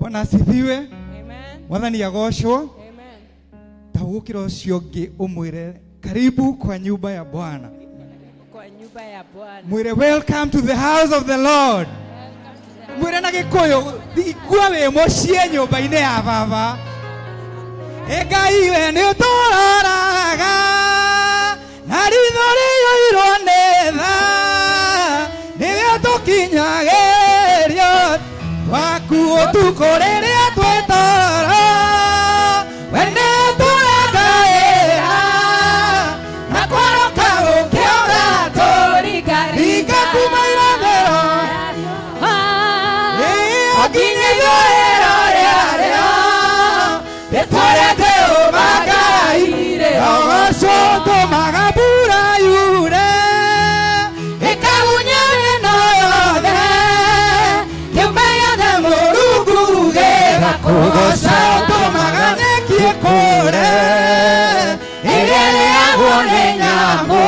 Bwana asifiwe. Amen. Mwathani agocwo. Amen. Ta gũkĩra ũcio ũngĩ ũmwĩre karibu kwa nyumba ya Bwana. Kwa nyumba ya Bwana. Mwĩre welcome to the house of the Lord. Welcome to the Mwĩre na Gĩkũyũ igua wĩ mũciĩ nyũmba-inĩ ya baba. Ĩ Ngai we nĩ ũtũroraga na ritho rĩiyũirwo nĩ tha, nĩwe ũtũkinyagĩria waku ũtukũ rĩrĩa twĩ toro. We nĩ ũtũrangagĩra na kwaroka gũkĩona Tũringa ringa kuma irathĩro Ah. nginya ithũĩro rĩarĩo rĩtwa rĩa Jehova Ngai rogocwo tũmaga mbura yure ĩkagunya mĩno yothe kĩũmbe gĩothe Mũrungu gĩgakũgoca tũmaga nyeki ĩkũre ĩrĩa ĩrĩagwo nĩ nyamũ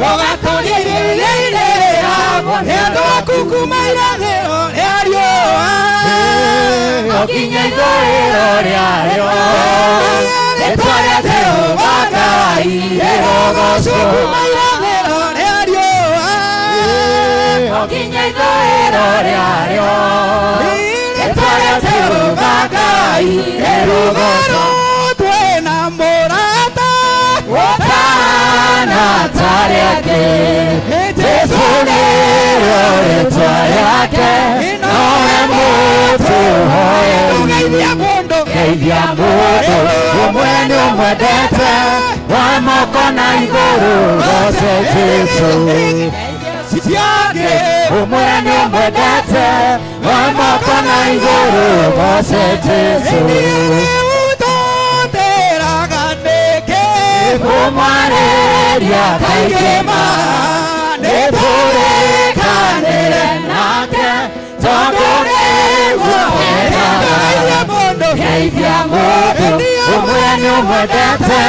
ũgatũria irio iria irĩagwo nĩ andũ aku kuma irathĩro rĩa riũa O nginya ithũĩro rĩarĩo rĩtwa rĩa Jehova Ngai rĩrogocwo rĩrogocwo kuma irathĩro rĩa riũa O nginya ithũĩro rĩarĩo rĩtwa rĩa Jehova Ngai rĩrogocwo twĩna mũrata Ũtana ta rĩake Jesũ nĩrĩo rĩtwa rĩake nowe mũtũhoeri Geithia mũndũ Geithia mũndũ ũmwe nĩ ũmwendete wa moko na igũrũ goce Jesũ ciangĩ ũmwe nĩ ũmwendete wa moko na igũrũ goce Jesũ ũtũtĩraga nĩkĩ kũmwarĩria kaingĩ ma nĩ tũrĩkanĩre nake tondũ nĩguo wendaga. Geithia mũndũ Geithia mũndũ ũmwe nĩ ũmwendete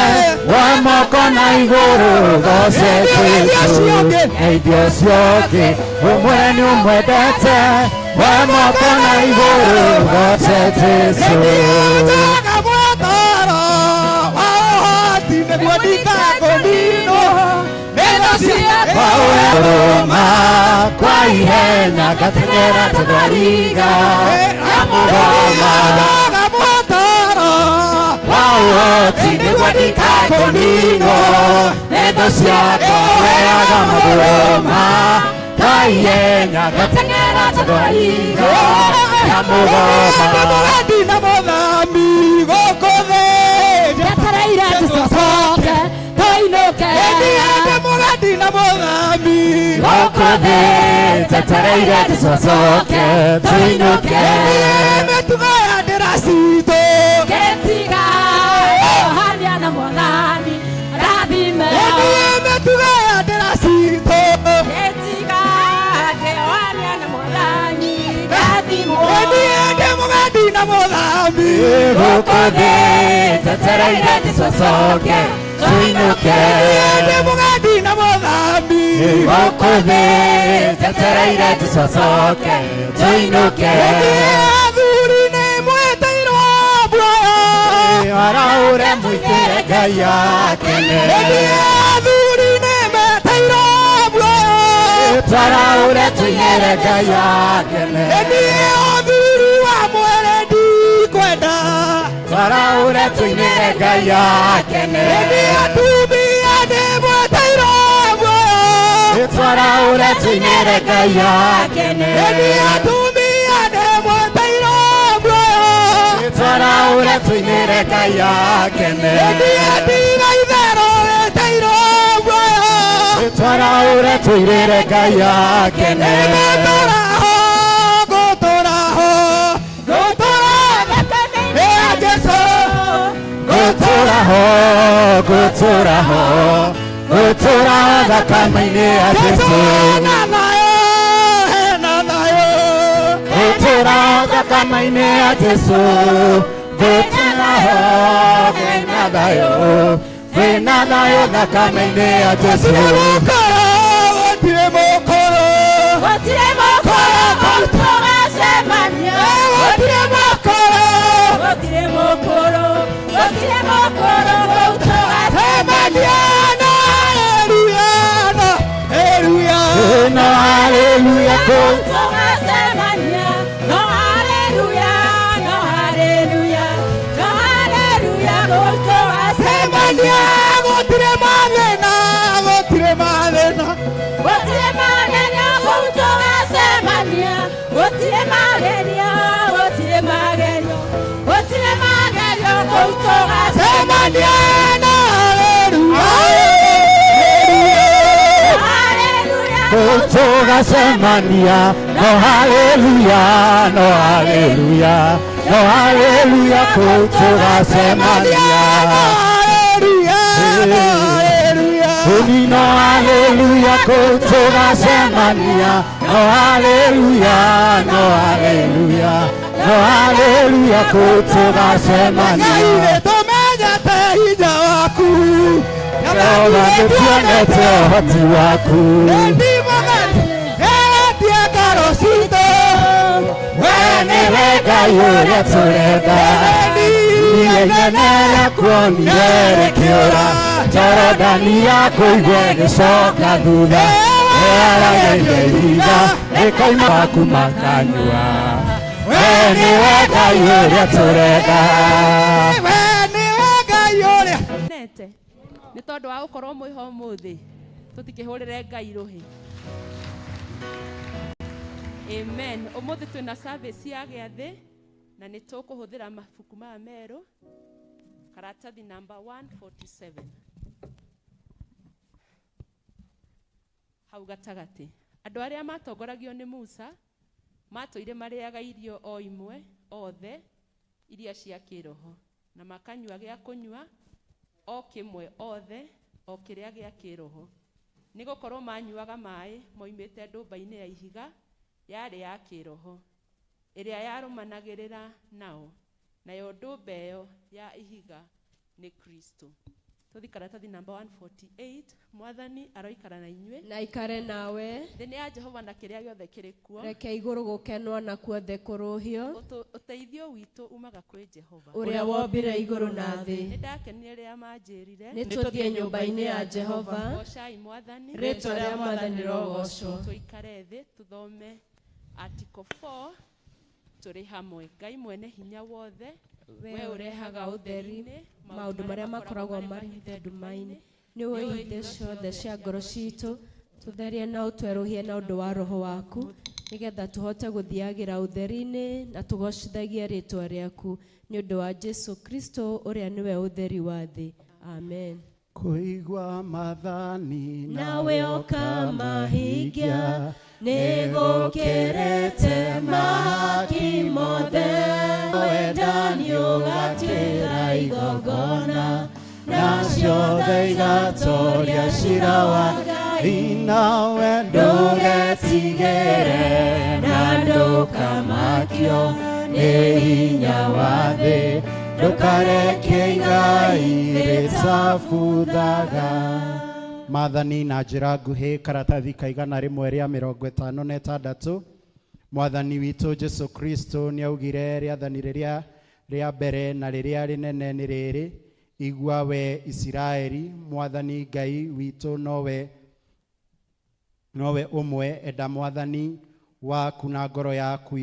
wa moko na igũrũ goce Jesũ. Geithia ũcio ũngĩ ũmwe nĩ ũmwendete wa moko na igũrũ goce Jesũ. Njaga mwataro wa ũhoti nĩguo ndikakũninwo nĩ thũ ciakwa. Rũma kwa ihenya ngateng'era ta thwariga ya mũgoma Njaga mwataro wa ũhoti nĩguo ndikakũninwo nĩ thũ ciakwa heaga magũrũma kwa ihenya ngateng'era ta thwariga ya mũgoma Mũgendi na mũthami gũkũ thĩ Njetereire tũcoke tũinũke. Ndiende mũgendi na mũthami gũkũ thĩ njetereire tũcoke tũinũke mĩtugo ya ndĩra citũ Gĩtiga Yohania na Mwathani rathime. Ndiĩ mĩtugo ya ndĩra citũ Gĩtiga Yohania na Mwathani rathimwo. Ndiende mũgendi na mũthami gũkũ thĩ njetereire tũcoke tũinũke Ndiende mũgendi na mũthami gũkũ thĩ njetereire tũcoke tũinũke Athuri nĩ mwĩtĩirwo muoyo araũre mũingĩre Ngai akene Athuri nĩ metĩirwo muoyo twaraũre tũinĩre Ngai akene Niĩ ũthuri wa mwĩrĩ ndikwenda twaraũre tũinĩre Ngai akene Niĩ atumia nĩ mwĩtĩirwo muoyo twaraũre tũinĩre Ngai akene Niĩ atumia nĩ mwĩtĩirwo muoyo twaraũre tũinĩre Ngai akene Niĩ ndiga itherũ wĩtĩirwo muoyo twaraũre tũinĩre Ngai akene Ngũtũraho ngũtũraho ngũtũra ĩ Jesũ gũtũraho gũtũraho gũtũraho thakame-inĩ ya Jesũ Jesũ hena thayũ hena thayũ gũtũraho thakame-inĩ ya Jesũ gũtũraho kwĩna thayũ kwĩna thayũ thakame-inĩ ya Jesũ Gũtirĩ mũkoro gũtirĩ mũkoro Gũtirĩ mũkoro tũgacemania. Haleluya kũu. Tũgacemania, no haleluya, no haleluya, no haleluya, kũu tũgacemania. Semania gũtirĩ mathĩna, gũtirĩ mathĩna. Gũtirĩ magerio kũu tũgacemania, gũtirĩ magerio, gũtirĩ magerio, gũtirĩ magerio kũu tũgacemania. Semania na haleluya. Haleluya, Kũu tũgacemania, no haleluya, no haleluya, no haleluya, kũu tũgacemania. Haleluya, haleluya. Uni no haleluya, kũu tũgacemania, no haleluya, no haleluya, no haleluya, kũu tũgacemania. Ngai tũmenyete hinya waku. Jehova nĩtuonete ũhoti waku. Endi mwathani, etie ngoro citũ. We nĩwe Ngai ũrĩa tũrenda. Iria inene rĩakuonire rĩkĩũra, Jorodani yakũigua ĩgĩcoka thutha, ĩarageire ihiga rĩkoima waku makanyua. We nĩwe Ngai ũrĩa tũrenda. We nĩwe Ngai ũrĩa. Nete nĩ tondũ wa gũkorwo mwĩho ũmũthĩ tũtikĩhũrĩre Ngai rũhĩ. Amen. Ũmũthĩ twĩna service ya gĩathĩ na nĩ tũkũhũthĩra mabuku maya merũ, karatathi namba 147 hau gatagatĩ. Andũ arĩa matongoragio nĩ Musa matũire marĩaga irio o imwe othe iria cia kĩroho, na makanyua gĩa kũnyua o kĩmwe othe o kĩrĩa gĩa kĩroho, nĩ gũkorwo manyuaga maĩ moimĩte ndũmba-inĩ ya ihiga yarĩ ya kĩroho ĩrĩa yarũmanagĩrĩra nao, nayo ndũmba ĩyo ya ihiga nĩ Kristo. Tũthi karatathi namba 148. Mwathani aroikara na inyuĩ. Na ikare nawe. Thĩ nĩ ya Jehova na kĩrĩa gĩothe kĩrĩ kuo. Reke igũrũ gũkenwo na kuothe kũrũhio. Ũteithio witũ umaga kwĩ Jehova, ũrĩa wombire igũrũ na thĩ. Nĩ ndakenire rĩrĩa manjĩrire, nĩ tũthiĩ nyũmba-inĩ ya Jehova. Goocai Mwathani. Rĩtwa rĩa Mwathani rĩrogoocwo. Tũikare thĩ tũthome article 4 tũrĩ hamwe. Ngai mwene hinya wothe, we ũrehaga ũtheri maũndũ marĩa makoragwo marĩ hithe nduma-inĩ, nĩ ũĩ hitho ciothe cia ngoro citũ. Tũtherie na ũtwerũhie na ũndũ wa roho waku, nĩgetha tũhote gũthiagĩra ũtheri-inĩ na tũgocithagie rĩtwa rĩaku, nĩ ũndũ wa Jesu Kristo ũrĩa nĩwe ũtheri wa thĩ. Amen. Kũigua mathani nawe ũkamahingia nĩgũkĩrĩte mahaki mothe. Wendani ũgatuĩra igongona, na ciothe igatoria cira wa Ngai. Nawe ndũgetigĩre na ndũkamakio nĩ hinya wa thĩ, ndũkareke igai rĩtabuthaga. Maathani na njĩra nguhĩ, karatathi ka 156. Mwathani witũ Jesu Kristo nĩ augire rĩathani rĩrĩa rĩa mbere na rĩrĩa rĩnene nĩ rĩrĩ: igua we Isiraeli, Mwathani Ngai witũ nowe ũmwe. Enda Mwathani waku na ngoro yaku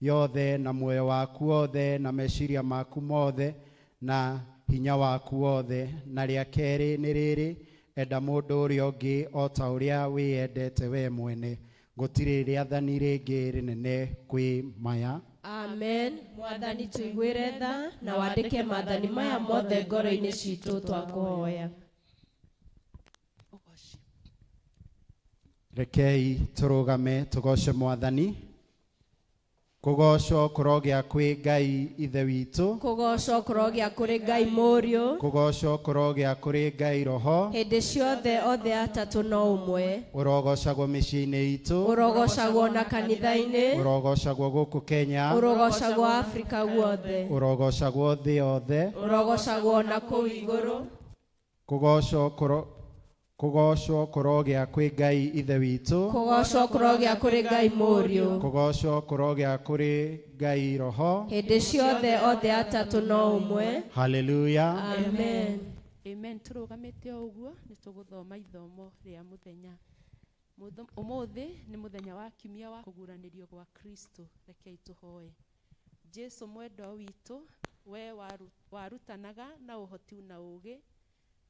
yothe na muoyo waku wothe na meciria maku mothe na hinya waku wothe. Na rĩa kerĩ nĩ rĩrĩ: enda mũndũ ũrĩa ũngĩ o ta ũrĩa wĩyendete we mwene. Gũtirĩ rĩathani rĩngĩ rĩnene kwĩ maya. Amen. Mwathani tũiguĩre tha na wandĩke maathani maya mothe ngoro-inĩ citũ, twakũhoya. Ũgoci. Rekei tũrũgame tũgoce Mwathani. Kũgocwo kũrogĩa kwĩ Ngai Ithe witũ. Kũgocwo kũrogĩa kũrĩ Ngai Mũriũ. Kũgocwo kũrogĩa kũrĩ Ngai Roho. Hĩndĩ ciothe othe atatũ no ũmwe. Ũrogocagwo mĩciĩ-inĩ itũ. Ũrogocagwo na kanitha-inĩ. Ũrogocagwo gũkũ Kenya. Ũrogocagwo Afrika guothe. Ũrogocagwo thĩ yothe. Ũrogocagwo na kũu igũrũ. Kũgocwo kũrogĩa kwĩ Ngai Ithe witũ. Kũgocwo kũrogĩa kũrĩ Ngai Mũriũ. Kũgocwo kũrogĩa kũrĩ Ngai Roho. Hĩndĩ ciothe othe atatũ no ũmwe. Haleluya. Amen. Amen. Tũrũgamĩte o ũguo nĩ tũgũthoma ithomo rĩa mũthenya. Ũmũthĩ nĩ mũthenya wa kiumia wa kũguũranĩrio gwa Kristo. Rekei tũhoe. Jesu mwendwa witũ, we warutanaga na ũhoti na ũũgĩ,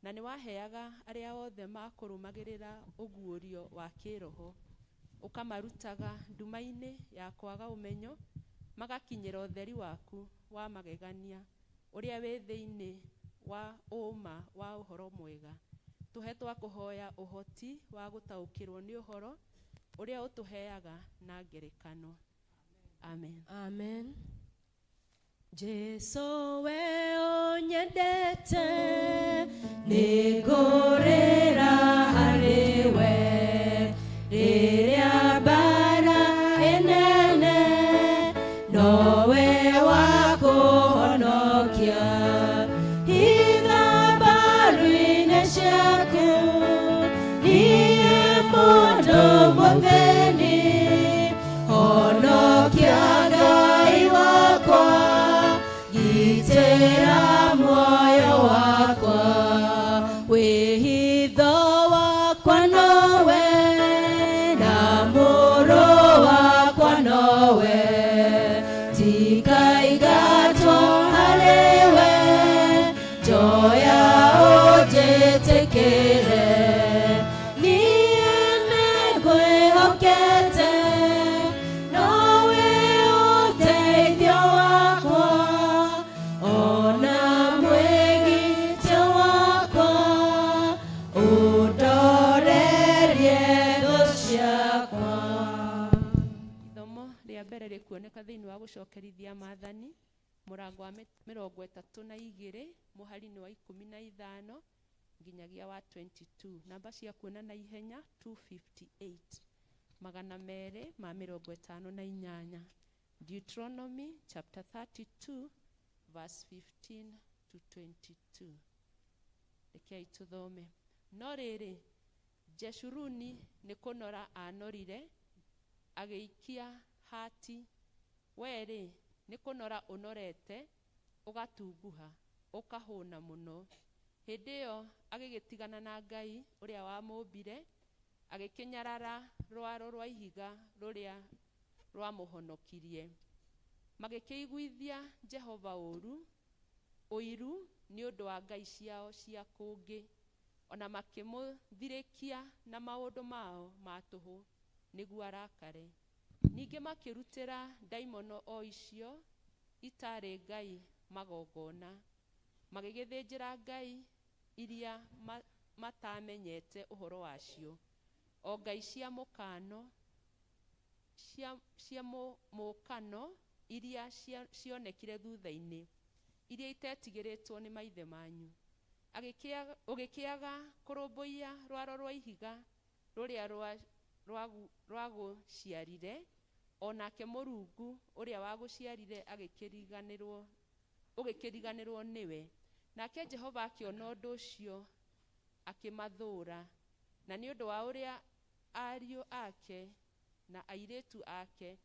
na nĩ waheaga arĩa othe makũrũmagĩrĩra ũguũrio wa kĩroho, ũkamarutaga nduma-inĩ ya kwaga ũmenyo, magakinyĩra ũtheri waku wa magegania ũrĩa wĩ thĩinĩ wa ũma wa ũhoro mwega. Tũhe twakũhoya ũhoti wa gũtaũkĩrwo nĩ ũhoro ũrĩa ũtũheaga na ngerekano. Amen. Amen. Jesu we ũnyendete, nĩngũrĩra harĩ we rĩrĩa mbara ĩnene, nowe wa kũhonokia. Hitha mbaru-inĩ ciaku, niĩ mũndũ mũthĩni, honokia Ngai wakwa, gitĩra muoyo wakwa. Wĩhitho wakwa nowe, na mũrũ wakwa nowe, ndikaingatwo harĩwe, njoya ũnjĩtĩkĩre. Niĩ nĩngwĩhokete, nowe ũteithio wakwa, ona mwĩgitio wakwa, ũndorerie thũ ciakwa. Ithomo rĩa mbere rĩkuoneka thĩinĩ wa gũcokerithia maathani mũrango wa 32 mũhari-inĩ wa 15 nginyagia wa 22. Namba cia kuona na ihenya 258, 258. Deuteronomy chapter 32 verse 15 to 22. Rekei tũthome. No rĩrĩ, Jeshuruni nĩ kũnora anorire, agĩikia hati. We-rĩ, nĩ kũnora ũnorete, ũgatunguha, ũkahũna mũno. Hĩndĩ ĩyo agĩgĩtigana na Ngai ũrĩa wamũmbire, agĩkĩnyarara rwaro rwa ihiga rũrĩa rwamũhonokirie. Magĩkĩiguithia Jehova ũũru, ũiru nĩ ũndũ wa ngai ciao cia kũngĩ, ona makĩmũthirĩkia na maũndũ mao ma tũhũ nĩguo arakare. Ningĩ makĩrutĩra ndaimono o icio itarĩ ngai magongona, magĩgĩthĩnjĩra ngai iria matamenyete ũhoro wacio, o ngai cia mũkano, cia mũkano iria cionekire thutha-inĩ, iria itetigĩrĩtwo nĩ maithe manyu. Ũgĩkĩaga kũrũmbũiya rwaro rwa ihiga rũrĩa rwagũciarire, onake Mũrungu ũrĩa wagũciarire ũgĩkĩriganĩrwo nĩwe. Nake Jehova akĩona ũndũ ũcio akĩmathũũra, na nĩ ũndũ wa ũrĩa ariũ ake na airĩtu ake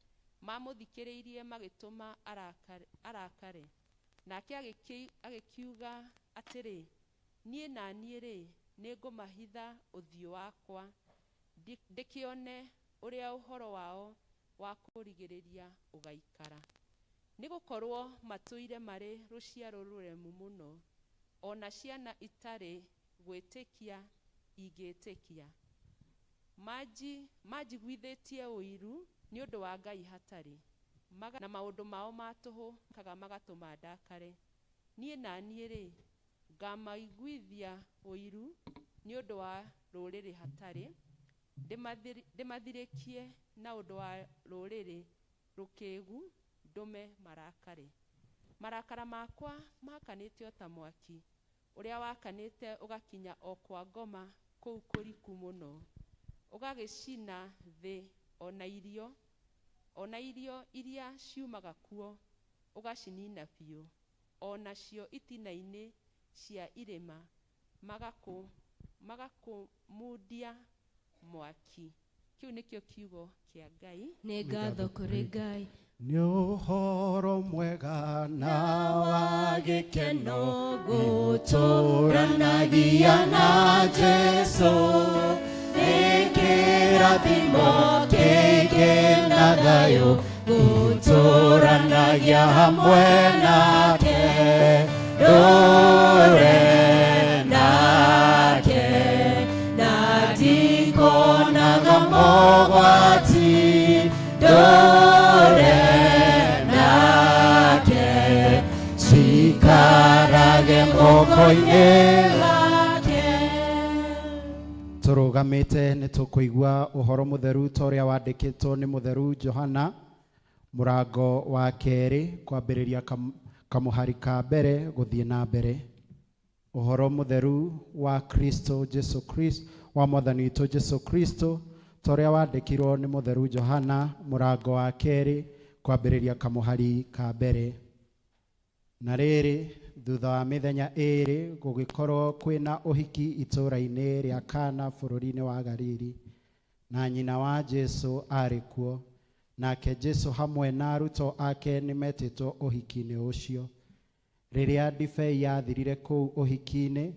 mamũthikĩrĩirie magĩtũma arakare. Nake agĩkiuga atĩrĩ, niĩ na niĩ-rĩ, nĩngũmahitha ũthiũ wakwa, ndĩkĩone ũrĩa ũhoro wao wa kũrigĩrĩria ũgaikara. Nĩgũkorwo matũire marĩ rũciaro rũremu mũno, ona ciana itarĩ gwĩtĩkia ingĩtĩkia. Manjiguithĩtie ũiru nĩ ũndũ wa Ngai hatarĩ, na maũndũ mao ma tũhũ kaga magatũma ndakare. Niĩ na niĩ-rĩ, ngamaiguithia ũiru nĩ ũndũ wa rũrĩrĩ hatarĩ, ndĩmathirĩkie na ũndũ wa rũrĩrĩ rũkĩgu, ndũme marakare. Marakara makwa makanĩte o ta mwaki ũrĩa wakanĩte ũgakinya o kwa ngoma kũu kũriku mũno, ũgagĩcina thĩ ona irio iria ciumaga kuo ũgacinina biũ, o nacio itina-inĩ cia irĩma magakũmundia mwaki. Kĩu nĩkĩo kiugo kĩa Ngai. Nĩ ngatho kũrĩ Ngai. Nĩ ũhoro mwega na wa gĩkeno gũtũranagia na Jesu. Nĩ Kĩrathimo kĩingĩ na thayũ gũtũranagia hamwe nake, ndũre nake, na ndikonaga mogwati, ndũre nake, cikarage moko-inĩ wake. Tũrũgamĩte nĩ tũkũigua ũhoro mũtheru ta ũrĩa wandĩkĩtwo nĩ mũtheru Johana mũrango wa kerĩ kwambĩrĩria kamũhari ka mbere gũthiĩ na mbere. Ũhoro mũtheru wa Kristo Jesu Kristo wa mwathani witũ Jesu Kristo ta ũrĩa wandĩkirwo nĩ mũtheru Johana mũrango wa kerĩ kwambĩrĩria kamũhari ka mbere. Na rĩrĩ, thutha wa mĩthenya ĩĩrĩ gũgĩkorwo kwĩna ũhiki itũũra-inĩ rĩa Kana bũrũri-inĩ wa Galili, na nyina wa Jesu aarĩ kuo. Nake Jesu hamwe na arutwo ake nĩmetĩtwo ũhiki-inĩ ũcio. Rĩrĩa ndibei yathirire kũu ũhiki-inĩ,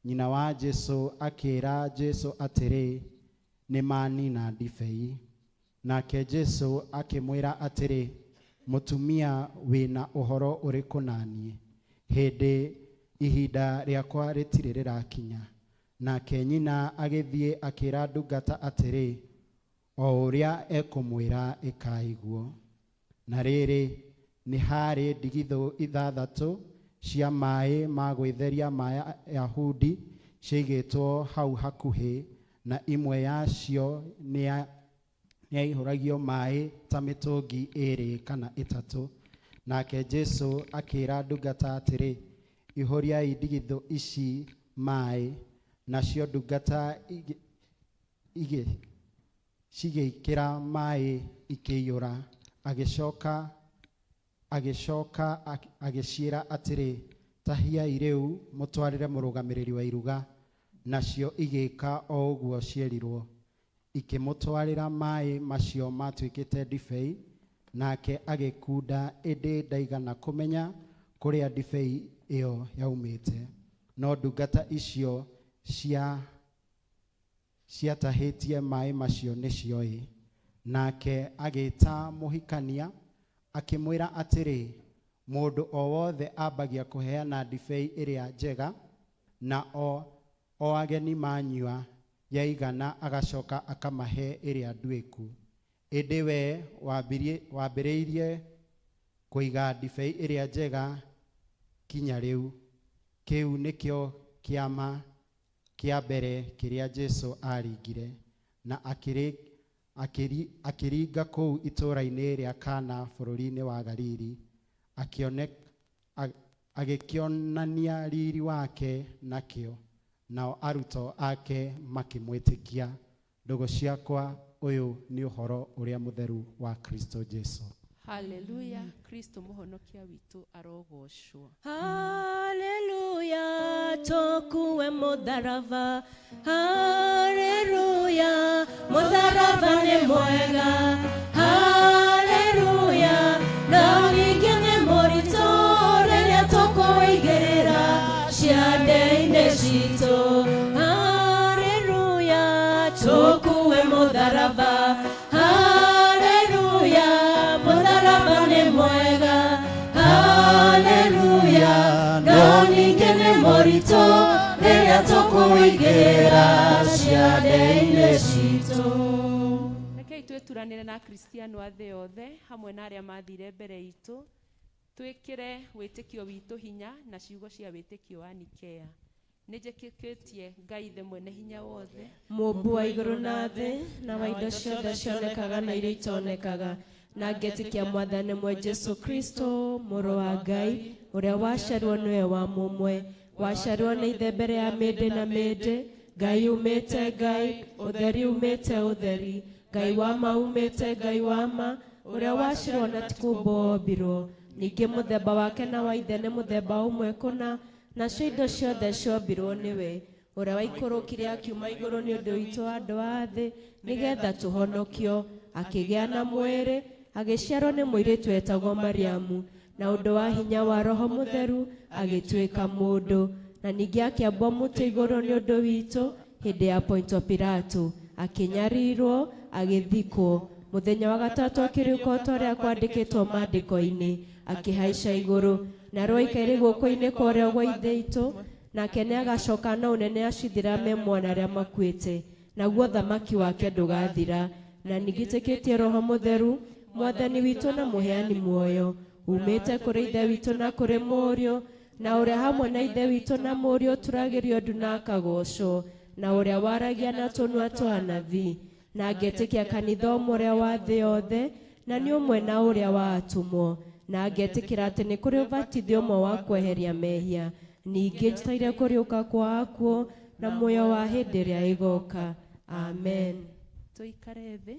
nyina wa Jesu akĩĩra Jesu atĩrĩ, nĩmanina ndibei. Nake Jesu akĩmwĩra atĩrĩ, mũtumia wĩna ũhoro ũrĩkũ na niĩ? Hĩndĩ ihinda rĩakwa rĩtirĩ rĩrakinya. Nake nyina agĩthiĩ akĩĩra ndungata atĩrĩ, o ũrĩa ekũmwĩra ĩkaiguo. Na rĩrĩ, nĩ harĩ ndigithũ ithathatũ cia maĩ ma gwĩtheria ma Yahudi ciaigĩtwo hau hakuhĩ, na imwe yacio nĩyaihũragio maĩ ta mĩtũngi ĩĩrĩ kana ĩtatũ. Nake Jesu akĩĩra ndungata atĩrĩ, ihũriai ndigithũ ici maĩ. Nacio ndungata cigĩikĩra maĩ ikĩiyũra. Agĩcoka agĩciĩra atĩrĩ, tahiai rĩu mũtwarĩre mũrũgamĩrĩri wa iruga. Nacio igĩka o ũguo cierirwo. Ikĩmũtwarĩra maĩ macio matuĩkĩte ndibei, nake agĩkunda, ĩndĩ ndaigana kũmenya kũrĩa ndibei ĩyo yaumĩte. No ndungata icio ciatahĩtie maĩ macio nĩcioĩ. Nake agĩĩta mũhikania, akĩmwĩra atĩrĩ, mũndũ o wothe ambagia kũheana ndibei ĩrĩa njega, na o ageni manyua yaigana agacoka akamahe ĩrĩa nduĩku. Ĩndĩ we wambĩrĩirie kũiga ndibei ĩrĩa njega kinya rĩu. Kĩu nĩkĩo kĩama kĩa mbere kĩrĩa Jesu aaringire, na akĩringa kũu itũũra-inĩ rĩa Kana bũrũri-inĩ wa Galili, agĩkĩonania riri wake nakĩo, nao arutwo ake makĩmwĩtĩkia. Ndũgũ ciakwa, ũyũ nĩ ũhoro ũrĩa mũtheru wa Kristo Jesu. Haleluya, Kristo mũhonokia witũ arogocwo. Haleluya, tokuwe mũtharaba. Haleluya, mũtharaba nĩ mwega. Haleluya, na ningĩ nĩ mũritũ rĩrĩa tũkũigĩrĩra ciande-inĩ citũ. Haleluya, tũkuwe mũtharaba. Haleluya, mũtharaba nĩ mwega. Haleluya, no ningĩ nĩ mũritũ rĩrĩa tũkũigĩrĩra ciande-inĩ citũ. Rekei twĩturanĩre na Akristiano a thĩ yothe hamwe na arĩa mathire mbere itũ, twĩkĩre wĩtĩkio witũ hinya na ciugo cia wĩtĩkio wa Nikea. Nĩ njĩtĩkĩtie Ngai Ithe mwene hinya wothe, Mũmbi wa igũrũ na thĩ, na wa indo ciothe cionekaga na iria itonekaga, na ngetĩkia Mwathani mwe Jesu Kristo, Mũrũ wa Ngai, ũrĩa waciarirwo nĩwe wa mũmwe, waciarirwo nĩ Ithe mbere ya mĩndĩ na mĩndĩ, Ngai umĩte Ngai, ũtheri umĩte ũtheri, Ngai wa ma umĩte Ngai wa ma, ũrĩa waciarirwo na ti kũũmbwo ombirwo, ningĩ mũthemba wake na wa Ithe nĩ mũthemba ũmwe kũna, nacio indo ciothe ciombirwo nĩwe, ũrĩa waikũrũkire akiuma igũrũ nĩ ũndũ witũ andũ a thĩ, nĩgetha tũhonokio, akĩgĩa na mwĩrĩ, agĩciarwo nĩ mũirĩtu wetagwo Mariamu, na ũndũ wa hinya wa Roho Mũtheru agĩtuĩka mũndũ, na ningĩ akĩambwo mũtĩ igũrũ nĩ ũndũ witũ hĩndĩ ya Ponto Pilato, Akĩnyarirwo, agĩthikwo. Mũthenya wa gatatũ akĩriũka o ta ũrĩa kwandĩkĩtwo maandĩko-inĩ, akĩhaica igũrũ, narĩo aikaire guoko-inĩ kwa ũrĩo gwa Ithe witũ, nake nĩagacoka na ũnene acithira me mwana arĩa makuĩte, naguo thamaki wake ndũgathira. Na ningĩtĩkĩtie Roho Mũtheru, Mwathani witũ na mũheani muoyo, umĩte kũrĩ Ithe witũ na kũrĩ Mũriũ, na ũrĩa hamwe na Ithe witũ na Mũriũ ũturagĩrio ndu na akagocwo, na ũrĩa waragia na tũnua twa anabii. Na ngetĩkia kanitha ũmwe ũrĩa wa thĩ yothe, na nĩ ũmwe na ũrĩa wa atũmwo, na ngetĩkĩra atĩ nĩ kũrĩ ũbatithio ũmwe wa kweheria mehia, ningĩ njĩtĩire kũriũka kwa akuũ na muoyo wa hĩndĩ ĩrĩa ĩgoka. Amen. Tũikare thĩ,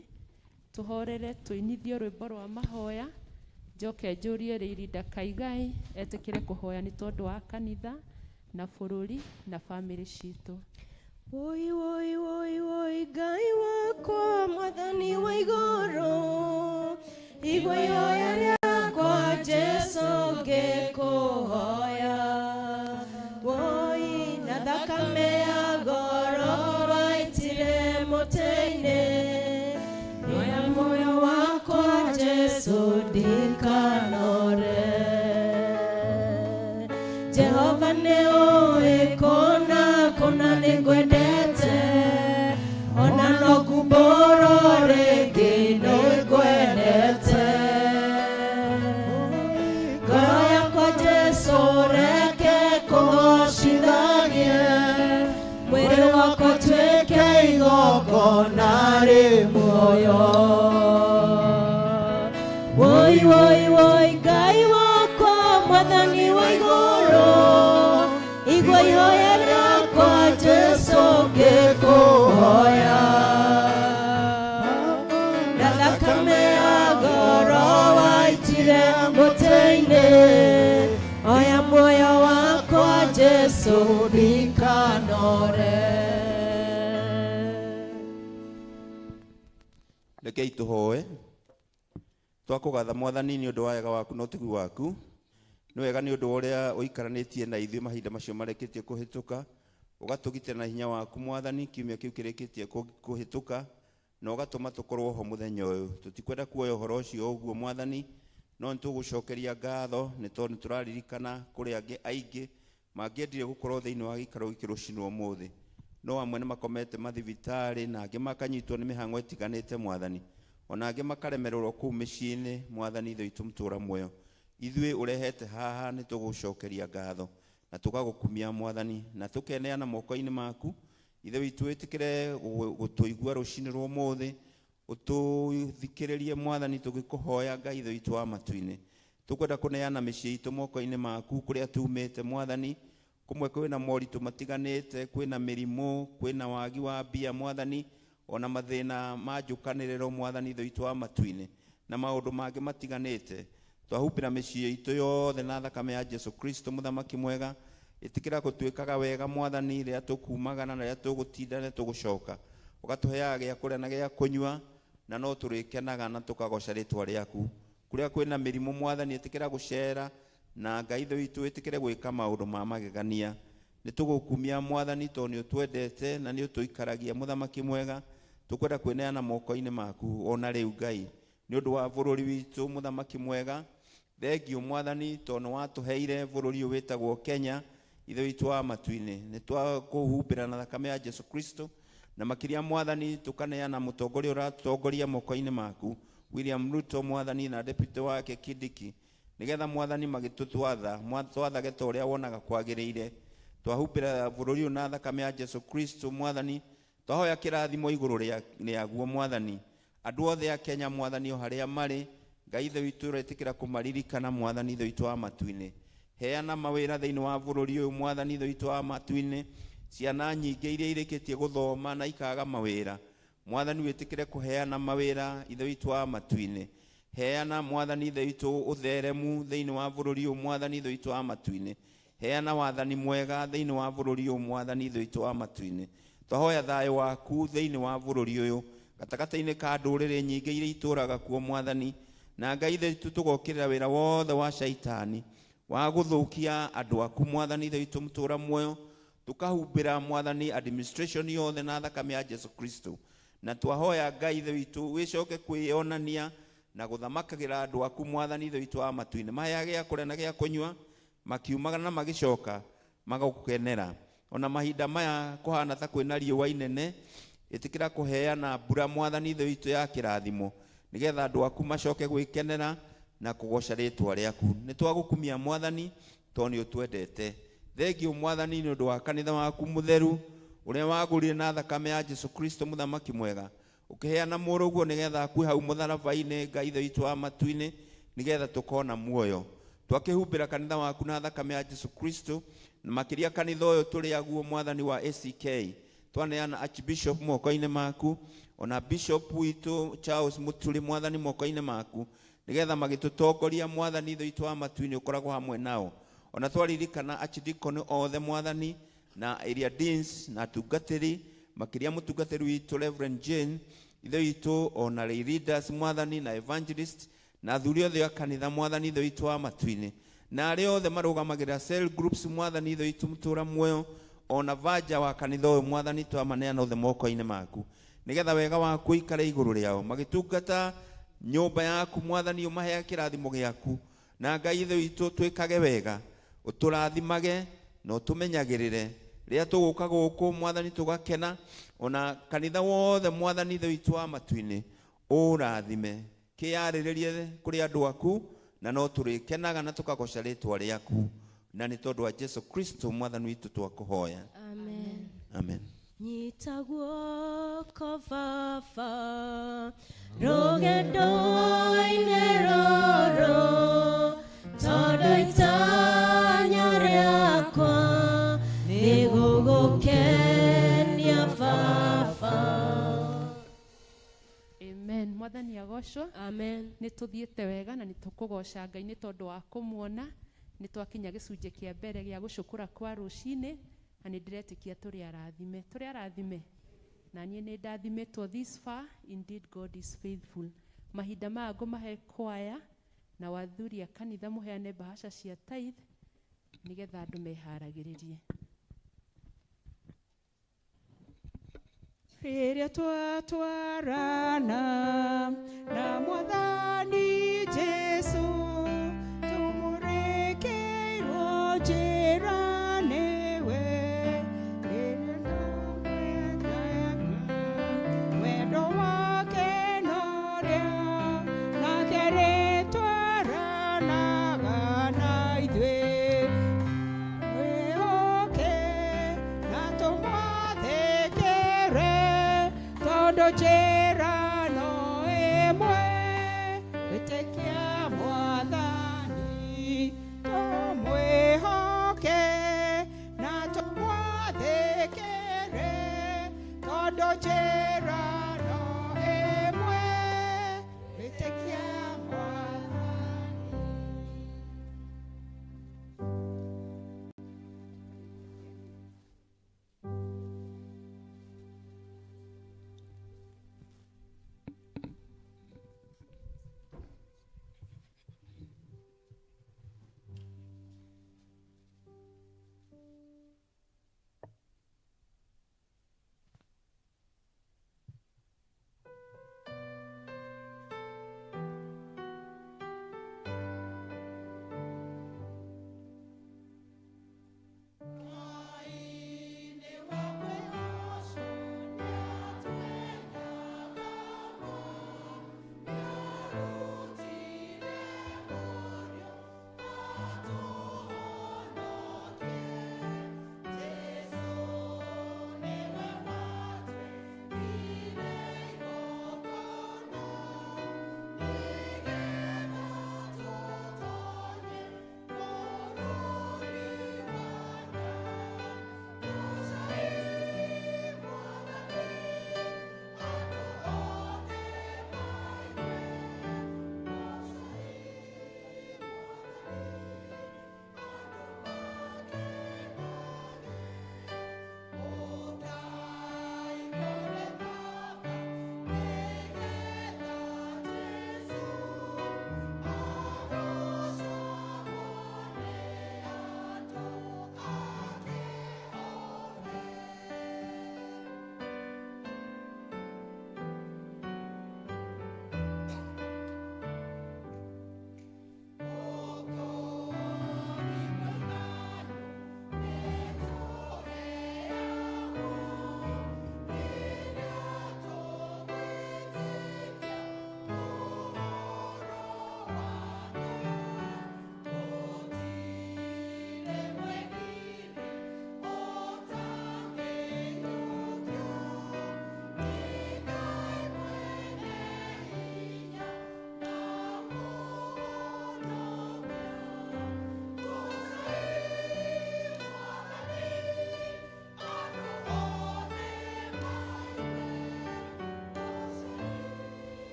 tũhorere, tũinithie rwĩmbo rwa mahoya, njoke njũrie Rĩirinda Kaigai etĩkĩre kũhoya nĩ tondũ wa kanitha na bũrũri na bamĩrĩ citũ. Woi woi woi woi Ngai wakwa Mwathani wa igũrũ, igua ihoya rĩakwa Jesũ ngĩkũhoya. Woi na thakame ya goro waitire mũtĩ-inĩ, oya muoyo wakwa Jesũ ndikanore. Jehova nĩ ũĩ kũna kũna nĩngwendete, ona no ngumbũrwo rĩngĩ nĩngwendete. Ngoro yakwa Jesũ reke kũgocithagie, mwĩrĩ wakwa ũtuĩke igongona rĩ muoyo. Woi woi woi Ngai wakwa Mwathani wa igũrũ, igua ihoya rĩakwa Jesũ ngĩkũhoya. Na thakame ya goro waitire mũtĩ-inĩ, oya muoyo wakwa Jesũ ndikanore. Rekei tũhoe. Twakũgatha Mwathani nĩ ũndũ wa wega waku na ũtugi waku. Nĩ wega nĩ ũndũ wa ũrĩa ũikaranĩtie na ithuĩ mahinda macio marĩkĩtie kũhĩtũka, ũgatũgitĩra na hinya waku Mwathani kiumia kĩu kĩrĩkĩtie kũhĩtũka, na ũgatũma tũkorwo ho mũthenya ũyũ. Tũtikwenda kuoya ũhoro ũcio ũguo Mwathani, no nĩtũgũcokeria ngatho nĩ tondũ nĩtũraririkana kũrĩ angĩ aingĩ mangĩendire gũkorwo thĩinĩ wa gĩikaro gĩkĩ rũcinĩ ũmũthĩ, no amwe nĩ makomete mathibitarĩ na angĩ makanyitwo nĩ mĩhang'o ĩtiganĩte Mwathani, ona angĩ makaremererwo kũu mĩciĩ-inĩ Mwathani Ithe witũ mũtũũra muoyo. Ithuĩ ũrehete haha nĩ tũgũcokeria ngatho na tũgagũkumia Mwathani na tũkeneana moko-inĩ maku. Ithe witũ wĩtĩkĩre gũtũigua rũcinĩ rwa ũmũthĩ, ũtũthikĩrĩrie Mwathani tũgĩkũhoya Ngai Ithe witũ wa matu-inĩ. Tũkwenda kũneana mĩciĩ itũ moko-inĩ maku kũrĩa tumĩte Mwathani, kũmwe kwĩna moritũ matiganĩte, kwĩna mĩrimũ, kwĩna wagi wa mbia Mwathani, ona mathĩna ma njũkanĩrĩro Mwathani Ithe witũ wa matu-inĩ na maũndũ mangĩ matiganĩte. Twahumbĩra mĩciĩ itũ yothe na thakame ya Jesu Kristo mũthamaki mwega. Ĩtĩkĩra gũtuĩkaga wega Mwathani rĩrĩa tũkumagana na rĩrĩa tũgũtinda na tũgũcoka, ũgatũheaga gĩa kũrĩa na gĩa kũnyua, na no tũrĩkenaga na tũkagoca rĩtwa rĩaku. Kũrĩa kwĩna mĩrimũ Mwathani ĩtĩkĩra gũcera, na Ngai Ithe witũ ĩtĩkĩre gwĩka maũndũ ma magegania. Nĩ tũgũkumia Mwathani tondũ nĩ ũtwendete na nĩ ũtũikaragia mũthamaki mwega. Tũkwenda kwĩneana moko-inĩ maku ona rĩu Ngai nĩ ũndũ wa bũrũri witũ mũthamaki mwega. Thengiũ Mwathani tondũ nĩ watũheire bũrũri ũyũ wĩtagwo Kenya Ithe witũ wa matu-inĩ. Nĩ twakũhumbĩra na thakame ya Jesu Kristo, na makĩria Mwathani tũkaneana mũtongoria ũratũtongoria moko-inĩ maku William Ruto Mwathani na deputy wake Kindiki, nĩgetha Mwathani magĩtũtwatha twathage ta ũrĩa wonaga kwagĩrĩire. Twahumbĩra bũrũri ũyũ na thakame ya Jesu Kristo Mwathani, twahoya kĩrathimo igũrũ rĩaguo Mwathani. Andũ othe a Kenya Mwathani o harĩa marĩ, Ngai Ithe witũ ũretĩkĩra kũmaririkana Mwathani Ithe witũ wa matu-inĩ. Heana mawĩra thĩinĩ wa bũrũri ũyũ Mwathani Ithe witũ wa matu-inĩ. Ciana nyingĩ iria irĩkĩtie gũthoma na ikaga mawĩra, Mwathani wĩtĩkĩre kũheana mawĩra Ithe witũ wa matu-inĩ. Heana Mwathani Ithe witũ ũtheremu thĩinĩ wa bũrũri ũyũ Mwathani Ithe witũ wa matu-inĩ. Heana wathani mwega thĩinĩ wa bũrũri ũyũ Mwathani Ithe witũ wa matu-inĩ. Twahoya thayũ waku thĩinĩ wa bũrũri ũyũ gatagatĩ-inĩ ka ndũrĩrĩ nyingĩ iria itũũraga kuo Mwathani, na Ngai Ithe witũ tũgokĩrĩra wĩra wothe wa shaitani wa gũthũkia andũ aku Mwathani Ithe witũ mũtũũra muoyo. Tũkahumbĩra Mwathani administration yothe na thakame ya Jesu Kristo, Na twahoya Ngai Ithe witũ wĩcoke kwĩyonania na gũthamakagĩra andũ aku Mwathani Ithe witũ wa matu-inĩ, maheage gĩa kũrĩa na gĩa kũnyua, makiumaga na magĩcoka magagũkenera. Ona mahinda maya kũhana ta kwĩna riũa inene, ĩtĩkĩra kũheana mbura Mwathani Ithe witũ ya kĩrathimo, nĩgetha andũ aku macoke gwĩkenera na kũgoca rĩtwa rĩaku. Nĩ twagũkumia Mwathani tondũ nĩ ũtwendete. Thengiũ Mwathani nĩ ũndũ wa kanitha waku mũtheru ũrĩa wagũrire na thakame ya Jesu Kristo mũthamaki mwega, ũkĩheana mũrũguo nĩgetha akue hau mũtharaba-inĩ Ngai Ithe witũ wa matu-inĩ, nĩgetha tũkona muoyo. Twakĩhumbĩra kanitha waku na thakame ya Jesu Kristo, na makĩria kanitha ũyũ tũrĩ aguo Mwathani wa ACK. Twaneana Archbishop moko-inĩ maku, ona Bishop witũ Charles Muturi Mwathani moko-inĩ maku, nĩgetha magĩtũtongoria Mwathani Ithe witũ wa matu-inĩ ũkoragwo hamwe nao. Ona twaririkana Archdeacon othe Mwathani na area deans na atungatĩri, makĩria mũtungatĩri witũ Reverend Jane Ithe witũ, ona lay leaders Mwathani na evangelist na athuri othe a kanitha Mwathani Ithe witũ wa matu-inĩ, na arĩa othe marũgamagĩrĩra cell groups Mwathani Ithe witũ mũtũra muoyo, ona vanja wa kanitha ũyũ Mwathani twamaneana othe moko-inĩ maku, nĩgetha wega waku ũikare igũrũ rĩao magĩtungata nyũmba yaku Mwathani, ũmaheage kĩrathimo gĩaku. Na Ngai Ithe witũ twĩkage wega, ũtũrathimage na ũtũmenyagĩrĩre rĩrĩa tũgũka gũkũ Mwathani tũgakena, ona kanitha wothe Mwathani Ithe witũ wa matu-inĩ ũrathime, kĩyarĩrĩrie kũrĩ andũ aku, na no tũrĩkenaga na tũkagoca rĩtwa rĩaku, na nĩ tondũ wa Jesu Kristo Mwathani witũ twakũhoya. Amen. Amen. Nyita guoko baba rũgendo-inĩ rũrũ, tondũ itanya rĩakwa nĩ gũgũkenia baba. Amen. Mwathani agocwo. Amen. Nĩ tũthiĩte wega na nĩ tũkũgoca Ngai nĩ tondũ wa kũmuona. Nĩ twakinya gĩcunjĩ kĩa mbere gĩa gũcũkũra kwa rũcinĩ, na nĩ ndĩretĩkia tũrĩ arathime, tũrĩ arathime. Na niĩ nĩ ndathimĩtwo this far, indeed God is faithful. Mahinda maya ngũmahe kwaya na wathuri a kanitha mũheane bahasha cia tithe nĩgetha andũ meharagĩrĩrie. Rĩrĩa twatwarana na Mwathani Jesu, tũmũrĩkĩirwo njĩra nĩwe. Rĩrĩa ndamwendete, wendo wake norĩo, nake rĩtwaranaga na ithuĩ. Mwĩhoke na tũmwathĩkĩre, tondũ njĩra no ĩmwe, ĩtĩkia Mwathani. Tũmwĩhoke na tũmwathĩkĩre, tondũ njĩra no ĩmwe, ĩtĩkia Mwathani.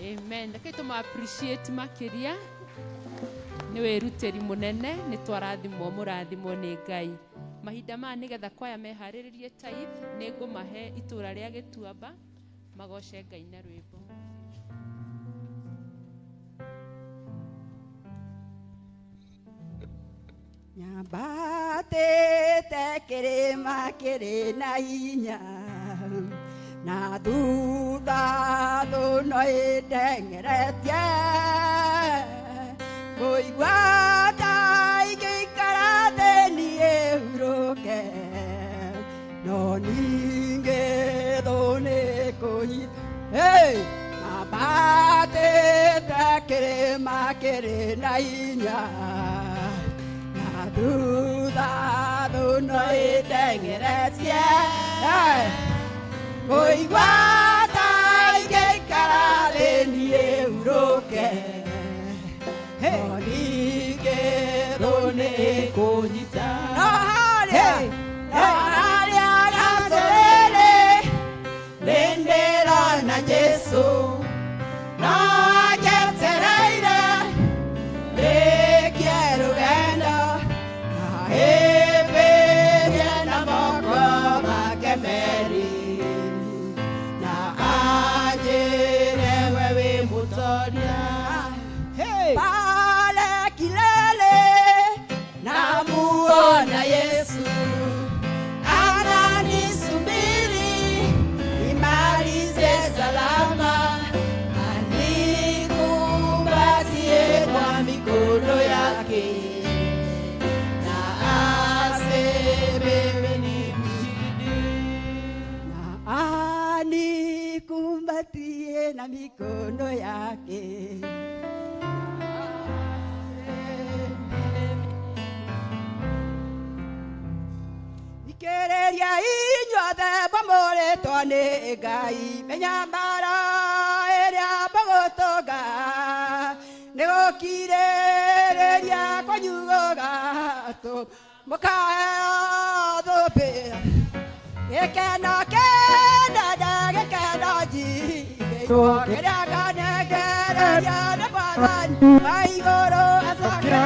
Amen. Reke tũma appreciate makĩria nĩ wĩrutĩri mũnene nĩ twarathimwo mũrathimwo nĩ Ngai. Mahinda maya nĩgetha kwaya meharĩrĩrie tithe nĩ ngũmahe itũra rĩa Gĩtuamba magoce Ngai na rwĩmbo. Nyambatĩte kĩrĩma kĩrĩ na hinya na thutha thũ no ĩndengeretie kũigua ta ingĩikara thĩ niĩ hurũke no ningĩ thũ nĩ kũnyita. Hey! Nyambatĩte kĩrĩma kĩrĩ na hinya thutha thũ no ĩndengeretie kũigua ta ingĩikara thĩ niĩ hurũke no ningĩ thũ nĩ kũnyita. No harĩa no harĩa gacũrĩrĩ nĩ ndĩrona Jesũ no njetereire rĩkie rũgendo ahĩmbĩrie na moko make merĩ na anjĩre we wĩ mũtoria. Pale kilele namuona Yesu ananisubiri nimalize salama anikumbatie kwa mikono yake na aseme mimi ni mshindi na anikumbatie na mikono yake. Ikereria inyuothe mũmũrĩtwo nĩ Ngai mĩnyamaro ĩrĩa mũgũtũnga nĩ gũkirĩrĩria kwanyu gũgatũ mũkaheo thũmbĩ gĩkeno kĩnene gĩkeno njigĩirwo kĩrĩa nganengereria nĩ Mwathani wa igũrũ acoke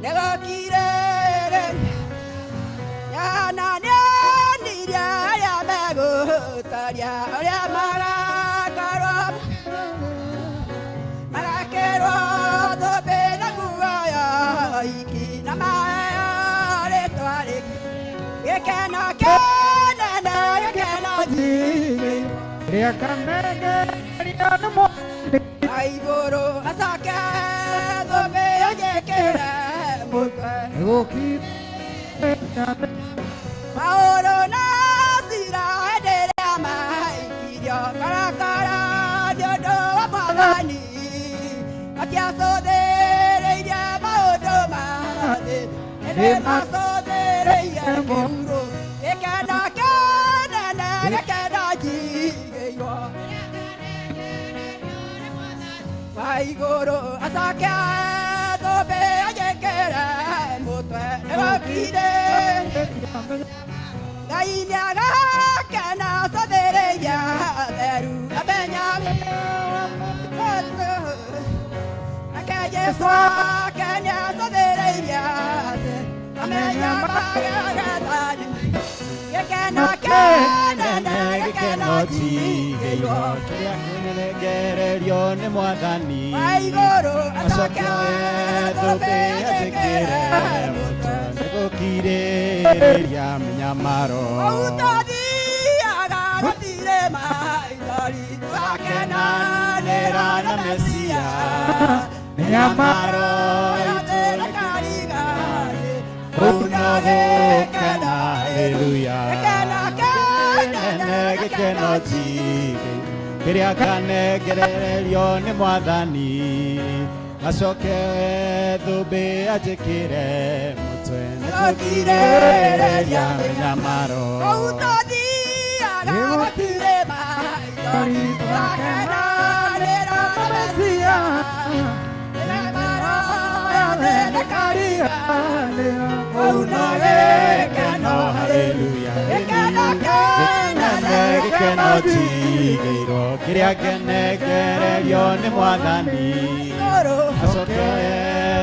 nĩgũkirĩrĩria yana nĩonirie arĩa megũtaria ũrĩa magakorwo magakĩrwo thũmbĩ na nguo ya iki na maheo rĩtwa rĩngĩ gĩkeno kĩnene gĩkeno njigĩirwo na igũrũ acoke thũmbĩ anjĩkĩre mũtwe Maũndũ na cira hĩndĩ ĩrĩa maikirio karakara nĩ ũndũ wa Mwathani matiacũthĩrĩirie maũndũ ma thĩ ĩndĩ macũthĩrĩirie kĩhurũ gĩkeno kĩnene gĩkeno njigĩirwo wa igũrũ acoke thũmbĩ anjĩkĩre mũtwe nĩgũkirĩ Ngai nĩagakena acũthĩrĩirie theru amenya nake Jesũ ake nĩacũthĩrĩirie thĩ amenya magegethani gĩkeno kĩnene gĩkeno njigĩirwo kĩrĩa kĩnengererio nĩ Mwathani wa igũrũ acoke acoke thũmbĩ thũmbĩ anjĩkĩre anjĩkĩre mũtwe nĩgũkirĩrĩria mĩnyamaro Ũtothiaga gũtirĩ maithori twakenanĩra na Mesia mĩnyamaro itũrĩkarigari kũuna gĩkeno haleluya gĩkeno kĩnene nene gĩkeno njigĩ kĩrĩa kanengererio nĩ Mwathani acoke thũmbĩ anjĩkĩre mũtwe nĩgũkirĩrĩria mĩnyamaro Ũtothiaga gũtirĩ maithori twakenanĩra na Mesia mĩnyamaro yothe nĩkarigari kũuna gĩkeno haleluya gĩkeno kĩnene Nene gĩkeno njigĩirwo kĩrĩa ngenengererio nĩ mwathani acoke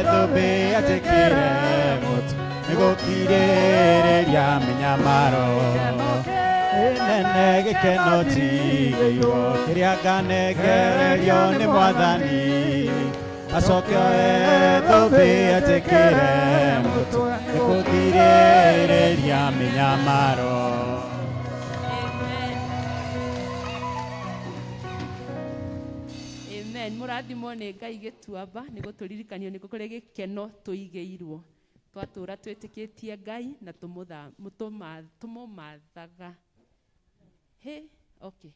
thũmbĩ anjĩkĩre mũtwe nĩgũkirĩrĩria mĩnyamaro nene gĩkeno njigĩirwo kĩrĩa nganengererio nĩ mwathani acoke thũmbĩ anjĩkĩre mũtwe nĩgũthirĩrĩria mĩnyamaro. Amen. Mũrathimwo nĩ Ngai gĩtuamba nĩ gũtũririkanio nĩ kũrĩ gĩkeno tũigĩirwo twatũra twĩtĩkĩtie Ngai na tũmũmathaga. Hey, okay.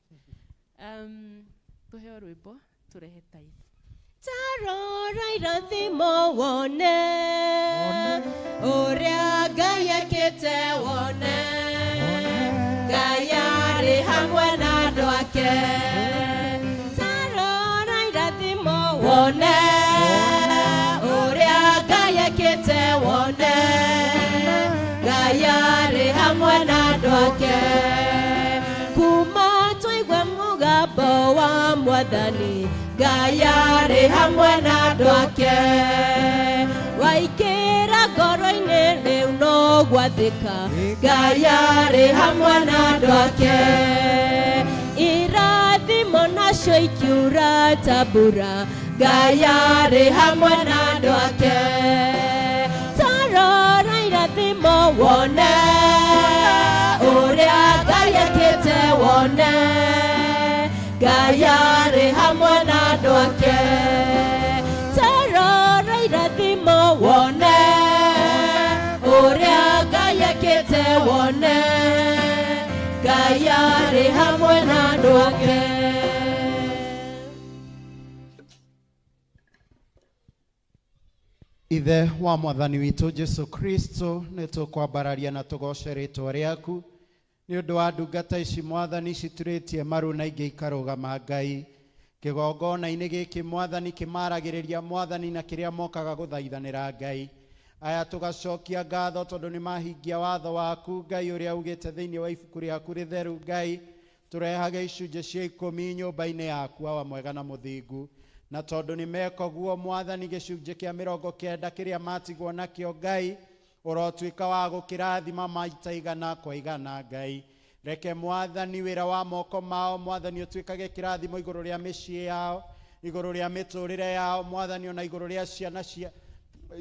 Tũheo rwĩmbo tũrehe tithe. Tarora irathimo wone ũrĩa Ngai ekĩte wone Ngai arĩ hamwe na andũ ake. Tarora irathimo wone ũrĩa Ngai ekĩte wone Ngai arĩ hamwe na andũ ake. Kuma twaigua mũgambo wa mwathani Ngai arĩ hamwe na andũ ake. Waikĩra ngoro-inĩ rĩu no gwathĩka Ngai arĩ hamwe na andũ ake. Irathimo nacio ikiura ta mbura Ngai arĩ hamwe na andũ ake. Tarora irathimo wone ũrĩa Ngai ekĩte wone Ngai arĩ hamwe na andũ ake. Tarora irathimo wone ũrĩa Ngai ekĩte wone Ngai arĩ hamwe na andũ ake. Ithe wa mwathani witũ Jesu Kristo nĩ tũkwambararia na tũgoce rĩtwa rĩaku nĩ ũndũ wa ndungata ici mwathani citurĩtie maru na ingĩ ikarũgama Ngai kĩgongona-inĩ gĩkĩ mwathani kĩmaragĩrĩria mwathani na kĩrĩa mokaga gũthaithanĩra Ngai aya tũgacokia ngatho tondũ nĩ mahingia watho waku Ngai ũrĩa ugĩte thĩinĩ wa ibuku rĩaku rĩtheru Ngai tũrehage icunjĩ cia ikũmi nyũmba-inĩ yaku awa mwega na mũthingu na tondũ nĩ meka ũguo mwathani gĩcunjĩ kĩa 90 kĩrĩa matigwo nakĩo Ngai ũrotuĩka wa gũkĩrathima maita igana kwa igana Ngai reke mwathani wĩra wa moko mao mwathani ũtuĩkage kĩrathimo igũrũ rĩa mĩciĩ yao igũrũ rĩa mĩtũrĩre yao mwathani ona igũrũ rĩa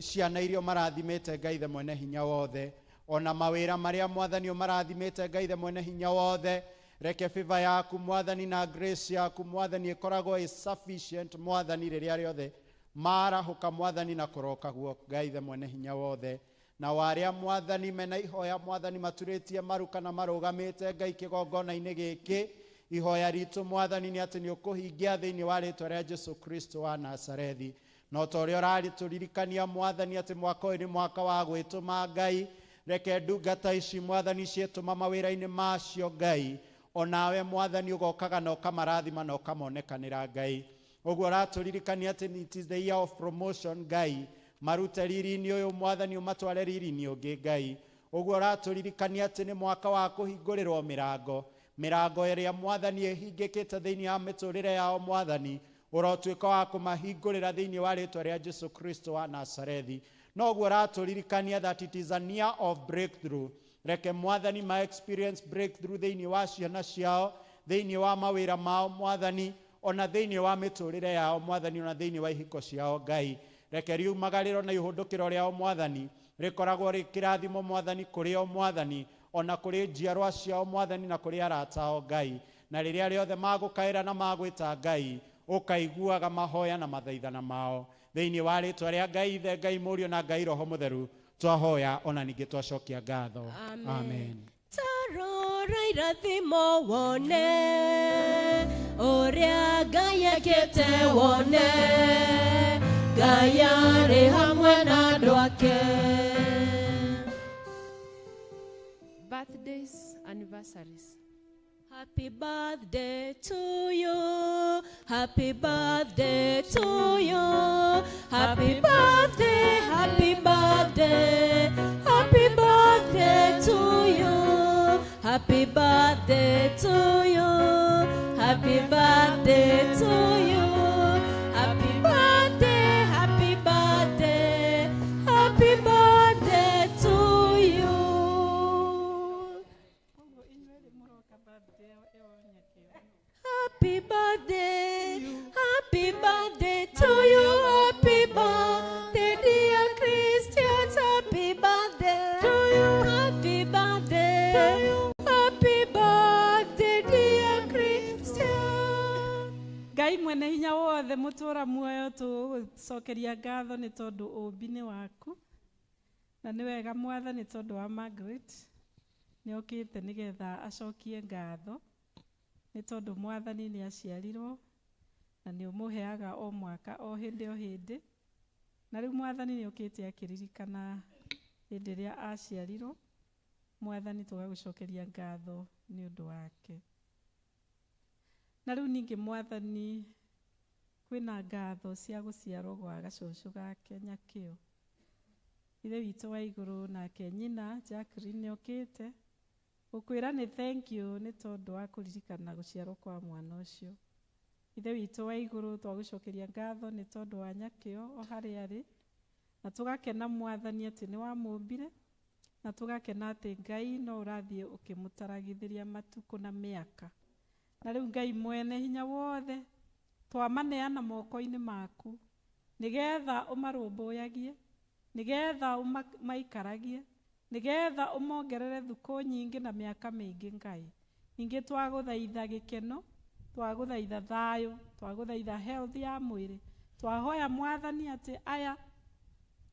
ciana iria marathimĩte Ngai the mwene hinya wothe ona mawĩra marĩa mwathani ũmarathimĩte Ngai the mwene hinya wothe reke favor yaku mwathani na grace yaku mwathani ĩkoragwo ĩ sufficient mwathani rĩrĩa rĩothe marahũka mwathani na kũroka guo Ngai the mwene hinya wothe na warĩa mwathani mena ihoya mwathani maturĩtie maru kana marũgamĩte Ngai kĩgongona-inĩ gĩkĩ ihoya ritũ mwathani nĩ atĩ nĩ ũkũhingia thĩinĩ wa rĩtwa rĩa Jesu Kristo wa Nazarethi no ta ũrĩa ũrarĩtũririkania mwathani atĩ mwaka ũyũ nĩ mwaka wa gwĩtũma Ngai reke ndungata ici mwathani ciĩtũma mawĩra-inĩ macio Ngai onawe mwathani ũgokaga na ũkamarathima na ũkamonekanĩra Ngai ũguo ũratũririkania atĩ it is the year of promotion Ngai marute riri-inĩ ũyũ mwathani ũmatware riri-inĩ ũngĩ Ngai ũguo ũratũririkania atĩ nĩ mwaka wa kũhingũrĩrwo mĩrango mĩrango ĩrĩa mwathani ĩhingĩkĩte thĩinĩ wa mĩtũrĩre yao mwathani ũrotuĩka wa kũmahingũrĩra thĩinĩ wa rĩtwa rĩa Jesu Kristo wa Nazarethi noguo ũratũririkania that it is a year of breakthrough reke mwathani ma experience breakthrough thĩinĩ wa ciana ciao thĩinĩ wa mawĩra mao mwathani ona thĩinĩ wa mĩtũrĩre yao mwathani ona thĩinĩ wa ihiko ciao Ngai reke riumagarĩro na ihũndũkĩro rĩao mwathani rĩkoragwo rĩ kĩrathimo mwathani kũrĩ o mwathani ona kũrĩ njiarwa ciao mwathani na kũrĩ arata ao Ngai na rĩrĩa rĩothe magũkaĩra na magwĩta Ngai ũkaiguaga mahoya na mathaithana mao thĩinĩ wa rĩtwa rĩa Ngai Ithe Ngai Mũriũ na Ngai Roho Mũtheru twahoya ona ningĩ twacokia ngatho. Amen. Tarora irathimo wone ũrĩa Ngai ekĩte wone Ngai arĩ hamwe na andũ ake. Birthdays, anniversaries. Happy birthday to you. Happy birthday to you. Happy birthday, happy birthday. Happy birthday to you. Happy birthday to you. Happy birthday to you. Happy birthday, happy birthday, happy birthday to you. Happy birthday, happy birthday to you, happy birthday, dear Christians, happy birthday to you, happy birthday to you, happy birthday, dear Christian. Ngai mwene hinya wothe mũtũra muoyo, tũgũcokeria ngatho nĩ tondũ ũmbi nĩ waku na nĩ wega Mwathani, tondũ wa Margaret nĩ okĩte nĩgetha acokie ngatho nĩ tondũ Mwathani nĩ aciarirwo na nĩ ũmũheaga o mwaka o hĩndĩ o hĩndĩ, na rĩu Mwathani nĩ okĩte akĩririkana hĩndĩ ĩrĩa aciarirwo. Mwathani, tũgagũcokeria ngatho nĩ ũndũ wake. Na rĩu ningĩ Mwathani, kwĩna ngatho cia gũciarwo gwa gacũcũ gake Nyakĩo. Ithe witũ wa igũrũ, nake nyina Jacqueline nĩ okĩte gũkwĩra nĩ thank you nĩ tondũ wa kũririkana gũciarwo kwa mwana ũcio. Ithe witũ wa igũrũ, twagũcokeria ngatho nĩ tondũ wa Nyakĩo o harĩa arĩ, na tũgakena Mwathani atĩ nĩ wamũmbire, na tũgakena atĩ Ngai no ũrathiĩ ũkĩmũtaragithĩria matukũ na mĩaka. Na rĩu Ngai mwene hinya wothe, twamaneana moko-inĩ maku nĩgetha ũmarũmbũyagie, nĩgetha ũmaikaragie, nĩgetha ũmongerere thukũ nyingĩ na mĩaka mĩingĩ. Ngai, ningĩ twagũthaitha gĩkeno, twagũthaitha thayũ, twagũthaitha health ya mwĩrĩ. Twahoya Mwathani atĩ aya,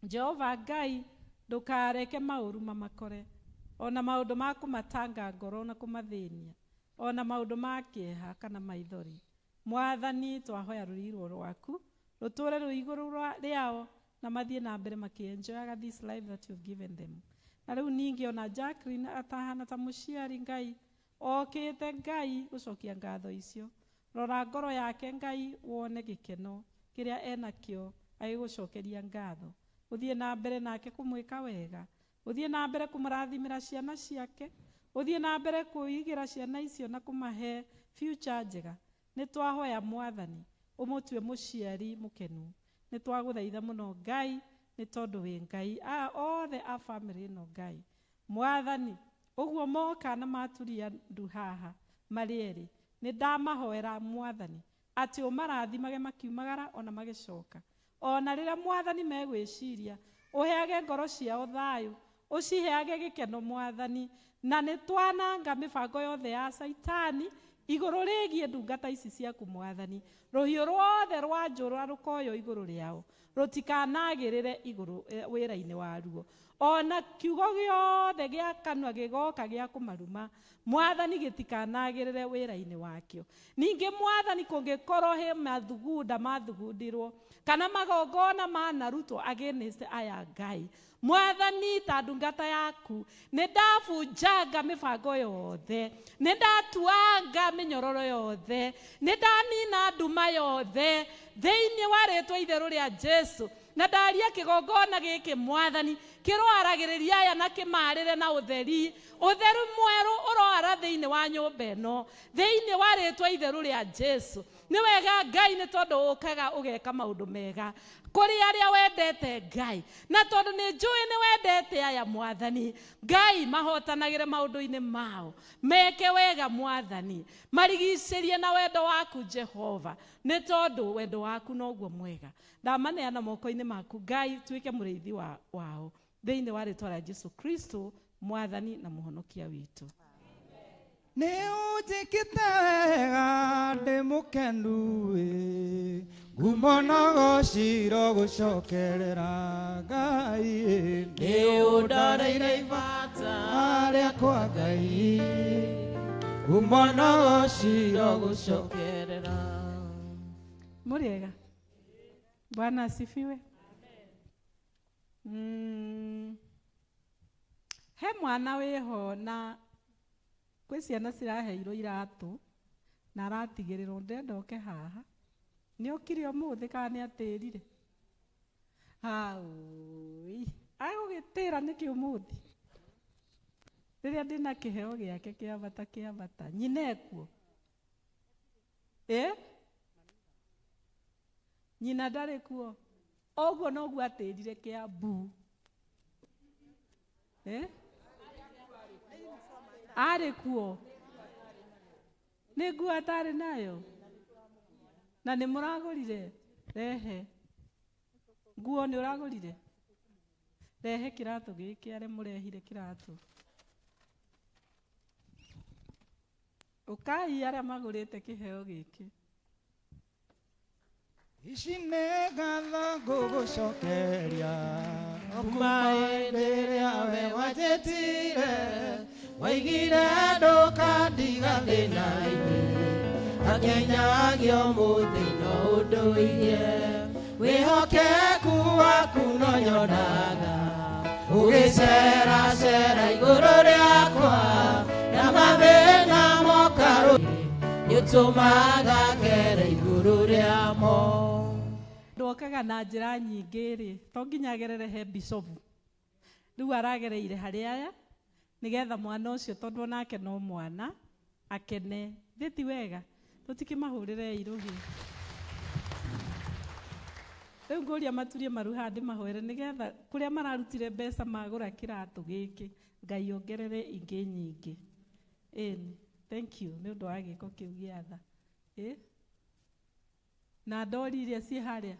Jehova Ngai, ndũkareke maũru mamakore, ona maũndũ ma kũmatanga ngoro na kũmathĩnia, ona maũndũ ma kĩeha kana maithori. Mwathani, twahoya rũrirwo rwaku rũtũre rwĩ igũrũ rĩao na mathiĩ na mbere makĩenjoyaga this life that you've given them. Na rĩu ningĩ ona Jacqueline atahana ta mũciari, Ngai, okĩte Ngai gũcokia ngatho icio, rora ngoro yake Ngai, wone gĩkeno kĩrĩa enakĩo agĩgũcokeria ngatho. Ũthiĩ na mbere nake kũmwĩka wega, ũthiĩ na mbere kũmũrathimĩra ciana ciake, ũthiĩ na mbere kũigĩra ciana icio na kũmahe future njega. Nĩ twahoya Mwathani ũmũtue mũciari mũkenu. Nĩ twagũthaitha mũno Ngai, nĩ tondũ wĩ Ngai aya othe a family ĩno. Ngai Mwathani, ũguo moka na maturia ndu haha marĩ erĩ, nĩ ndamahoera Mwathani atĩ ũmarathimage makiumagara ona magĩcoka, ona rĩrĩa Mwathani megwĩciria, ũheage ngoro ciao thayũ, ũciheage gĩkeno Mwathani. Na nĩ twananga mĩbango yothe ya Caitani igũrũ rĩgiĩ ndungata ici ciaku Mwathani. Rũhiũ ruothe rwa njũra rũkoywo igũrũ rĩao rũtikanagĩrĩre igũrũ wĩra-inĩ waruo, ona kiugo gĩothe gĩa kanua gĩgoka gĩa kũmaruma Mwathani gĩtikanagĩrĩre wĩra-inĩ wakĩo. Ningĩ Mwathani, kũngĩkorwo he mathugunda mathugundirwo kana magongona manarutwo against aya, Ngai Mwathani, ta ndungata yaku nĩ ndabunjanga mĩbango yothe, nĩ ndatuanga mĩnyororo yothe, nĩ ndanina nduma yothe thĩinĩ wa rĩtwa itherũ rĩa Jesu. Na ndaria kĩgongona gĩkĩ Mwathani kĩroaragĩrĩria aya na kĩmarĩre na ũtheri, ũtheru mwerũ ũroara thĩinĩ wa nyũmba ĩno thĩinĩ wa rĩtwa itherũ rĩa Jesu. Nĩ wega Ngai, nĩ tondũ ũkaga ũgeka maũndũ mega kũrĩ arĩa wendete Ngai, na tondũ nĩ njũĩ nĩ wendete aya Mwathani Ngai, mahotanagĩre maũndũ-inĩ mao, meke wega Mwathani, marigicĩrie na wendo waku Jehova, nĩ tondũ wendo waku noguo mwega. Ndamaneana moko-inĩ maku Ngai, tuĩke mũrĩithi wao thĩinĩ wa rĩtwa rĩa Jesu Kristo, Mwathani na Mũhonokia witũ. Nĩ ũnjĩkĩte wega, ndĩ mũkenu ĩ, ngumo na gociro gũcokerera Ngai. Nĩ ũndareire ibata rĩakwa Ngai, ngumo na gociro gũcokerera. Mũrĩega? Bwana asifiwe. He mwana wĩho na kwĩ ciana ciraheirwo iratũ na aratigĩrĩrwo ndenda oke haha. Nĩ okire ũmũthĩ kana nĩ atĩrire? Haũi, agũgĩtĩra nĩkĩ ũmũthĩ? Rĩrĩa ndĩna kĩheo gĩake kĩa bata kĩa bata. Nyina ekuo? Ĩ? Nyina ndarĩ kuo. Ũguo noguo atĩrire Kĩambu. Eh? Arĩ kuo? Nĩ nguo atarĩ nayo? Na nĩ mũragũrire? Rehe. Nguo nĩ ũragũrire? Rehe kĩratũ gĩkĩ arĩa mũrehire kĩratũ. Ũkai arĩa magũrĩte kĩheo gĩkĩ. Ici nĩ ngatho ngũgũcokeria kuma hĩndĩ ĩrĩa we wanjĩtire, waigire ndũkandiga thĩna-inĩ, akinyagia ũmũthĩ no ũndũire. Wĩhokeku waku no nyonaga ũgĩceracera igũrũ rĩakwa, na mathĩna moka nĩũtũmaga ngere igũrũ rĩamo. Ndokaga na njĩra nyingĩ rĩ, to nginya agerere he bishopu. Rĩu aragereire harĩ aya nĩgetha mwana ũcio, tondũ onake no mwana, akene. Thĩ ti wega tũtikĩmahũrĩre irũhi. Rĩu ngũria maturie maru haha ndĩmahoere nĩgetha kũrĩa mararutire mbeca magũra kĩratũ gĩkĩ, Ngai ongerere ingĩ nyingĩ. Ĩni, thank you nĩ ũndũ wa gĩko kĩu gĩa tha. Ĩ? Na ndori iria ciĩ harĩa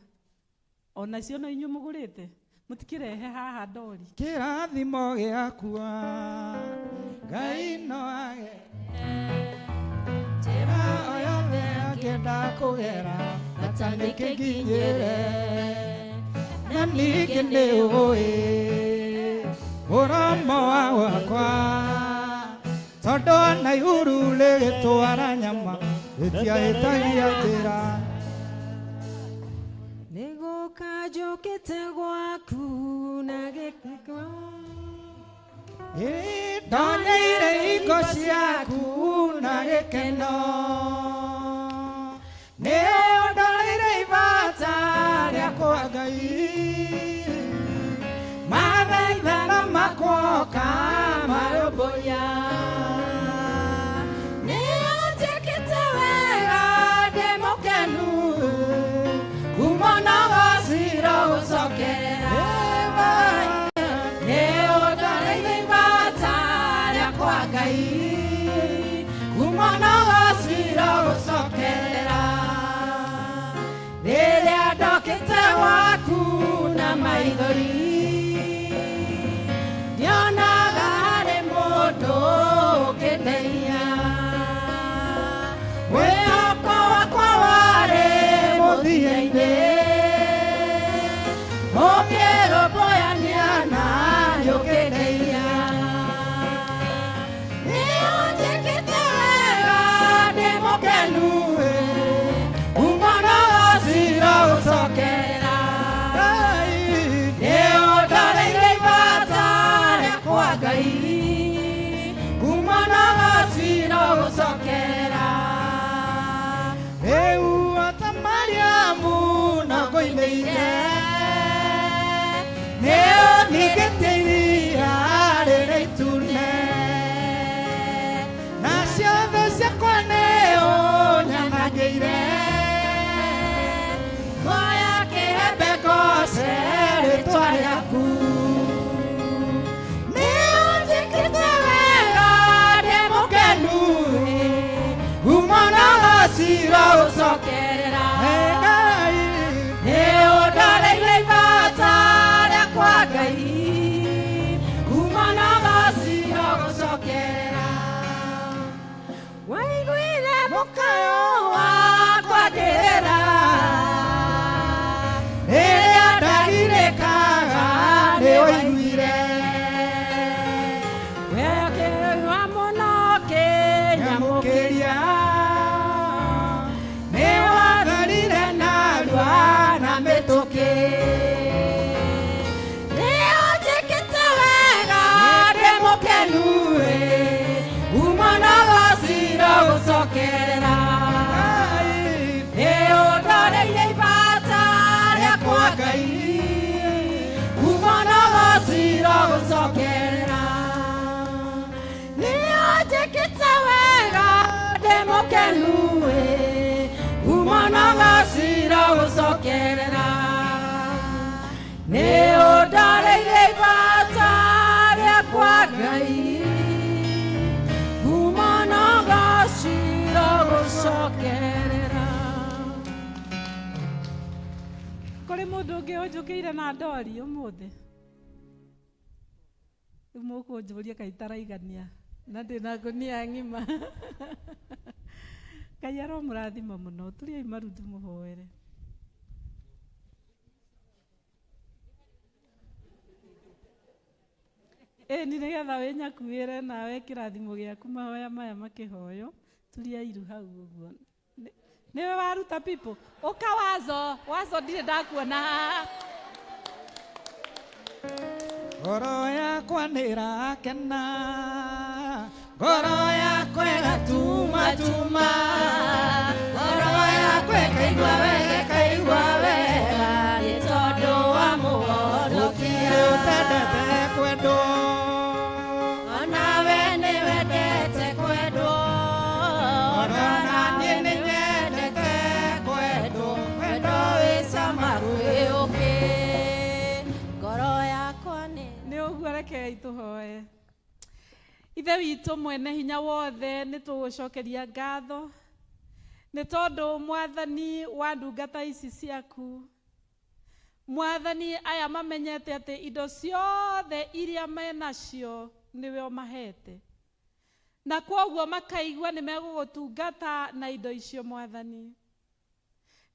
onacio no inyuĩ mũgũrĩte, mũtikĩrehe haha ndori. Kĩrathimo gĩakwa Ngai no age njĩra o yothe angĩenda kũgera bata nĩkĩnginyĩre, na ningĩ nĩ ũĩ mũromo wa gwakwa, tondũ ona ihuru rĩgĩtwara nyama rĩtiahĩtagia njĩra. Nĩgũka njũkĩte gwaku na gĩkeno, ndonyeire hingo ciaku na gĩkeno, nĩ ũndoreire ibata rĩakwa Ngai, mathaithana makwoka marũmbũiya. Nĩ ũnjĩkĩte wega ndĩ mũkenu, umo na gociro gũcokerera. Nĩ ũndoreire ibata rĩakwa Ngai, umo na gociro gũcokerera. Rĩrĩa ndokĩte gwaku na maithori, ndionaga harĩ mũndũ ũngĩndeithia. Mwĩhoko wakwa warĩ mũthia-inĩ, ũkĩrũmbũyania na nĩũkĩndeithia. Nĩ ũnjĩkĩte wega ndĩ mũkenu, umo na gociro gũcokerera. Nĩ ũndoreire ibata rĩakwa Ngai, umo na gociro gũcokerera. Rĩu ota Mariamu no ngũinĩire, nĩ ũningĩtie iria rĩrĩa itune, na ciothe ciakwa nĩ ũnyanangĩire. Moya kĩhembe ngoce rĩtwa rĩaku. Nĩ ũnjĩkĩte wega ndĩ mũkenu, umo na gociro gũcokerera. Nĩ ũndoreire ibata rĩakwa Ngai, umo na gociro gũcokerera. Waiguire mũkayo wakwa ngĩrĩra, rĩrĩa ndagirĩkaga nĩ waiguire. Wekĩrwa mũno kĩnyamũkĩria, nĩ watharire narua na mĩtũkĩ. Nĩ ũnjĩkĩte wega ndĩ mũkenu, umo na gociro gũcokerera. Nĩ ũndoreire ibata rĩakwa Ngai, umo na gociro Mũndũ ũngĩ ũnjũkĩire na ndori ũmũthĩ. Rĩu mũkũnjũria kaĩ itaraigania na ndĩna ngũnia ng'ima. Ngai aromũrathima mũno. Turiai maru tũmũhoere. Ĩni nĩgetha wĩnyakuĩre nawe kĩrathimo gĩaku mahoya maya makĩhoywo. Turia iru hau ũguo. Nĩwe waruta people. Ũka wazo, wazo ndirĩ ndakuona haha. Ngoro yakwa nĩĩrakena, ngoro yakwa ĩgatumatuma, ngoro yakwa ĩkaigua wega, ĩkaigua wega, nĩ tondũ wa mũhonokia. Gũtirĩ ũtendete kwendwo, Onawe nĩwendete kwendwo, ona niĩ nĩnyendete kwendwo, wendo wĩ cama gwĩ ũkĩ. Ngoro yakwa nĩ Nĩ ũguo rekei tũhoe. Ithe witũ mwene hinya wothe nĩ tũgũcokeria ngatho nĩ tondũ mwathani wa ndungata ici ciaku, mwathani aya mamenyete atĩ indo ciothe iria menacio nĩwe ũmahete, na kwoguo makaigua nĩ megũgũtungata na indo icio mwathani.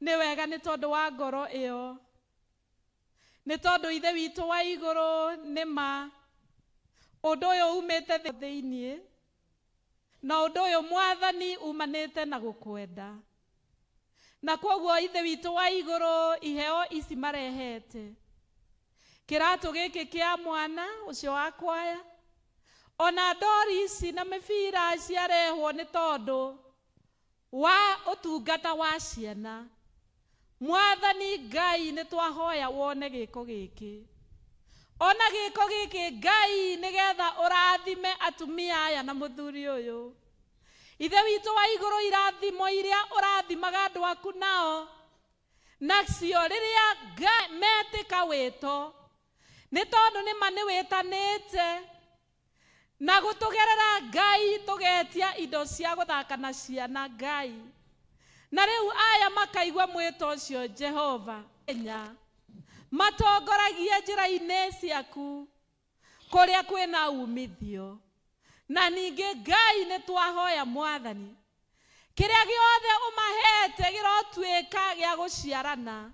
Nĩ wega nĩ tondũ wa ngoro ĩyo, nĩ tondũ Ithe witũ wa igũrũ nĩ ma ũndũ ũyũ umĩte thĩiniĩ, na ũndũ ũyũ mwathani umanĩte na gũkwenda. Na kwoguo Ithe witũ wa igũrũ iheo ici marehete, kĩratũ gĩkĩ kĩa mwana ũcio wa kwaya, ona ndori ici na mĩbira ciarehwo nĩ tondũ wa ũtungata wa ciana. Mwathani Ngai nĩ twahoya wone gĩko gĩkĩ, ona gĩko gĩkĩ Ngai nĩgetha ũrathime atumia aya na mũthuri ũyũ. Ithe witũ wa igũrũ irathimo iria ũrathimaga andũ aku nao nacio rĩrĩa metĩka wĩto, nĩ tondũ nĩma nĩ wĩtanĩte na gũtũgerera Ngai tũgetia indo cia gũthaka na ciana Ngai, na rĩu aya makaigua mwĩto ũcio Jehova Kenya matongoragie njĩra-inĩ ciaku kũrĩa kwĩna umithio. Na ningĩ Ngai nĩ twahoya mwathani kĩrĩa gĩothe ũmahete kĩrotuĩka gĩa gũciarana.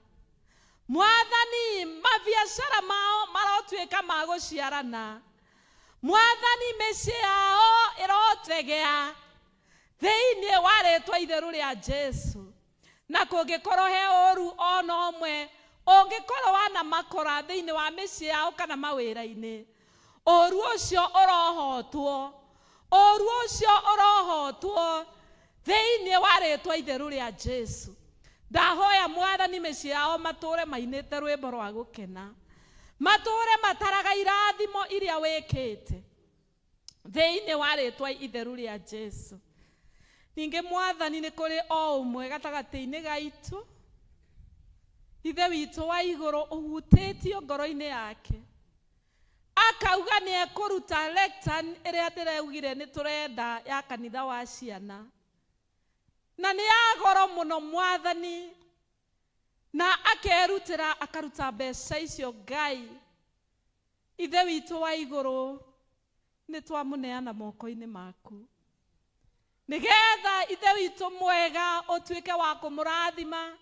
Mwathani mabiacara mao marotuĩka ma gũciarana. Mwathani mĩciĩ yao ĩrotegea thĩinĩ wa rĩtwa itheru rĩa Jesu. Na kũngĩkorwo he ũru ona ũmwe ũngĩkorwo wana makora thĩinĩ wa mĩciĩ yao kana mawĩra-inĩ, ũru ũcio ũrohotwo, ũru ũcio ũrohotwo thĩinĩ wa rĩtwa itheru rĩa Jesu. Ndahoya mwathani mĩciĩ yao matũre mainĩte rwĩmbo rwa gũkena, matũre mataraga irathimo iria wĩkĩte thĩinĩ wa rĩtwa itheru rĩa Jesu. Ningĩ mwathani nĩ kũrĩ o ũmwe gatagatĩ-inĩ gaitũ, Ithe witũ wa igũrũ ũhutĩtio ngoro-inĩ yake, akauga nĩ ekũruta lectern ĩrĩa ndĩraugire nĩ tũrenda ya kanitha wa ciana, na nĩ ya goro mũno mwathani, na akerutĩra akaruta mbeca icio Ngai. Ithe witũ wa igũrũ nĩ twamũneana moko-inĩ maku, nĩgetha Ithe witũ mwega ũtuĩke wa kũmũrathima,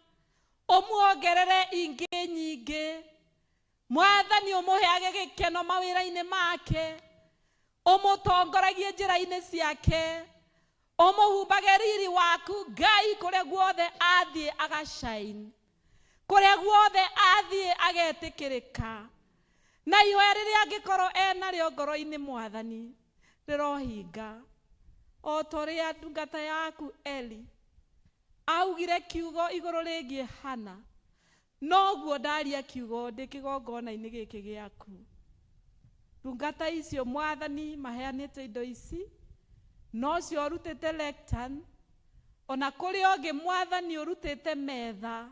ũmuongerere ingĩ nyingĩ. Mwathani ũmũheage gĩkeno mawĩra-inĩ make, ũmũtongoragie njĩra-inĩ ciake, ũmũhumbage riri waku Ngai kũrĩa guothe athiĩ agashine, kũrĩa guothe athiĩ agetĩkĩrĩka. Na ihoya rĩrĩa angĩkorwo enarĩo ngoro-inĩ mwathani rĩrohinga, o ta ũrĩa ndungata yaku Eli augire kiugo igũrũ rĩgiĩ Hana, noguo ndaria kiugo ndĩ kĩgongona-inĩ gĩkĩ gĩaku. Ndungata icio mwathani maheanĩte indo ici, nocio ũrutĩte lectern, ona kũrĩ ũngĩ mwathani ũrutĩte metha,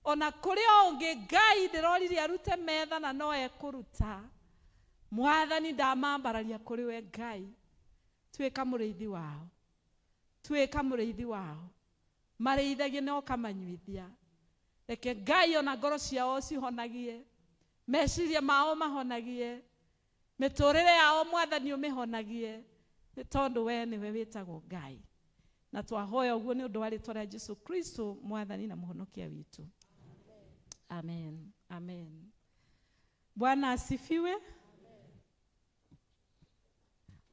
ona kũrĩ ũngĩ Ngai ndĩroririe arute metha na no ekũruta. Mwathani ndamambararia kũrĩ we Ngai, tuĩka mũrĩithi wao, tuĩka mũrĩithi wao, marĩithagie na ũkamanyuithia. Reke Ngai ona ngoro ciao cihonagie, meciria mao mahonagie, mĩtũrĩre yao Mwathani ũmĩhonagie, nĩ tondũ we nĩwe wĩtagwo Ngai. Na twahoya ũguo nĩ ũndũ wa rĩtwa rĩa Jesu Kristo Mwathani na Mũhonokia witũ. Amen. Amen. Bwana asifiwe.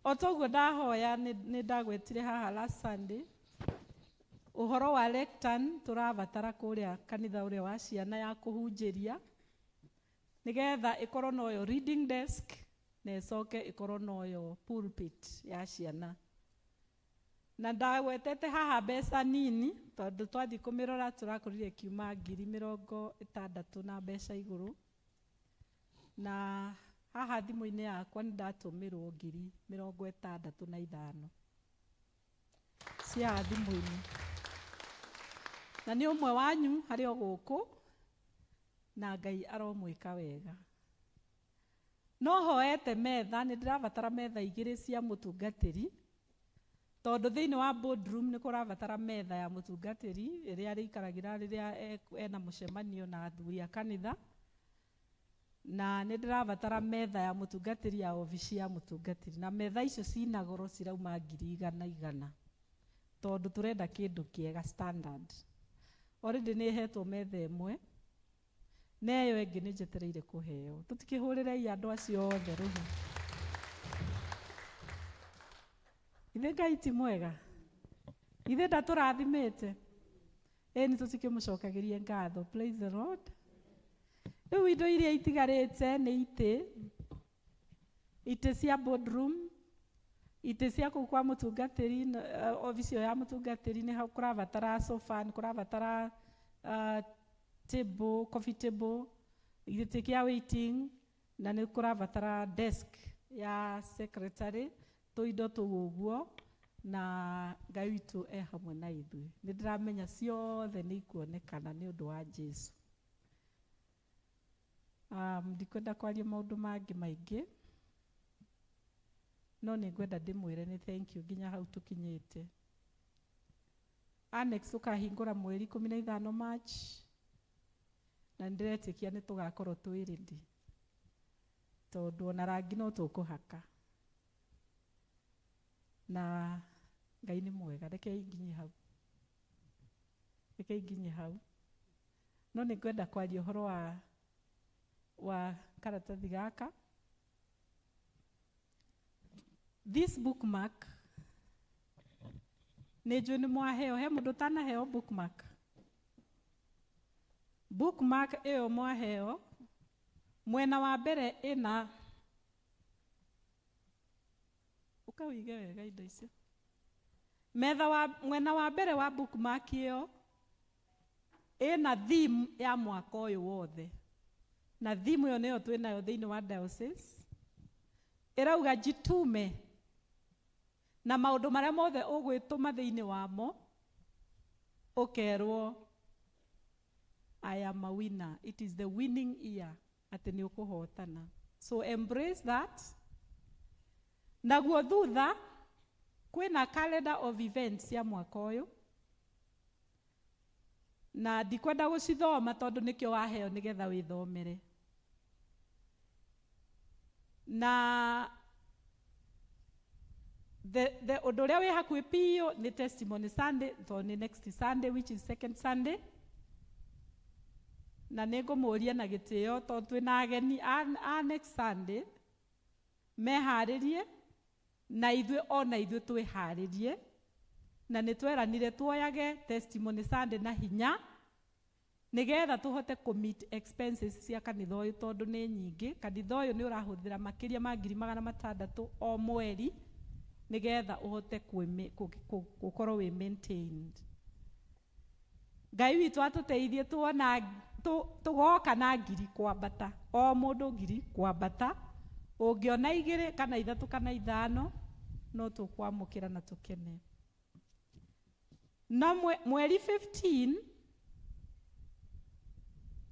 O toguo ndahoya nĩ ndagwetire haha last Sunday ũhoro wa lectern tũrabatara kũrĩa kanitha ũrĩa wa ciana ya kũhunjĩria, nĩgetha ĩkorwo noyo reading desk na ĩcoke ĩkorwo noyo pulpit ya ciana. Na ndagwetete haha mbeca nini tondũ twathiĩ kũmĩrora tũrakorire ĩkiuma 60,000 na mbeca igũrũ, na haha thimũ-inĩ yakwa nĩ ndatũmĩrwo 65,000 cia thimũ-inĩ, na nĩ ũmwe wanyu harĩ o gũkũ, na Ngai aromwĩka wega. No hoete metha, nĩ ndĩrabatara metha igĩrĩ cia mũtungatĩri, tondũ thĩinĩ wa boardroom nĩ kũrabatara metha ya mũtungatĩri ĩrĩa arĩikaragĩra rĩrĩa ena mũcemanio na athuri a kanitha, na nĩ ndĩrabatara metha ya mũtungatĩri ya obici ya mũtungatĩri, na metha icio cina goro cirauma 100,000 tondũ tũrenda kĩndũ kĩega standard. Already nĩ hetwo metha ĩmwe, na ĩyo ĩngĩ nĩ njetereire kũheo. Tũtikĩhũrĩrei andũ acio othe rũhĩ. Ithe Ngai ti mwega? Ithe ndatũrathimĩte? Ĩni tũtikĩmũcokagĩrie ngatho. Praise the Lord. Rĩu indo iria itigarĩte nĩ itĩ, itĩ cia boardroom, itĩ cia kũu kwa mũtungatĩri, obici ĩyo ya mũtungatĩri nĩ kũrabatara sofa, nĩ kũrabatara table, coffee table, gĩtĩ kĩa waiting, na nĩ kũrabatara desk ya secretary, tũindo tũu ũguo, na Ngai witũ e hamwe na ithuĩ. Nĩ ndĩramenya ciothe nĩ ikuonekana nĩ ũndũ wa Jesu. Ndikwenda kwaria maũndũ mangĩ maingĩ, no nĩ ngwenda ndĩmwĩre nĩ thank you nginya hau tũkinyĩte. Annex tũkahingũra mweri 15 March, na nĩndĩretĩkia nĩ tũgakorwo twĩ ready, tondũ ona rangi no tũkũhaka. Na Ngai nĩ mwega. Rekei nginye hau, rekei nginye hau. No nĩ ngwenda kwaria ũhoro wa karatathi gaka. This bookmark nĩ njũĩ nĩ mwaheo. He mũndũ ũtanaheo bookmark? Bookmark ĩyo mwaheo, mwena wa mbere ĩna, ũkawĩige wega indo icio. Metha wa mwena wa mbere wa bookmark ĩyo ĩna theme ya mwaka ũyũ wothe, na theme ĩyo nĩyo twĩnayo thĩinĩ wa diocese. Ĩrauga jitume, na maũndũ marĩa mothe ũgwĩtũma thĩinĩ wamo ũkerwo I am a winner. It is the winning year, atĩ nĩ ũkũhotana. So embrace that. Naguo thutha kwĩna calendar of events ya mwaka ũyũ, na ndikwenda gũcithoma tondũ nĩkĩo waheo nĩgetha wĩthomere. Na the ũndũ ũrĩa wĩ hakuhĩ biũ nĩ Testimony Sunday, tondũ nĩ next Sunday, which is second Sunday. Na nĩ ngũmũria na gĩtĩo tondũ twĩna ageni a next Sunday, meharĩrie, na ithuĩ ona ithuĩ twĩharĩrie, na nĩ tweranire tuoyage Testimony Sunday na hinya nĩgetha tũhote kũ meet expenses cia kanitha ũyũ, tondũ nĩ nyingĩ. Kanitha ũyũ nĩ ũrahũthĩra makĩria ma 600,000 o mweri nĩgetha ũhote gũkorwo wĩ maintained. Ngai witũ atũteithie tuona tũgoka na ngiri kwambata, o mũndũ ngiri kwambata, ũngĩona 2 kana 3 kana 5 no tũkwamũkĩra na tũkene. Na mweri 15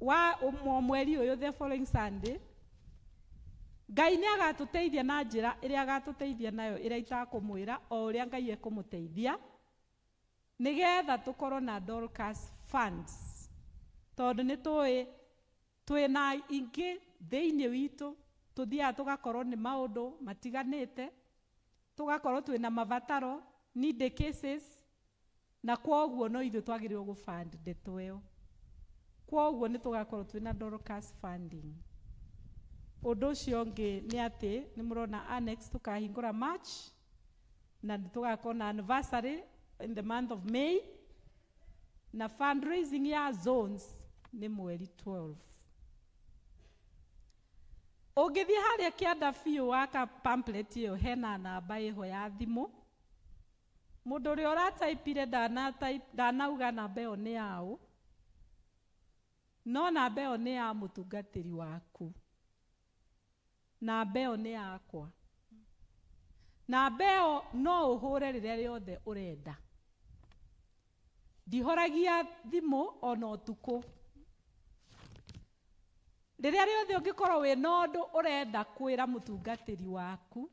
wa mweri ũyũ, the following Sunday, Ngai nĩ agatũteithia na njĩra ĩrĩa agatũteithia nayo ĩrĩa itakũmwĩra, o ũrĩa Ngai ekũmũteithia, nĩgetha tũkorwo na Dorcas funds. Tondũ nĩ tũĩ twĩna ingĩ thĩinĩ witũ tũthiaga tũgakorwo nĩ maũndũ matiganĩte, tũgakorwo twĩna mabataro, need cases, na kwoguo no ithuĩ twagĩrĩirwo gũ fund ndeto ĩyo. Kwoguo nĩ tũgakorwo twĩna Dorcas funding. Ũndũ ũcio ũngĩ nĩ atĩ nĩ mũrona annex tũkahingũra March, na nĩ tũgakorwo na anniversary in the month of May, na fundraising ya zones nĩ mweri 12. Ũngĩthiĩ harĩa kĩanda biũ waka pamphlet ĩyo, hena namba ĩho ya thimũ. Mũndũ ũrĩa ũrataipire ndanauga namba ĩyo nĩ yaũ, no namba ĩyo nĩ ya mũtungatĩri waku. Namba ĩyo nĩ yakwa. Namba ĩyo no ũhũre rĩrĩa rĩothe ũrenda. Ndihoragia thimũ ona ũtukũ. Rĩrĩa rĩothe ũngĩkorwo wĩna ũndũ ũrenda kwĩra mũtungatĩri waku,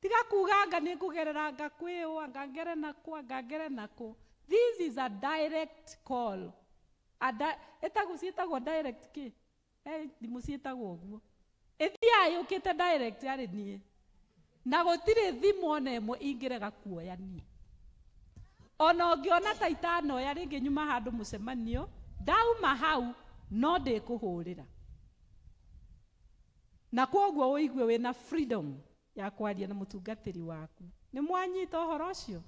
tiga kuga anga nĩ ngũgerera anga kwĩ ũ, anga ngere nakũ, anga ngere nakũ. This is a direct call. Ĩtagwo ciĩtagwo direct kĩ? Thimũ ciĩtagwo ũguo. Ĩthiaga yũkĩte direct harĩ niĩ. Na gũtirĩ thimũ ona ĩmwe ingĩrega kuoya niĩ. Ona ũngĩona ta itanoya rĩngĩ nyuma handũ mũcemanio, ndauma hau no ndĩkũhũrĩra. Na kwoguo ũigue wĩna freedom ya kwaria na mũtungatĩri waku. Nĩ mwanyita ũhoro ũcio?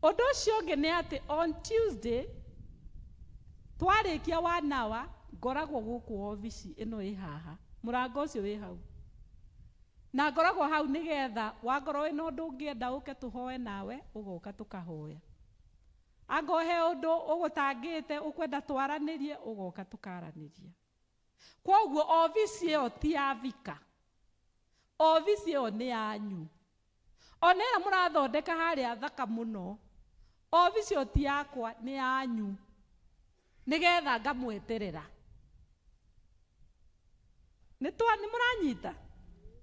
Ũndũ ũcio ũngĩ nĩ atĩ on Tuesday twarĩkia one hour ngoragwo gũkũ obici ĩno ĩ haha, mũrango ũcio wĩ hau. Na ngoragwo hau nĩgetha wakorwo wĩna ũndũ ũngĩenda ũke tũhoe nawe, ũgoka tũkahoya. Angorwo he ũndũ ũgũtangĩte ũkwenda twaranĩrie, ũgoka tũkaranĩria. Kwoguo obici ĩyo ti ya Vika. Obici ĩyo nĩ yanyu. Ona ĩrĩa mũrathondeka harĩa thaka mũno, obici ĩyo ti yakwa, nĩ yanyu. Nĩgetha ngamweterera. Nĩ mũranyita?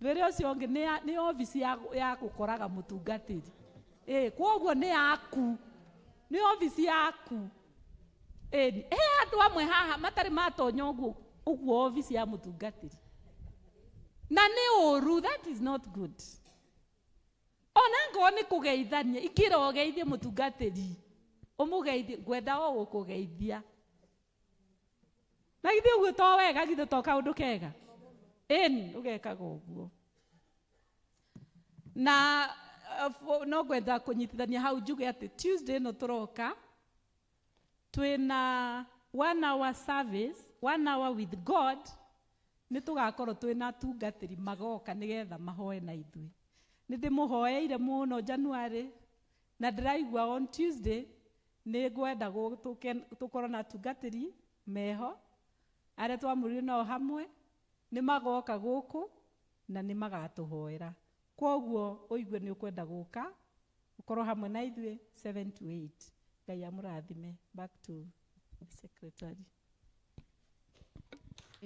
Wĩra ũcio ũngĩ nĩ obici ya gũkoraga mũtungatĩri. Kwoguo nĩ yaku. Nĩ obici yaku. He andũ amwe haha matarĩ matonya ũguo ũguo obici ya mũtungatĩri. Na nĩ ũru, that is not good. Ona ngorwo nĩ kũgeithania, ingĩra ũgeithie mũtungatĩri, ũmũgeithie, ngwenda o gũkũgeithia. Na githĩ ũguo to wega, githĩ to kaũndũ kega? Ĩni, ũgekaga ũguo. Na no ngwenda kũnyitithania hau njuge atĩ Tuesday ĩno tũroka, twĩna 1 hour service, 1 hour with God, nĩ tũgakorwo twĩna atungatĩri magoka nĩgetha mahoe na ithuĩ. Nĩ ndĩmũhoeire mũno January, na ndĩraigua on Tuesday nĩ ngwenda tũkorwo na atungatĩri meho, arĩa twamũrire nao hamwe, nĩ magoka gũkũ na nĩ magatũhoera. Kwoguo ũigue nĩ ũkwenda gũka, ũkorwo hamwe na ithuĩ 7 to 8. Ngai amũrathime. Back to the secretary.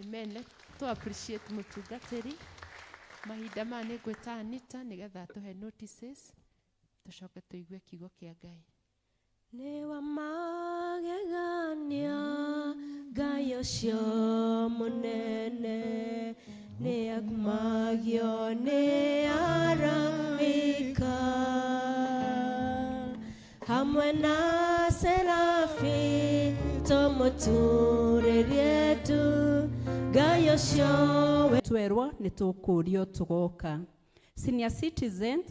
Amen. Let to appreciate mũtungatĩri. Mahinda maya nĩ ngwĩta Anita nĩgetha atũhe notices, tũcoke tũigue kiugo kĩa Ngai. Nĩ wa magegania Ngai ũcio mũnene, nĩ akumagio nĩ araika hamwe na serafi, tũmũturĩrie tu Ngai ũcio twerwo nĩ tũkũrio tũgoka. Senior Citizen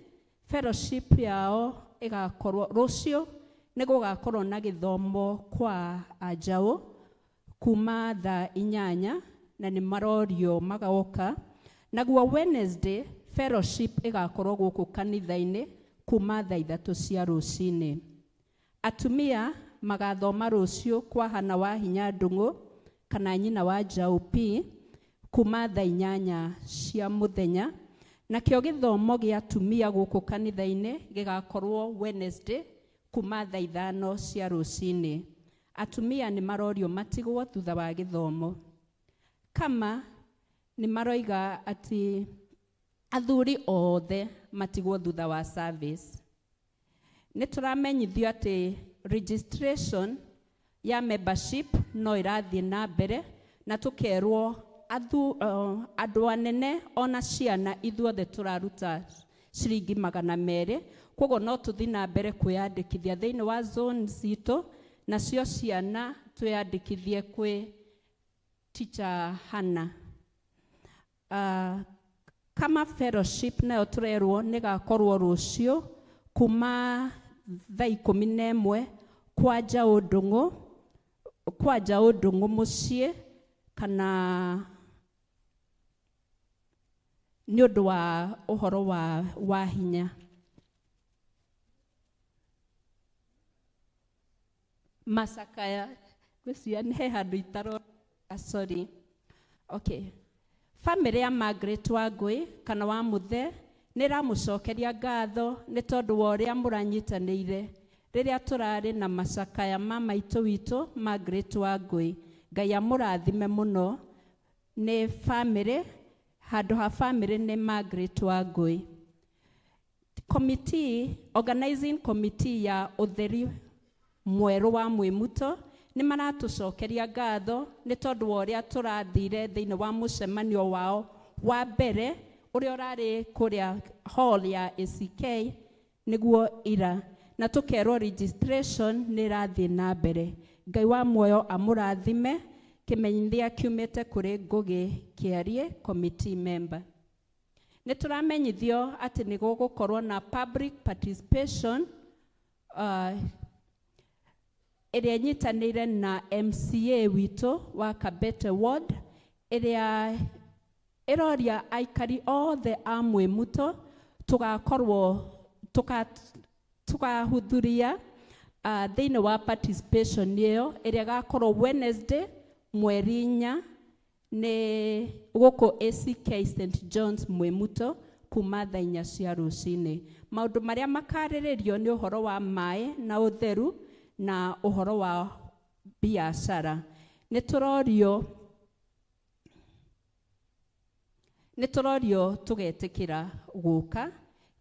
Fellowship yao ĩgakorwo rũciũ, nĩ gũgakorwo na gĩthomo kwa anjaũ kuma thaa 8, na nĩ marorio magoka. Naguo Wednesday fellowship ĩgakorwo gũkũ kanitha-inĩ kuma thaa 3 cia rũcinĩ. Atumia magathoma rũciũ kwa Hana wa Hinya Ndung'u kana nyina wa Njaũ P kuma thaa 8 cia mũthenya. Nakĩo gĩthomo gĩa atumia gũkũ kanitha-inĩ gĩgakorwo Wednesday kuma thaa 5 cia rũcinĩ. Atumia nĩ marorio matigwo thutha wa gĩthomo. Kama nĩ maroiga atĩ athuri othe matigwo thutha wa service. Nĩ tũramenyithio atĩ registration Ya membership no ĩrathiĩ na mbere na tũkerwo athu, andũ anene ona ciana ithuothe tũraruta ciringi 200. Koguo no tũthiĩ na mbere kwĩyandĩkithia thĩinĩ wa zone citũ, nacio ciana twĩyandĩkithie kwĩ teacher Hannah. Kama fellowship nayo tũrerwo nĩ gakorwo rũciũ kuma thaa 11 kwa Njaũ Ndũng'ũ, kwa Njaũ Ndũng'ũ mũciĩ, kana nĩ ũndũ wa ũhoro wa hinya macakaya. Ngwĩciria nĩ he handũ itaro, sorry. Okay, famĩlĩ ya Margaret Wangũi kana wa Mũthe nĩ ĩramũcokeria ngatho nĩ tondũ wa ũrĩa mũranyitanĩire rĩrĩa tũrarĩ na macakaya ma maitũ witũ Margaret Wangũi. Ngai amũrathime mũno. Nĩ famĩlĩ, handũ ha famĩlĩ nĩ Margaret Wangũi. Committee, organizing committee ya ũtheri mwerũ wa Mwĩmuto nĩ maratũcokeria ngatho nĩ tondũ wa ũrĩa tũrathire thĩinĩ wa mũcemanio wao wa mbere ũrĩa ũrarĩ kũrĩa hall ya ACK nĩguo ira, na tũkerwo registration nĩ ĩrathiĩ na mbere. Ngai wa muoyo amũrathime. Kĩmenyithia kiumĩte kũrĩ Ngũgĩ Kĩarie, committee member. Nĩ tũramenyithio atĩ nĩ gũgũkorwo na public participation ĩrĩa ĩnyitanĩire na MCA witũ wa Kabete Ward, ĩrĩa ĩroria aikari othe a Mwĩmuto tũgakorwo tũkahudhuria thĩinĩ wa participation ĩyo ĩrĩa ĩgakorwo Wednesday mweri 4 nĩ gũkũ ACK St John's Mwĩmuto kuma thaa 4 cia rũcinĩ. Maũndũ marĩa makarĩrĩrio nĩ ũhoro wa maĩ na ũtheru na ũhoro wa biacara. Nĩ tũrorio tũgetĩkĩra gũka.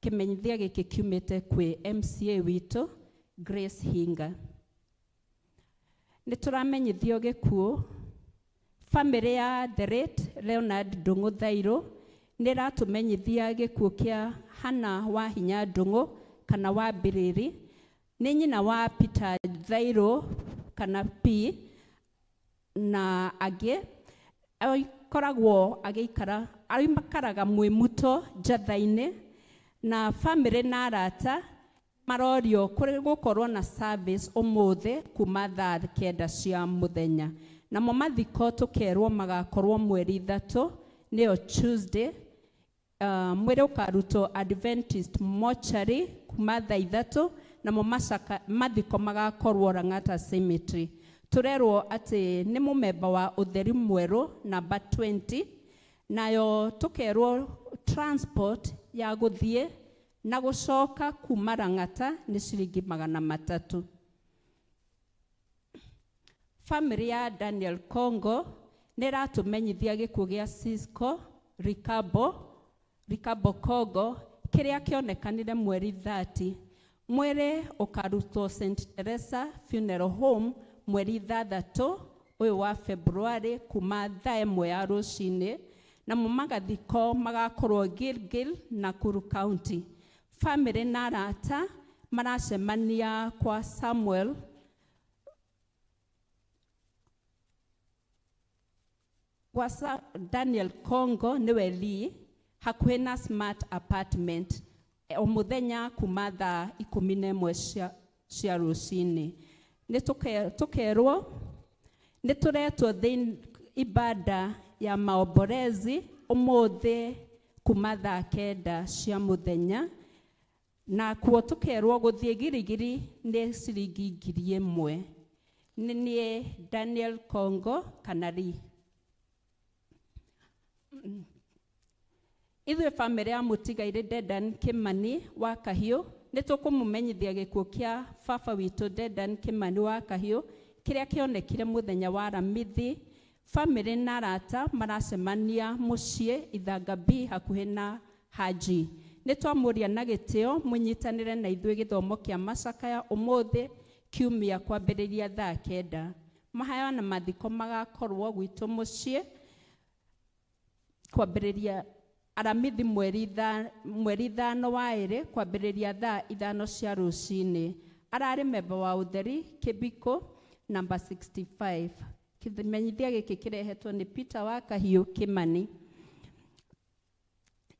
Kĩmenyithia gĩkĩ kiumĩte kwĩ MCA witũ Grace Hinga. Nĩ tũramenyithio gĩkuũ. Famĩlĩ ya the late Leonard Ndũng'ũ Thairũ nĩ ĩratũmenyithia gĩkuũ kĩa Hannah wa Hinya Ndũng'ũ kana wa Mbiriri, nĩ nyina wa Peter Thairũ kana P na angĩ. Akoragwo agĩikara, aikaraga Mwĩmuto Njatha-inĩ, na famĩlĩ na arata marorio kũrĩ gũkorwo na service ũmũthĩ kuma thaa 9 cia mũthenya. Namo mathiko tũkerwo magakorwo mweri 3, nĩyo Tuesday. Mwĩrĩ ũkarutwo Adventist Mortuary kuma thaa 3, namo macaka, mathiko magakorwo Lang'ata Cemetery. Tũrerwo atĩ nĩ mũmemba wa ũtheri mwerũ namba 20. Nayo tũkerwo transport ya gũthiĩ na gũcoka kuma Lang'ata nĩ ciringi 300. Famĩlĩ ya Daniel Congo nĩ ĩratũmenyithia gĩkuũ gĩa Cisco Rikabo Congo kĩrĩa kĩonekanire mweri 30. Mwĩrĩ ũkarutwo St Teresa Funeral Home mweri 6 ũyũ wa February kuma thaa 1 ya rũcinĩ, namo magathiko magakorwo Gilgil, Nakuru County. Famĩlĩ na arata maracemania kwa Samuel kwa Daniel Congo nĩwe Lee, hakuhĩ na Smart Apartment o mũthenya kuma thaa 11 cia rũcinĩ. Nĩ tũkerwo nĩ tũretwo thĩinĩ ibada ya maombolezi ũmũthĩ kuma thaa 9 cia mũthenya, na kuo tũkerwo gũthiĩ Girigiri nĩ ciringi 1000. Nĩ niĩ Daniel Congo kana Lee. Ithuĩ bamĩrĩ ya mũtigairĩ Dedan Kimani wa Kahiũ nĩ tũkũmũmenyithia gĩkuũ kĩa baba witũ Dedan Kimani wa Kahiũ kĩrĩa kĩonekire mũthenya wa Aramithi. Bamĩrĩ na arata maracemania mũciĩ Ithanga B hakuhĩ na Haji. Nĩ twamũria na gĩtĩo mũnyitanĩre na ithuĩ gĩthomo kĩa macakaya ũmũthĩ kiumia kwambĩrĩria thaa 9. Mahaya na mathiko magakorwo gwitũ mũciĩ kwambĩrĩria aramithi mweri 5 wa 2 kwambĩrĩria thaa 5 cia rũcinĩ. Ararĩ memba wa ũtheri Kĩbiko namba 65. Kĩmenyithia gĩkĩ kĩrehetwo nĩ Peter wa Kahiũ Kĩmani.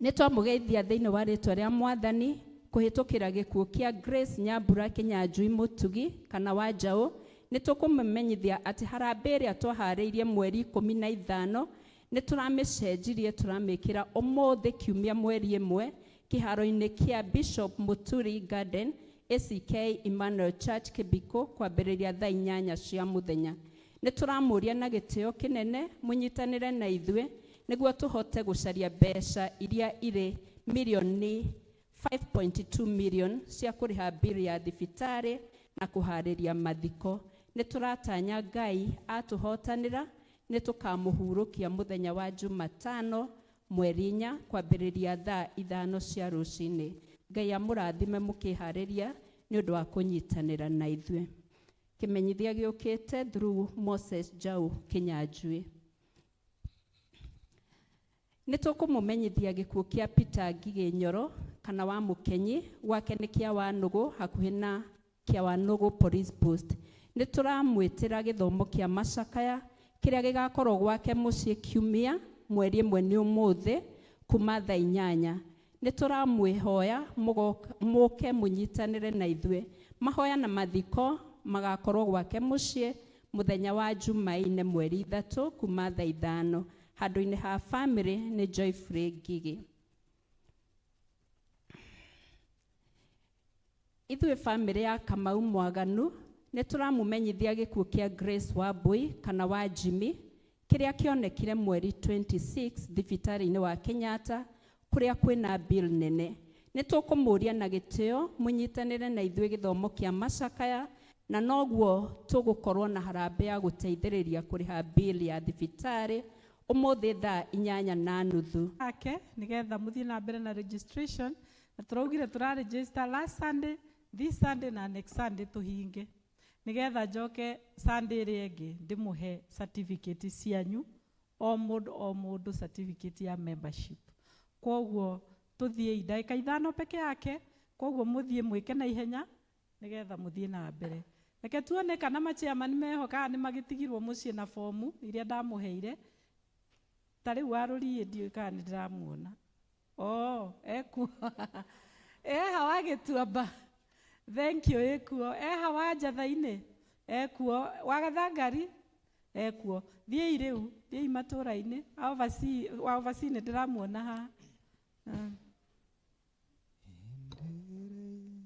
Nĩ twamũgeithia thĩinĩ wa rĩtwa rĩa Mwathani kũhĩtũkĩra gĩkuũ kĩa Grace Nyambura Kĩnyanjui Mũtugi kana wa Njaũ. Nĩ tũkũmũmenyithia atĩ harambee ĩrĩa twaharĩirie mweri 15 nĩ tũramĩcenjirie tũramĩkĩra ũmũthĩ kiumia mweri 1 kĩharo-inĩ kĩa Bishop Muturi Garden ACK Emmanuel Church Kĩbiko kwambĩrĩria thaa 8 cia mũthenya. Nĩ tũramũria na gĩtĩo kĩnene mũnyitanĩre na ithuĩ nĩguo tũhote gũcaria mbeca iria irĩ mirioni 5.2 million cia kũrĩha bill ya thibitarĩ na kũharĩria mathiko. Nĩ tũratanya Ngai atũhotanĩra nĩ tũkamũhurũkia mũthenya wa Jumatano mweri 4 kwambĩrĩria thaa 5 cia rũcinĩ. Ngai amũrathime mũkĩharĩria nĩ ũndũ wa kũnyitanĩra na ithuĩ. Kĩmenyithia gĩũkĩte through Moses Jau Kĩnyanjui. Nĩ tũkũmũmenyithia gĩkuũ kĩa Peter Ngigĩ Nyoro kana wa Mũkenyi, gwake nĩ kĩa Wanũgũ hakuhĩ na kĩa Wanũgũ Police Post. Nĩ tũramwĩtĩra gĩthomo kĩa macakaya kĩrĩa gĩgakorwo gwake mũciĩ kiumia mweri 1 nĩ ũmũthĩ kuma thaa 8. Nĩ tũramwĩhoya mũke mũnyitanĩre na ithuĩ. Mahoya na mathiko magakorwo gwake mũciĩ mũthenya wa Jumaine mweri 3 kuma thaa 5. Handũ-inĩ ha family nĩ Joyfrey Ngigĩ. Ithuĩ family ya Kamau Mwaganu nĩ tũramũmenyithia gĩkuũ kĩa Grace Wambui kana wa Jimmy kĩrĩa kĩonekire mweri 26 thibitarĩ-inĩ wa Kenyatta kũrĩa kwĩna bill nene. Nĩ tũkũmũria na gĩtĩo mũnyitanĩre na ithuĩ gĩthomo kĩa macakaya na noguo tũgũkorwo na harambee ya gũteithĩrĩria kũrĩha bill ya thibitarĩ ũmũthĩ thaa 8:30. Ake nigetha muthie na mbere na registration na turaugire tura register last Sunday, this Sunday na next Sunday tuhinge nigetha njoke Sunday ĩrĩa ĩngĩ ndĩmũhe certificate cianyu o mũndũ certificate ya membership. Koguo tuthiĩ ndagĩka 5 peke yake, koguo muthie mwĩke na ihenya nigetha muthie na mbere. Reke tuone kana machairman meho kana nĩ magĩtigirwo mũciĩ na fomu iria ndamũheire. Ta rĩu warũriĩ ndiũĩ kana nĩ ndĩramuona. Oh, ekuo. Eha wa Gĩtuamba. Thank you ekuo. Eha wa Njatha-inĩ ekuo. Wa Gathangari ekuo. Thiĩi rĩu, thiĩi matũũra-inĩ. Wa oversee nĩ ndĩramuona haha.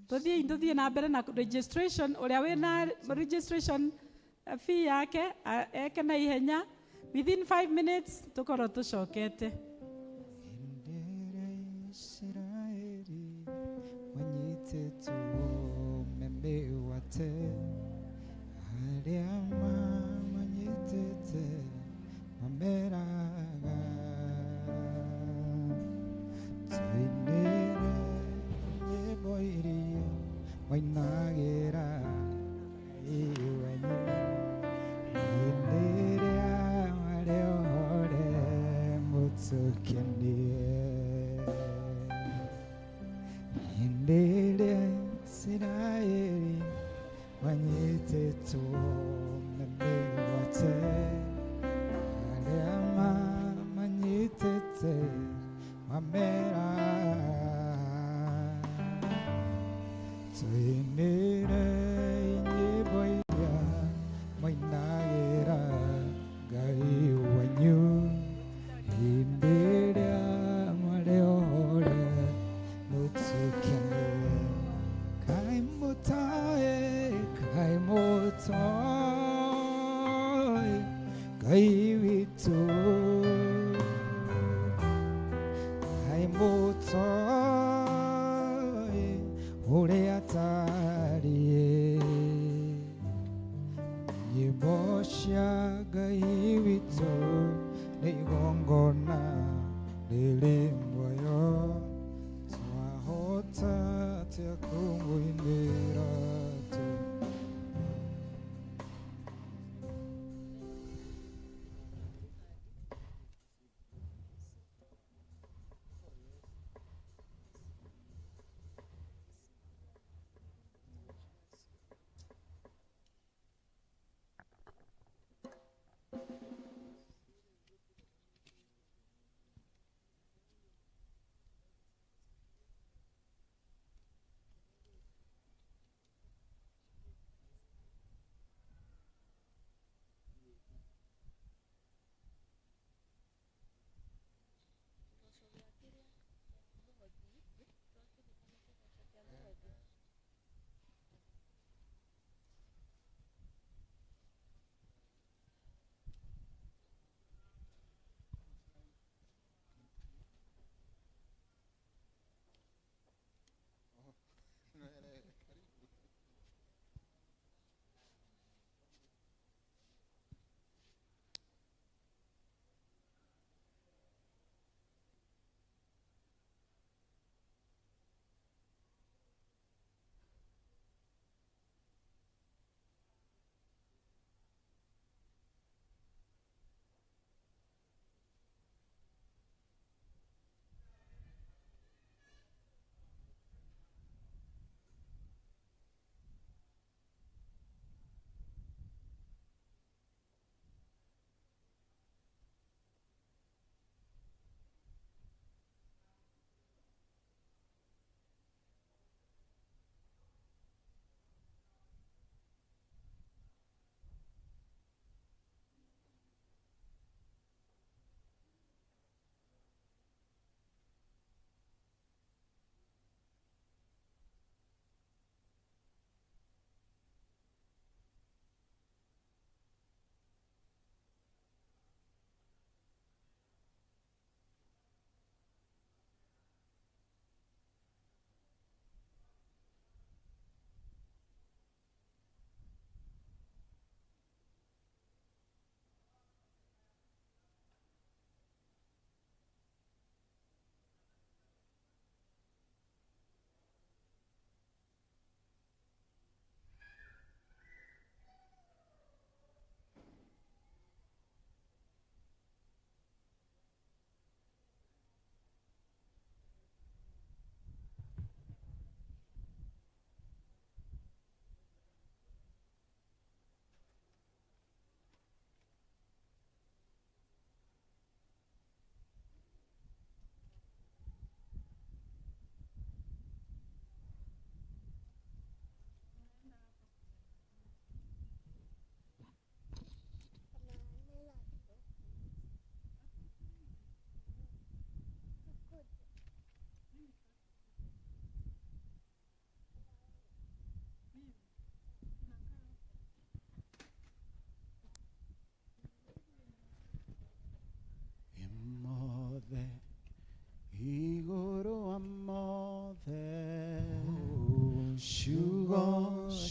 Tuthiĩ tuthiĩ na mbere na registration. Ũrĩa wĩna registration fee yake eke na ihenya within 5 minutes tukorwo tucokete. Isiraeli manyitĩtwo mĩgwate, arĩa mamanyitĩte mameraga. Tũinĩre nyĩmbo iria mainagĩra iwanyu, hĩndĩ ĩrĩa marĩ ohore mũtũkenie. Hĩndĩ ĩrĩa Isiraeli manyitĩtwo na mĩgwate, arĩa mamanyitĩte mameraga. Tũinĩre nyĩmbo iria mainagĩra Ngai wanyu, hĩndĩ ĩrĩa marĩ ohore mũtũkenie. Kaĩ mũtoĩ, kaĩ mũtoĩ Ngai witũ, kaĩ mũtoĩ ũrĩa atariĩ. Nyĩmbo cia Ngai witũ nĩ igongona rĩrĩ muoyo, twahota atĩa kũmũinĩra tũ.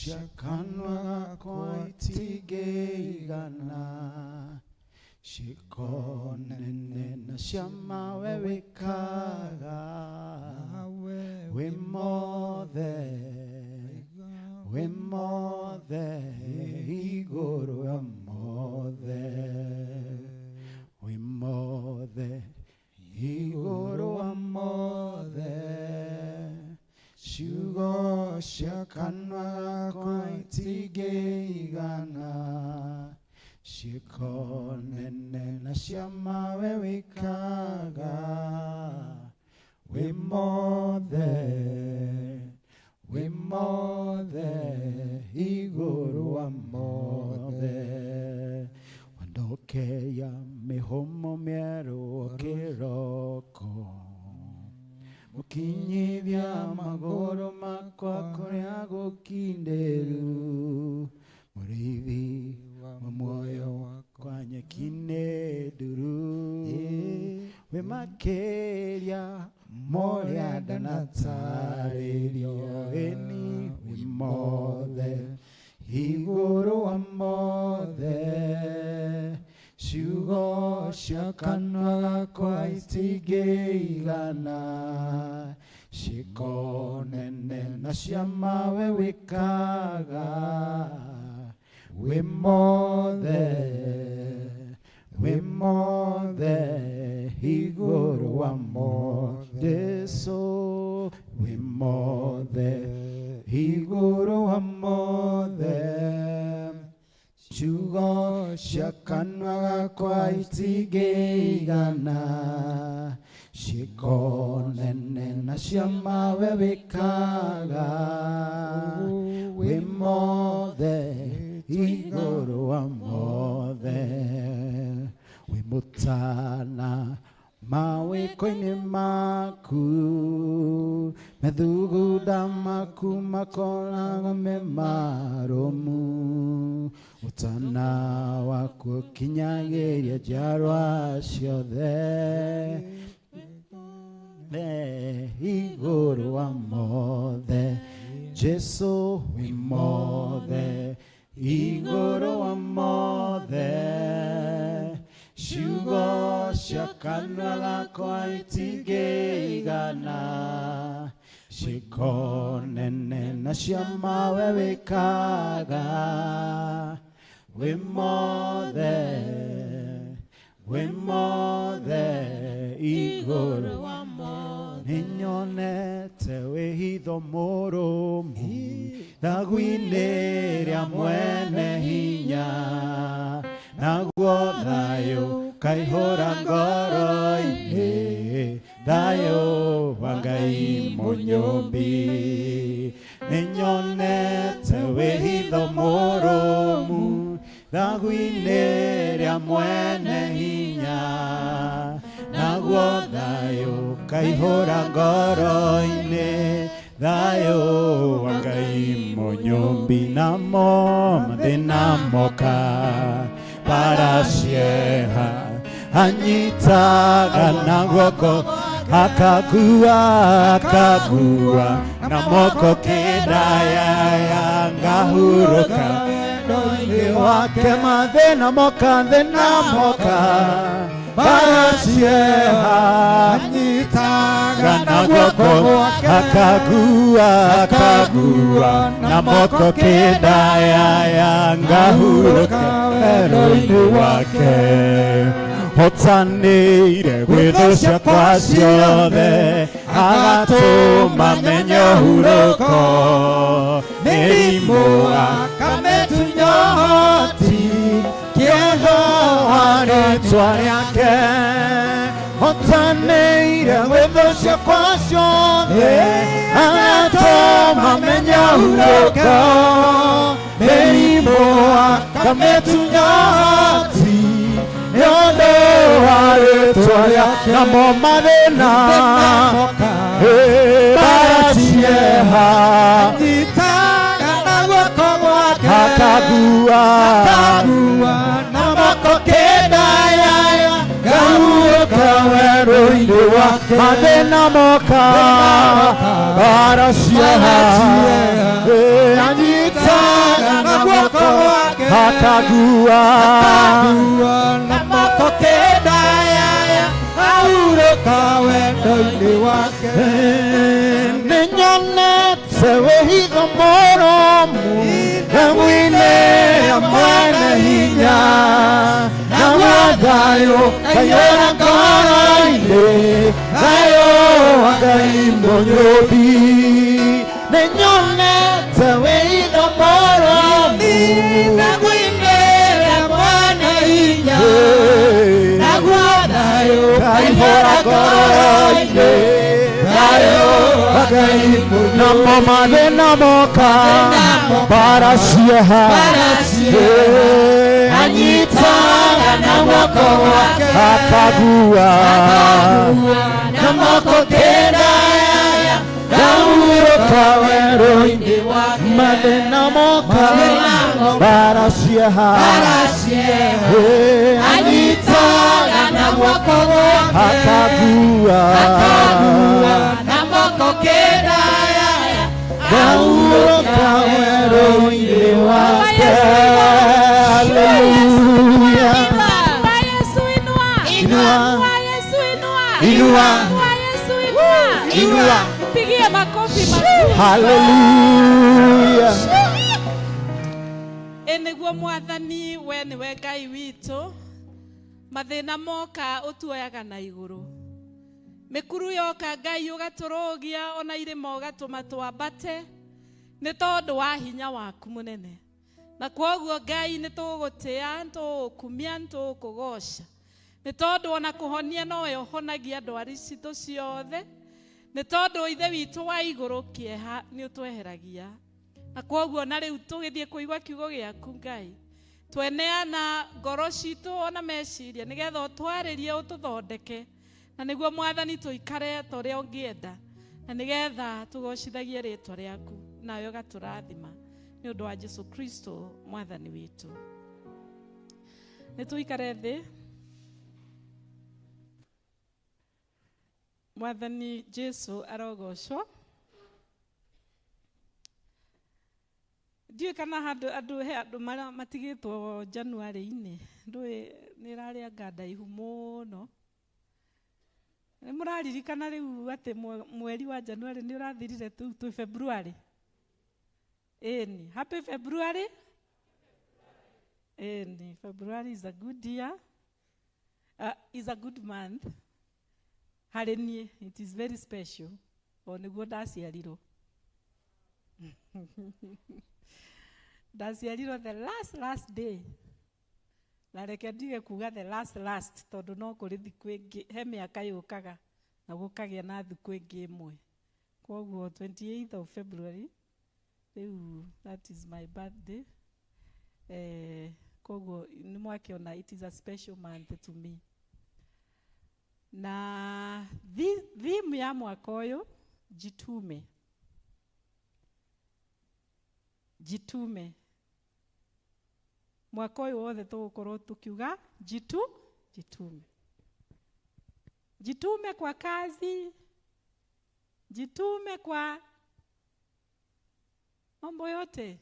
Cia kanua gakwa itingĩigana ciĩko nene na ciama we wĩkaga wĩ mothe wĩ mothe igũrũ ya mothe wĩ mothe igũrũ wa mothe ciugo cia kanua gakwa itingĩigana ciĩko nene na ciama we wĩkaga wĩ mothe wĩ mothe igũrũ wa mothe wandokeria mĩhũmũ mĩerũ o kĩroko mũkinyithia magũrũ makwa kũrĩa gũkindĩru mũrĩithi wa muoyo wakwa nyeki-inĩ nduru wĩ makĩria morĩa ndanatarĩrio ĩni wĩ mothe igũrũ wa mothe ciugo cia kanua gakwa itingĩigana ciĩko nene na ciama we wĩkaga wĩ mothe wĩ mothe igũrũ wa mothe Jesũ wĩ mothe igũrũ wa mothe ciugo cia kanua gakwa itingĩigana ciĩko nene na ciama we wĩkaga wĩ mothe igũrũ wa mothe wĩ mũtana mawĩko-inĩ maku methugunda maku makoragwo me marũmu ũtana waku ũkinyagĩria njiarwa ciothe igũrũ wa mothe Jesũ wĩ mothe igũrũ wa mothe ciugo cia kanua gakwa itingĩigana ciĩko nene na ciama we wĩkaga wĩ mothe wĩ mothe igũrũ wa mothe nĩnyonete wĩhitho mũrũmu thagu-inĩ rĩa mwene hinya naguo thayũ kaihũra ngoro-inĩ thayũ wa Ngai mũnyũmbi nĩnyonete wĩhitho mũrũmu thagu-inĩ rĩa mwene hinya naguo thayũ kaihũra ngoro-inĩ thayũ wa Ngai mũnyũmbi namo mathĩna moka paracieha anyitaga na guoko akakua akakua na moko kĩndayaya ngahurũka wendo-inĩ wake mathĩna moka thĩna moka paracieha anyitaga na guoko akagua akagua na moko kĩndayaya ngahurũka wendo-inĩ wake hotanĩire gwĩthũ ciakwa ciothe agatũma menye ũhurũko mĩrimũ akametunyoti kĩeha wa rĩtwa rĩake hotanĩire gwĩthũ ciakwa ciothe agatũma menye ũhurũko mĩrimũ akametunyoti nĩ ũndũ wa rĩtwa rĩake namo mathĩna baracieha anyitaga na guoko gwake akagua akagua na moko kĩndayaya ngahurũka werũ-inĩ wake mathĩna moka baracieha anyitaga guoko gwake. Akagua Akagua na moko kĩndayaya ahurũka wendo-inĩ wake. Nĩnyonete wĩhitho mũrũmu ndemu-inĩ ya mwene hinya naguo thayũ kaiyũra ngoro-inĩ thayũ wa Ngai mũnyũmbi nĩnyonete wĩhitho mũrũmu Ndemu-inĩ ya mwene hinya naguo thayũ kaihũra ngoro-inĩ thayũ wa Ngai namo mathĩna moka bara cieha anyitaga na guoko gwake akagua na moko kĩndayaya ngahurũka werũ-inĩ wake. mathĩna moka bara cieha anyitaga na guoko gwake akagua akagua na moko kĩndayaya ngahurũka werũ-inĩ wake. Haleluya. Inua. Inua. Inua. Pigie makofi mazuri. Haleluya. Ĩ nĩguo mwathani we nĩwe Ngai witũ mathĩna moka ũtuoyaga na igũrũ mĩkuru yoka Ngai ũgatũrũgia ona irĩma ũgatũma twambate nĩ tondũ wa hinya waku mũnene na kwoguo Ngai nĩ tũgũgũtĩa nĩ tũgũgũkumia nĩ tũgũkũgoca nĩ tondũ ona kũhonia nowe ũhonagia ndwari citũ ciothe nĩ tondũ ithe witũ wa igũrũ kĩeha nĩ ũtweheragia na kwoguo na rĩu tũgĩthiĩ kũigua kiugo gĩaku Ngai tweneana ngoro citũ ona meciria nĩgetha ũtwarĩrie ũtũthondeke na nĩguo mwathani tũikare ta ũrĩa ũngĩenda na nĩgetha tũgocithagie rĩtwa rĩaku nawe ũgatũrathima nĩ ũndũ wa Jesu Kristo mwathani witũ. Nĩ tũikare thĩ. Mwathani Jesu arogocwo. Ndiũĩ kana handũ andũ he andũ matigĩtwo January-inĩ ndũĩ nĩ ĩrarĩ anga ndaihu mũno. Nĩ mũraririkana rĩu atĩ mweri wa January nĩ ũrathirire tu twĩ February. Ĩni, happy February. Ĩni, February is a good year. Is a good month. Harĩ niĩ, it is very special. O nĩguo ndaciarirwo. Ndaciarirwo the last last day. Na reke ndige kuga the last last tondũ no kũrĩ thikũ ĩngĩ he mĩaka yũkaga na gũkagĩa na thikũ ĩngĩ ĩmwe. Kwoguo 28th of February rĩu that is my birthday. Kwoguo nĩ mwakĩona it is a special month to me. Na theme ya mwaka ũyũ jitume. Jitume. Mwaka ũyũ wothe tũgũkorwo tũkiuga jitume. Jitume kwa kazi, jitume kwa mambo yote.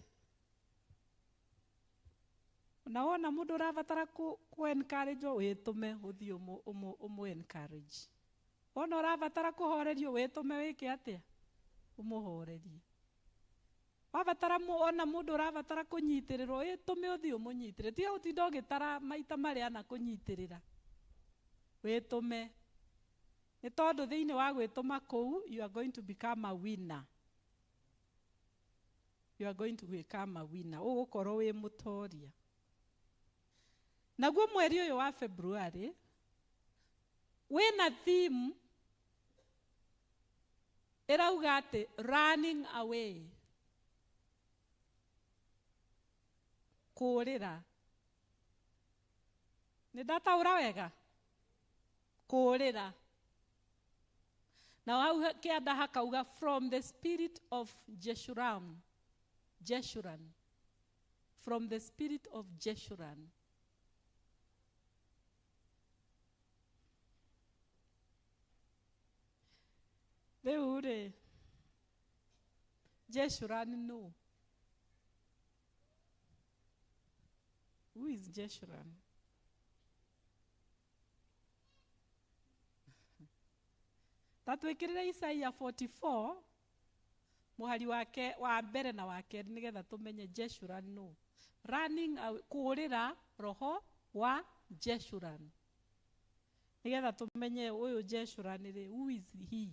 Unaona mũndũ ũrabatara ku encourage wĩtũme ũthiĩ ũmũ encourage. Wona ũrabatara kũhorerio wĩtũme wĩke atĩa? Ũmũhorerie. Wabatara ona mũndũ ũrabatara kũnyitĩrĩrwo wĩtũme ũthiĩ ũmũnyitĩrĩre. Tiga gũtinda ũgĩtara maita marĩa anakũnyitĩrĩra. Wĩtũme. Nĩ tondũ thĩinĩ wa gwĩtũma kũu you are going to become a winner. You are going to become a winner. Ũgũkorwo wĩ mũtoria. Naguo mweri ũyũ wa February wĩna theme ĩrauga atĩ running away. Kũũrĩra. Nĩ ndataũra wega? Kũũrĩra. Na hau kĩanda hakauga from the spirit of Jeshurun. Jeshurun. From the spirit of Jeshurun. Rĩu rĩ, Jeshurun nũ? Who is Jeshurun? Ta twĩkĩrĩre Isaia 44 mũhari wake wa mbere na wa kerĩ nĩgetha tũmenye Jeshurun nũ. Running away, kũũrĩra roho wa Jeshurun. Nĩgetha tũmenye ũyũ Jeshurun rĩ, who is he?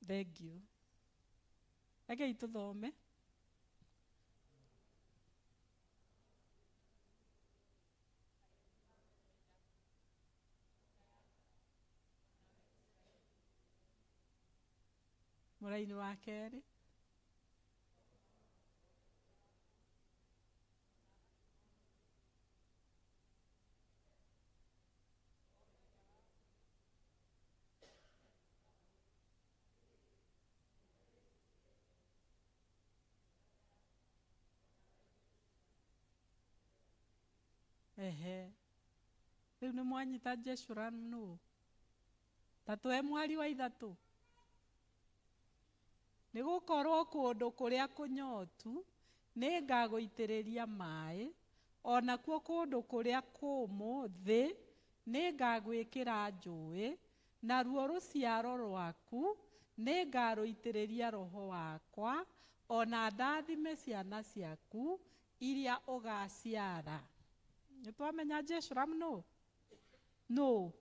Thank you. Rekei tũthome. Mũraini wa kerĩ. Ehe. Rĩu nĩ mwanyita Jeshurun nũ? Ta tũhe mwari wa ithatũ. Nĩ gũkorwo kũndũ kũrĩa kũnyotu nĩ ngagũitĩrĩria maĩ, o nakuo kũndũ kũrĩa kũmũ thĩ nĩ ngagwĩkĩra njũĩ, naruo rũciaro rwaku nĩ ngarũitĩrĩria roho wakwa, o na ndathime ciana ciaku iria ũgaciara. Nĩ twamenya Jeshurun nũ? Nũ?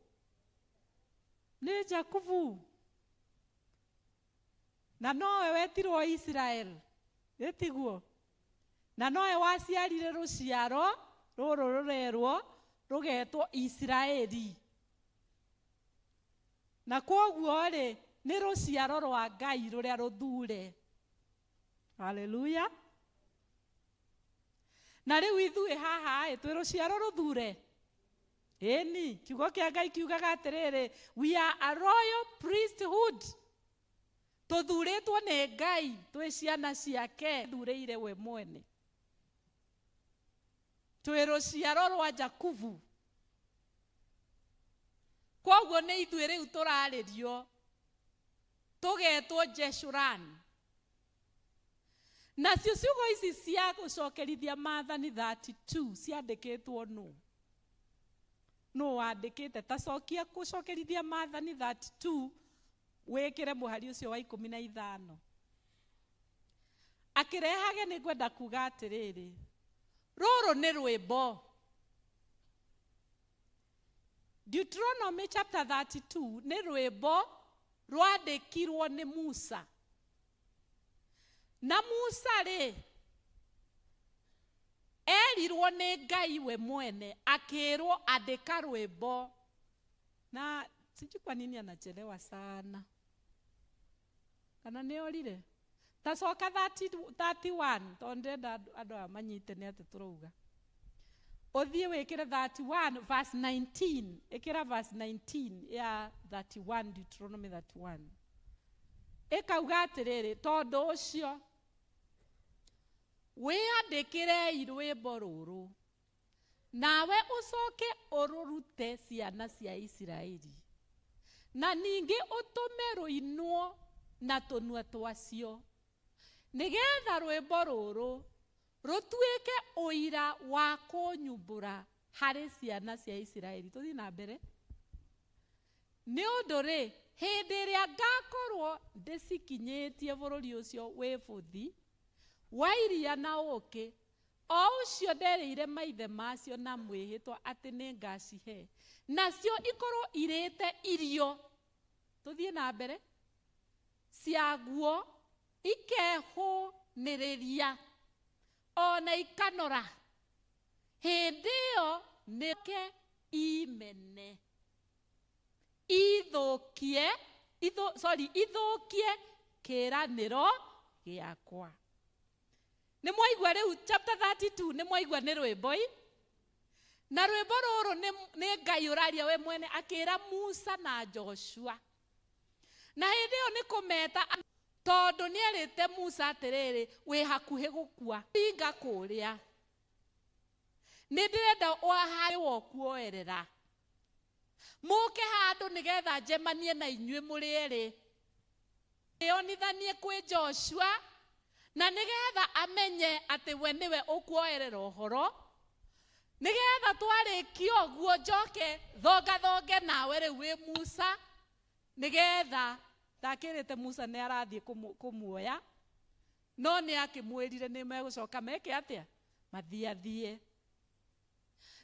Nĩ Jakubu. Na nowe wetirwo Israel. Ĩtiguo? Na nowe waciarire rũciaro rũrũ rũrerwo rũgetwo Isiraeli. Na kwoguo rĩ, nĩ rũciaro rwa Ngai rũrĩa rũthure. Haleluya. Na rĩu ithuĩ haha ĩ twĩ rũciaro rũthure. Ĩni, kiugo kĩa Ngai kiugaga atĩrĩrĩ, we are a royal priesthood. Tũthurĩtwo nĩ Ngai twĩ ciana ciake, thurĩire we mwene. Twĩ rũciaro rwa Jakubu. Kwoguo nĩ ithuĩ rĩu tũrarĩrio tũgetwo Jeshurun. Nacio ciugo ici cia gũcokerithia maathani 32 ciandĩkĩtwo nũ? Nũ wandĩkĩte? Ta cokia gũcokerithia maathani 32 wĩkĩre mũhari ũcio wa 15. Akĩrehage nĩ ngwenda kuga atĩrĩrĩ, rũrũ nĩ rwĩmbo. Deuteronomy chapter 32 nĩ rwĩmbo rwandĩkirwo nĩ Musa. Na Musa rĩ, erirwo nĩ Ngai we mwene, akĩrwo andĩka rwĩmbo. Na sijui kwa nini anachelewa sana. Kana nĩ orire? Ta coka 31, tondũ ndĩrenda andũ aya manyite nĩ atĩ tũrauga. Ũthiĩ wĩkĩre 31 verse 19, ĩkĩra verse 19 ya 31, Deuteronomy 31. Ĩkauga atĩrĩrĩ, tondũ ũcio wĩandĩkĩrei rwĩmbo rũrũ, nawe ũcoke ũrũrute ciana cia Isiraeli, na ningĩ ũtũme rũinwo na tũnua twacio, nĩgetha rwĩmbo rũrũ rũtuĩke ũira wa kũnyumbũra harĩ ciana cia Isiraeli. Tũthiĩ na mbere. Nĩ ũndũ rĩ, hĩndĩ ĩrĩa ngakorwo ndĩcikinyĩtie bũrũri ũcio wĩ bũthi wa iria na ũũkĩ, o ũcio nderĩire maithe macio na mwĩhĩtwa atĩ nĩ ngacihe, nacio ikorwo irĩte irio. Tũthiĩ na mbere. Ciaguo ikehũnĩrĩria ona ikanora, hĩndĩ ĩyo nĩke imene ithũkie, sorry, ithũkie kĩĩranĩro gĩakwa. Nĩ mwaigua rĩu chapter 32, nĩ mwaigua nĩ rwĩmbo i? Na rwĩmbo rũrũ nĩ Ngai ũraria we mwene akĩra Musa na Joshua. Na hĩndĩ ĩyo nĩ kũmeta, tondũ nĩ erĩte Musa atĩrĩrĩ, wĩ hakuhĩ gũkua, ringa kũrĩa, nĩ ndĩrenda waharĩ wokuoerera, mũke handũ nĩgetha njemanie na inyuĩ mũrĩ erĩ, ĩonithanie kwĩ Joshua Na nĩgetha amenye atĩ we nĩwe ũkuoerera ũhoro, nĩgetha twarĩkia ũguo njoke thongathonge nawe rĩu wĩ Musa, nĩgetha ndakĩrĩte Musa nĩ arathiĩ kũmuoya, no nĩ akĩmwĩrire nĩ megũcoka meke atĩa, mathiathiĩ.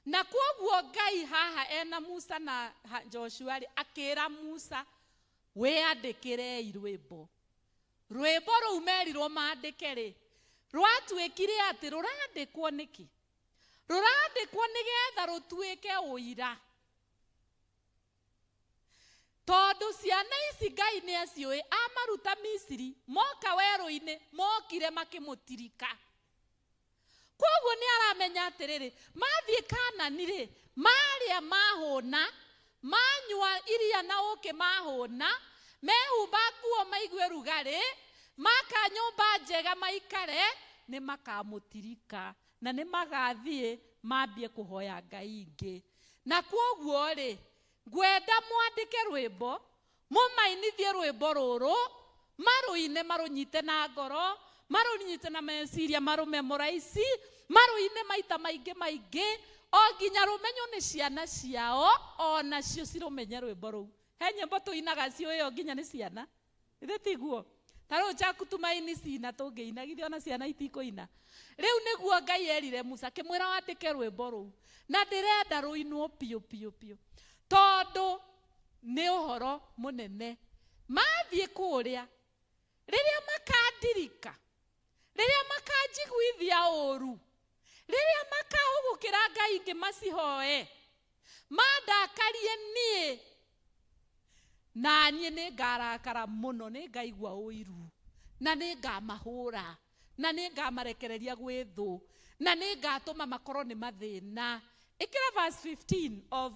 Na kwoguo Ngai haha ena Musa na Joshua rĩ, akĩra Musa, wĩandĩkĩrei rwĩmbo. Rwĩmbo rũu merirwo mandĩke rĩ, rwatuĩkire atĩ rũrandĩkwo nĩkĩ? Rũrandĩkwo nĩgetha rũtuĩke ũira. Tondũ ciana ici Ngai nĩ aciũĩ, amaruta Misiri, moka werũ-inĩ, mokire makĩmũtirika. Kwoguo nĩ aramenya atĩrĩrĩ, mathiĩ Kanani rĩ, marĩa mahũna, manyua iria na ũkĩ mahũna, mehumba nguo maigue rugarĩ, maka nyũmba njega maikare, nĩ makamũtirika na nĩ magathiĩ mambie kũhoya Ngai ingĩ. Na kwoguo rĩ, ngwenda mwandĩke rwĩmbo, mũmainithie rwĩmbo rũrũ, marũine marũnyite na ngoro, marũnyite na meciria, marũmemoraici, marũine maita maingĩ maingĩ, o nginya rũmenywo nĩ ciana ciao, o nacio cirũmenye rwĩmbo rũu. He nyĩmbo tũinaga ciũĩo nginya nĩ ciana, ithe tiguo? Ta rĩu cha kutumaini cina tũngĩina, githĩ ona ciana itikũina? Rĩu nĩguo Ngai erire Musa, akĩmwĩra wandĩke rwĩmbo rũu, na ndĩrenda rũinwo piũ piũ piũ, tondũ nĩ ũhoro mũnene. Mathiĩ kũrĩa, rĩrĩa makandirika, rĩrĩa makanjiguithia ũru, rĩrĩa makahũgũkĩra Ngai ingĩ macihoe, mandakarie niĩ, na niĩ nĩ ngarakara mũno, nĩ ngaigua ũiru, na nĩ ngamahũra, na nĩ ngamarekereria gwĩ thũ, na nĩ ngatũma makorwo nĩ mathĩna. Ĩkĩra verse 15 of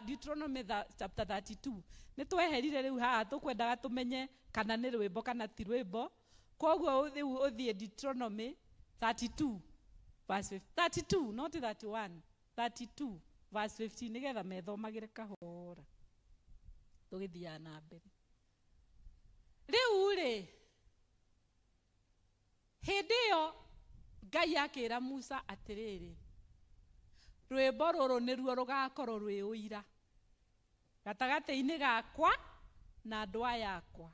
Deuteronomy chapter 32. Nĩ tweherire rĩu haha tũkwendaga tũmenye kana nĩ rwĩmbo kana ti rwĩmbo. Kwoguo rĩu ũthiĩ Deuteronomy 32 verse 32, not 31, 32 verse 15, nĩgetha methomagĩre kahora tũgĩthiaga na mbere. Rĩu rĩ, hĩndĩ ĩyo Ngai akĩra Musa atĩrĩrĩ, rwĩmbo rũrũ nĩruo rũgakorwo rwĩ ũira gatagatĩ-inĩ gakwa na andũ aya akwa,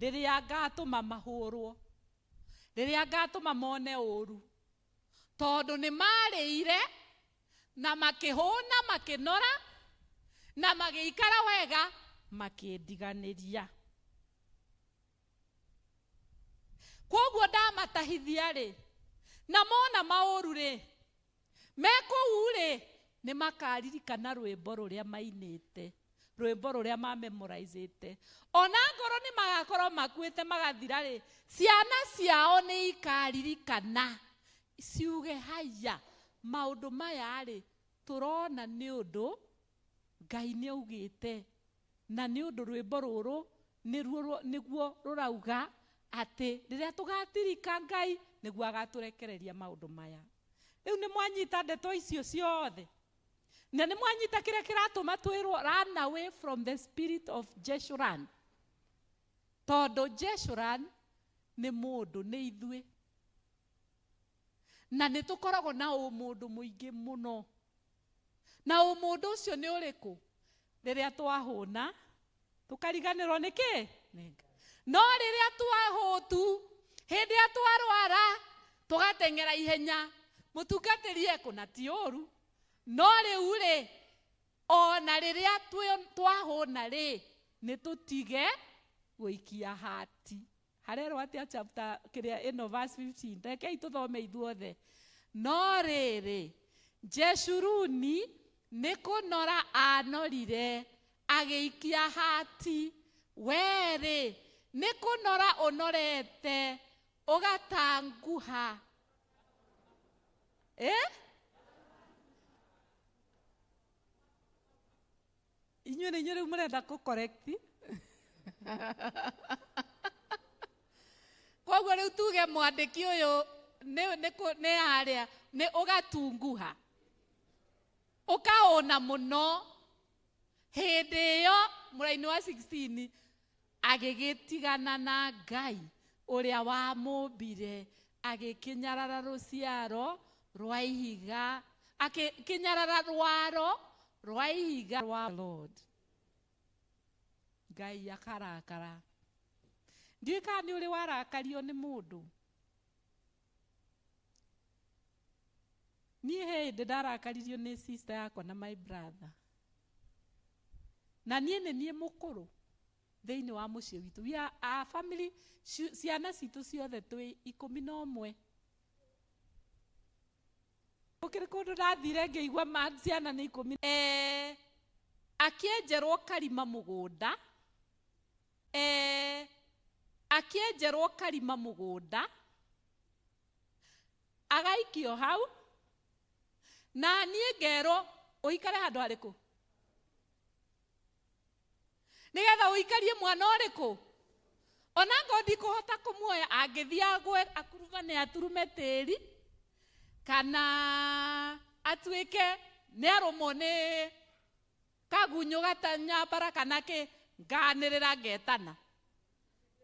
rĩrĩa ngatũma mahũrwo, rĩrĩa ngatũma mone ũru, tondũ nĩ marĩire na makĩhũna makĩnora na magĩikara wega makĩndiganĩria. Kwoguo ndamatahithia rĩ, na mona maũru rĩ, me kũu rĩ, nĩ makaririkana rwĩmbo rũrĩa mainĩte, rwĩmbo rũrĩa mamemorizĩte. Ona ngorwo nĩ magakorwo makuĩte magathira rĩ, ciana ciao nĩ ikaririkana ciuge haya, maũndũ maya rĩ, tũrona nĩ ũndũ Ngai nĩ augĩte, na nĩ ũndũ rwĩmbo rũrũ nĩguo rũrauga atĩ rĩrĩa tũgatirika Ngai nĩguo agatũrekereria maũndũ maya. Rĩu nĩ mwanyita ndeto icio ciothe, na nĩ mwanyita kĩrĩa kĩratũma twĩrwo run away from the spirit of Jeshurun, tondũ Jeshurun nĩ mũndũ, nĩ ithuĩ, na nĩ tũkoragwo na ũmũndũ mũingĩ mũno. Na ũmũndũ ũcio nĩ ũrĩkũ? Rĩrĩa twahũna tũkariganĩrwo nĩ kĩ? No rĩrĩa twahũtu, hĩndĩ ĩrĩa twarwara, tũgateng'era ihenya, mũtungatĩri ekũ, na ti ũru. No rĩu rĩ, ona rĩrĩa twahũna rĩ, nĩ tũtige gũikia hati. Harerwo atĩa chapter kĩrĩa ĩno verse 15? Rekei tũthome ithuothe. No rĩrĩ, Jeshuruni nĩ kũnora anorire agĩikia hati, werĩ nĩ kũnora ũnorete ũgatanguha. Inyuĩ nĩ inyuĩ rĩu mũrenda kũ correct? Koguo rĩu tuge mwandĩki ũyũ nĩ harĩa nĩ ũgatunguha, ũkaũna mũno. Hĩndĩ ĩyo mũraini wa 16 agĩgĩtigana na Ngai, Ũrĩa wamũmbire agĩkĩnyarara rũciaro rwa ihiga, akĩnyarara rwaro rwa ihiga rwa Lord. Ngai akarakara. Ndiũĩ kana nĩ ũrĩ warakario nĩ mũndũ. Niĩ he hĩndĩ ndarakaririo nĩ sister yakwa na my brother. Na niĩ nĩ niĩ mũkũrũ thĩinĩ wa mũciĩ witũ. We are a family, ciana citũ ciothe twĩ 11. Gũkĩrĩ kũndũ ndathire ngĩigua ciana nĩ 10. Akĩenjerwo karima mũgũnda. Akĩenjerwo karima mũgũnda. Agaikio hau. Na niĩ ngerwo ũikare handũ harĩkũ? Nĩgetha ũikarie mwana ũrĩkũ? Ona ngorwo ndikũhota kũmuoya, angĩthiĩ agwe akurumane aturume tĩri, kana atuĩke nĩ arũmwo nĩ kagunyũ gatanyambara kana kĩ, nganĩrĩra ngetana.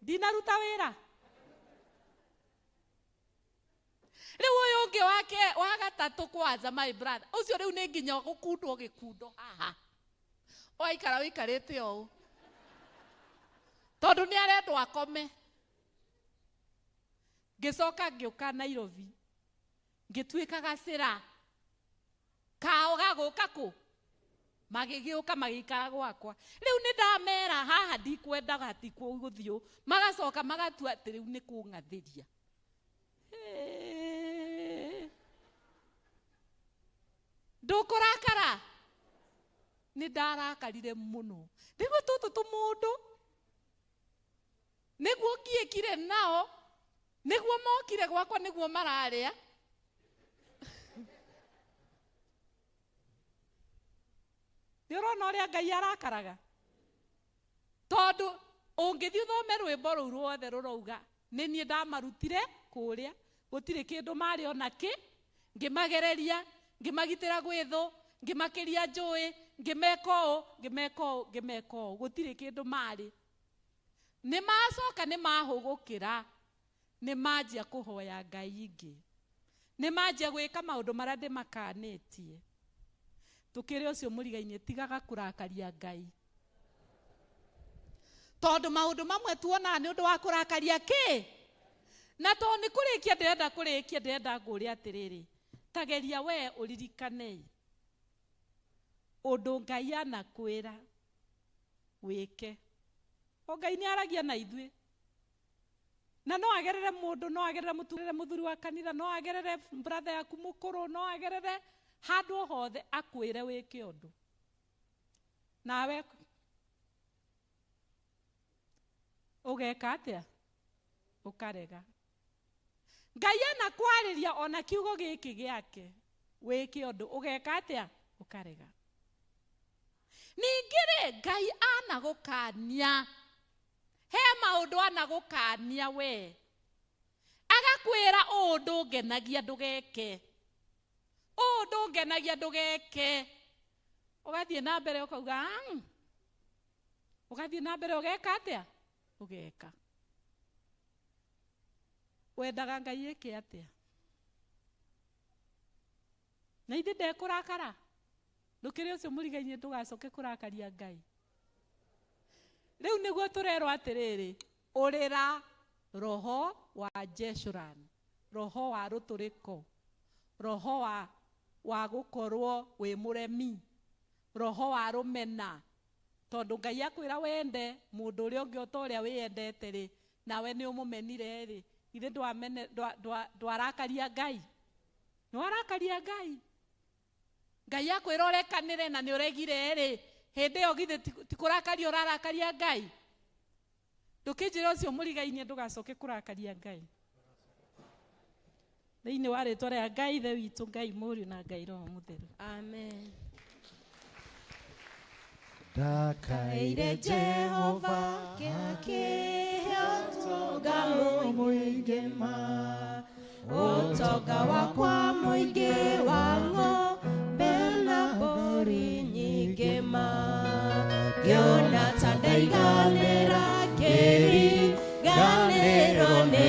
Ndinaruta wĩra. Rĩu ũyũ ũngĩ wake wa gatatũ kwanza, my brother, ũcio rĩu nĩ nginya gũkundwo gĩkundo haha. Waikara ũikarĩte ũũ. Tondũ nĩ arendwo akome. Ngĩcoka ngĩũka Nairobi. Ngĩtuĩka gacĩra. Kao gagũka kũ? Magĩgĩũka magĩikara gwakwa. Rĩu nĩ ndamera haha ndikwendaga hatikũgũthiĩ ũũ. Magacoka magatua atĩ rĩu nĩ kũng'athĩria. Ndũkũrakara? Nĩ ndarakarire mũno. Nĩguo tũtũ tũmũndũ. Nĩguo ngiĩkire nao. Nĩguo mokire gwakwa nĩguo mararĩa. Nĩ ũrona ũrĩa Ngai arakaraga? Tondũ ũngĩthiĩ ũthome rwĩmbo rũu ruothe rũrauga nĩ niĩ ndamarutire kũrĩa, gũtirĩ kĩndũ marĩ ona kĩ, ngĩmagereria, ngĩmagitĩra gwĩ thũ, ngĩmakĩria njũĩ, ngĩmeka ũũ, ngĩmeka ũũ, ngĩmeka ũũ, gũtirĩ kĩndũ marĩ. Nĩ macoka nĩ mahũgũkĩra, nĩ manjia kũhoya Ngai ingĩ. Nĩ manjia gwĩka maũndũ marĩa ndĩmakanĩtie. Tũkĩrĩ ũcio mũrigainie, tigaga kũrakaria Ngai. Tondũ maũndũ mamwe tuonaga nĩ ũndũ wa kũrakaria kĩ? Na tondũ nĩ kũrĩkia ndĩrenda kũrĩkia, ndĩrenda ngũrie atĩrĩrĩ, ta geria we ũririkane ũndũ Ngai anakwĩra wĩke. O Ngai nĩ aragia na ithuĩ. Na no agerere mũndũ, no agerere mũthuri wa kanitha, no agerere brother yaku mũkũrũ, no agerere handũ hothe akwĩre wĩke ũndũ. Nawe ũgeka atĩa? Ũkarega. Ngai anakwarĩria ona kiugo gĩkĩ gĩake wĩke ũndũ, ũgeka atĩa? Ũkarega. Ningĩ rĩ, Ngai anagũkania. He maũndũ anagũkania we. Agakwĩra ũũ ndũngenagia ndũgeke. Ũũ ndũngenagia ndũgeke. Ũgathiĩ na mbere ũkauga, Ũgathiĩ na mbere ũgeka atĩa? Ũgeka. Wendaga Ngai eke atĩa? Na ithe ndekũrakara? Ndũkĩrĩ ũcio mũrigainie ndũgacoke kũrakaria Ngai. Rĩu nĩguo tũrerwo atĩrĩrĩ, ũrĩra roho wa Jeshurun, roho wa rũtũrĩko, roho wa gũkorwo wĩ mũremi, roho wa rũmena, tondũ Ngai akwĩra wende mũndũ ũrĩa ũngĩ o ta ũrĩa wĩyendete rĩ, nawe nĩ ũmũmenire rĩ, githĩ ndwarakaria Ngai? Nĩwarakaria Ngai? Ngai akwĩra ũrekanĩre na nĩ ũregire rĩ, hĩndĩ ĩyo githĩ ti kũrakaria ũrarakaria Ngai? Ndũkĩnjĩre ũcio mũrigainie ndũgacoke kũrakaria Ngai. Thĩinĩ wa rĩtwa rĩa Ngai Ithe witũ, Ngai Mũriũ na Ngai Roho Mũtheru. Amen. Ndakaire Jehova kĩhe ũtonga mũingĩ ma, ũtonga wakwa mũingĩ wa ng'ombe na mbũri nyingĩ ma, ngĩona ta ndaiganĩra ngĩriganĩrwo nĩ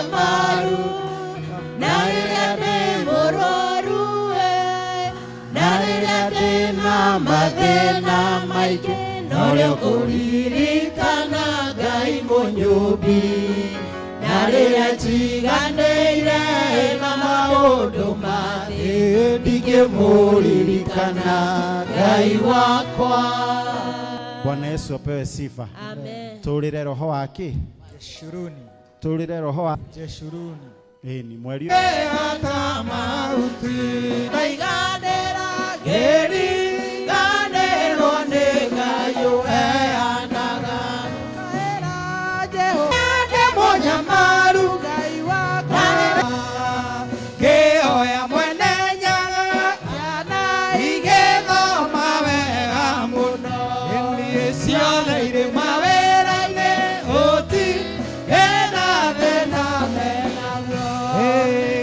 mũnyamaru na rĩrĩa ndĩ mũrwaru na rĩrĩa ndĩ na mathĩna maingĩ norĩo ngũririkana Ngai mũnyũmbi na rĩrĩa njiganĩire na maũndũ ma thĩ ndingĩmũririkana Ngai wakwa. Bwana Yesu apewe sifa. Amen. Tũrĩre roho wake Jeshuruni. Tũrĩre roho wa Jeshuruni. Ĩni mweri hata mauti ndaiganĩra ngĩriganĩrwo nĩ Ngai ũheanaga ndĩ mũnyamaru Ngai wakwa ngĩhoya mwene nyaga ciana igĩthoma wega mũno niĩ ciothe irĩ mawĩra-inĩ gũtirĩ na thĩna menaguo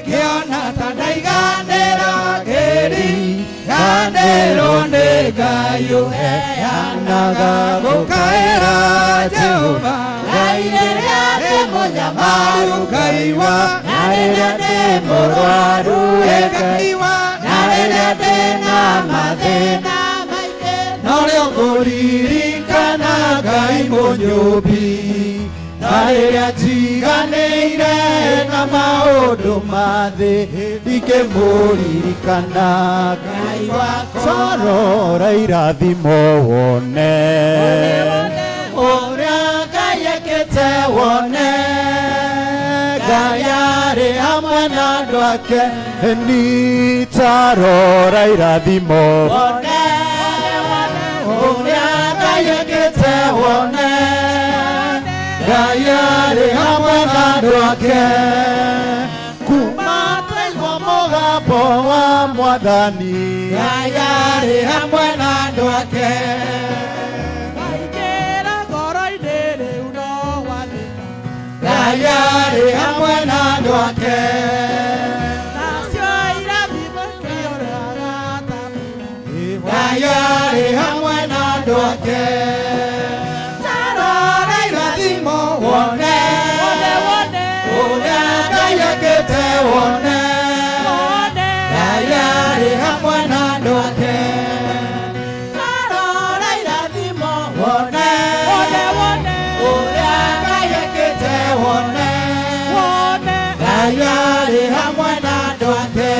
ngĩona ta ndaiganĩra ngĩriganĩrwo nĩ Ngai ũheanaga gũkaĩra Jehova Ngai rĩrĩa ndĩ mũnyamaru Ngai wa na rĩrĩa ndĩ mũrwaru Ngai wa na rĩrĩa ndĩ na mathĩna maingĩ norĩo ngũririkana Ngai mũnyũmbi na rĩrĩa njiganĩire na maũndũ ma thĩ ndingĩmũririkana Ngai wakwa. Tarora irathimo wone ũrĩa Ngai ekĩte wone Ngai arĩ hamwe na andũ ake ni tarora irathimo wone ũrĩa Ngai ekĩte wone Ngai arĩ hamwe na andũ ake kuma twaigua mũgambo wa mwathani Ngai arĩ hamwe na andũ ake Ngaingĩra ngoro-inĩ rĩu no gwathĩka Ngai arĩ hamwe na andũ ake nacio irathimo ikĩũraga ta mbura Ngai arĩ hamwe na andũ ake tarora irathimo wone wone ũrĩa Ngai ekĩte wone wone Ngai arĩ hamwe na andũ ake tarora irathimo wone wone wone ũrĩa Ngai ekĩte wone wone Ngai arĩ hamwe na andũ ake.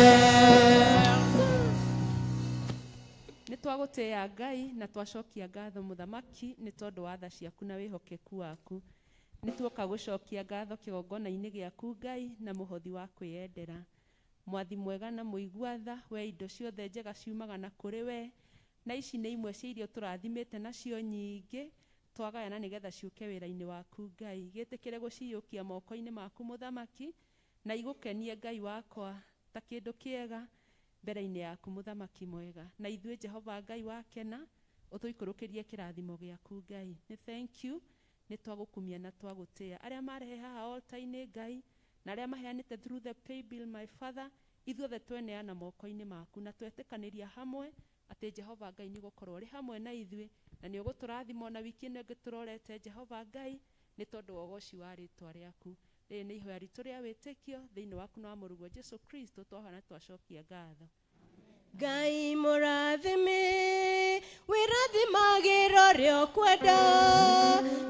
Nĩ twagũtĩĩa Ngai na twacokia ngatho mũthamaki nĩ tondũ wa tha ciaku na wĩhokeku waku. Nĩ tuoka gũcokia ngatho kĩgongona-inĩ gĩaku Ngai na mũhothi wa kwĩyendera. Mwathi mwega na mũigua tha, we indo ciothe njega ciumaga na kũrĩ we, na ici nĩ imwe cia iria tũrathimĩte nacio nyingĩ twagayana nĩgetha ciũke wĩra-inĩ waku Ngai. Gĩtĩkĩre gũciyũkia moko-inĩ maku mũthamaki na igũkenie Ngai wakwa ta kĩndũ kĩega mbere-inĩ yaku mũthamaki mwega. Na ithuĩ Jehova Ngai wakena ũtũikũrũkĩrie kĩrathimo gĩaku Ngai. Nĩ thank you, nĩ twagũkumia na twagũtĩĩa. Arĩa marehe haha altar-inĩ Ngai na arĩa maheanĩte through the pay bill my father, ithuothe tweneana moko-inĩ maku na twetĩkanĩria hamwe atĩ Jehova Ngai nĩ ũgũkorwo ũrĩ hamwe na ithuĩ na nĩ ũgũtũrathima ona wiki ĩno ĩngĩ tũrorete Jehova Ngai nĩ tondũ wa ũgoci wa rĩtwa rĩaku. Rĩrĩ nĩ ihoya ritũ rĩa wĩtĩkio thĩinĩ waku na wa mũrũguo Jesu Kristo twahoya na twacokia ngatho. Ngai mũrathimi wĩrathimagĩra ũrĩa ũkwenda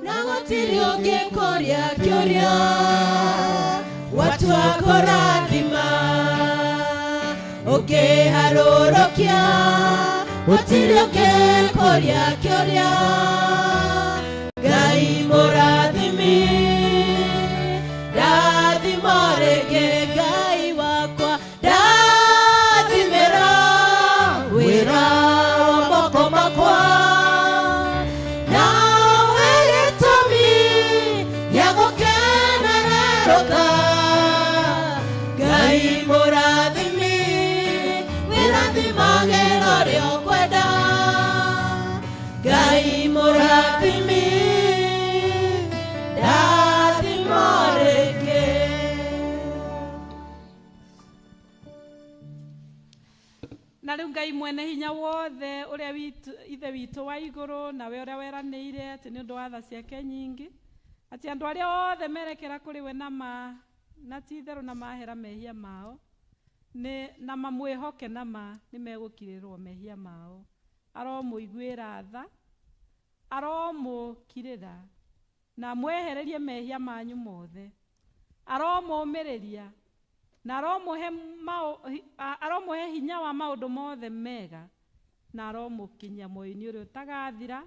na gũtirĩ ũngĩkũria kĩũria watua kũrathima ũkĩharũrũkia gũtirĩ ũngĩkũria kĩũria Ngai mũrathimi ndathima rĩngĩ Ngai wakwa ndathimĩra wĩra wa moko makwa nawe gĩtũmi gĩa gũkenererũka Ngai mũrathimi wĩrathimagĩra ũrĩa ũkwenda Ngai mũrathimi ndathima rĩngĩ. Na rĩu Ngai mwene hinya wothe ũrĩa ithe witũ wa igũrũ nawe ũrĩa weranĩire atĩ nĩ ũndũ wa tha ciake nyingĩ atĩ andũ arĩa othe merekera kũrĩ we na ma Na ti itherũ na mahera mehia mao nĩ na mamwĩhoke na ma nĩ megũkirĩrwo mehia mao. Aromũiguĩra tha, aromũkirĩra na mwehererie mehia manyu mothe. Aromũmĩrĩria na aromũhe hinya wa maũndũ mothe mega na aromũkinyia muoyo-inĩ ũrĩa ũtagathira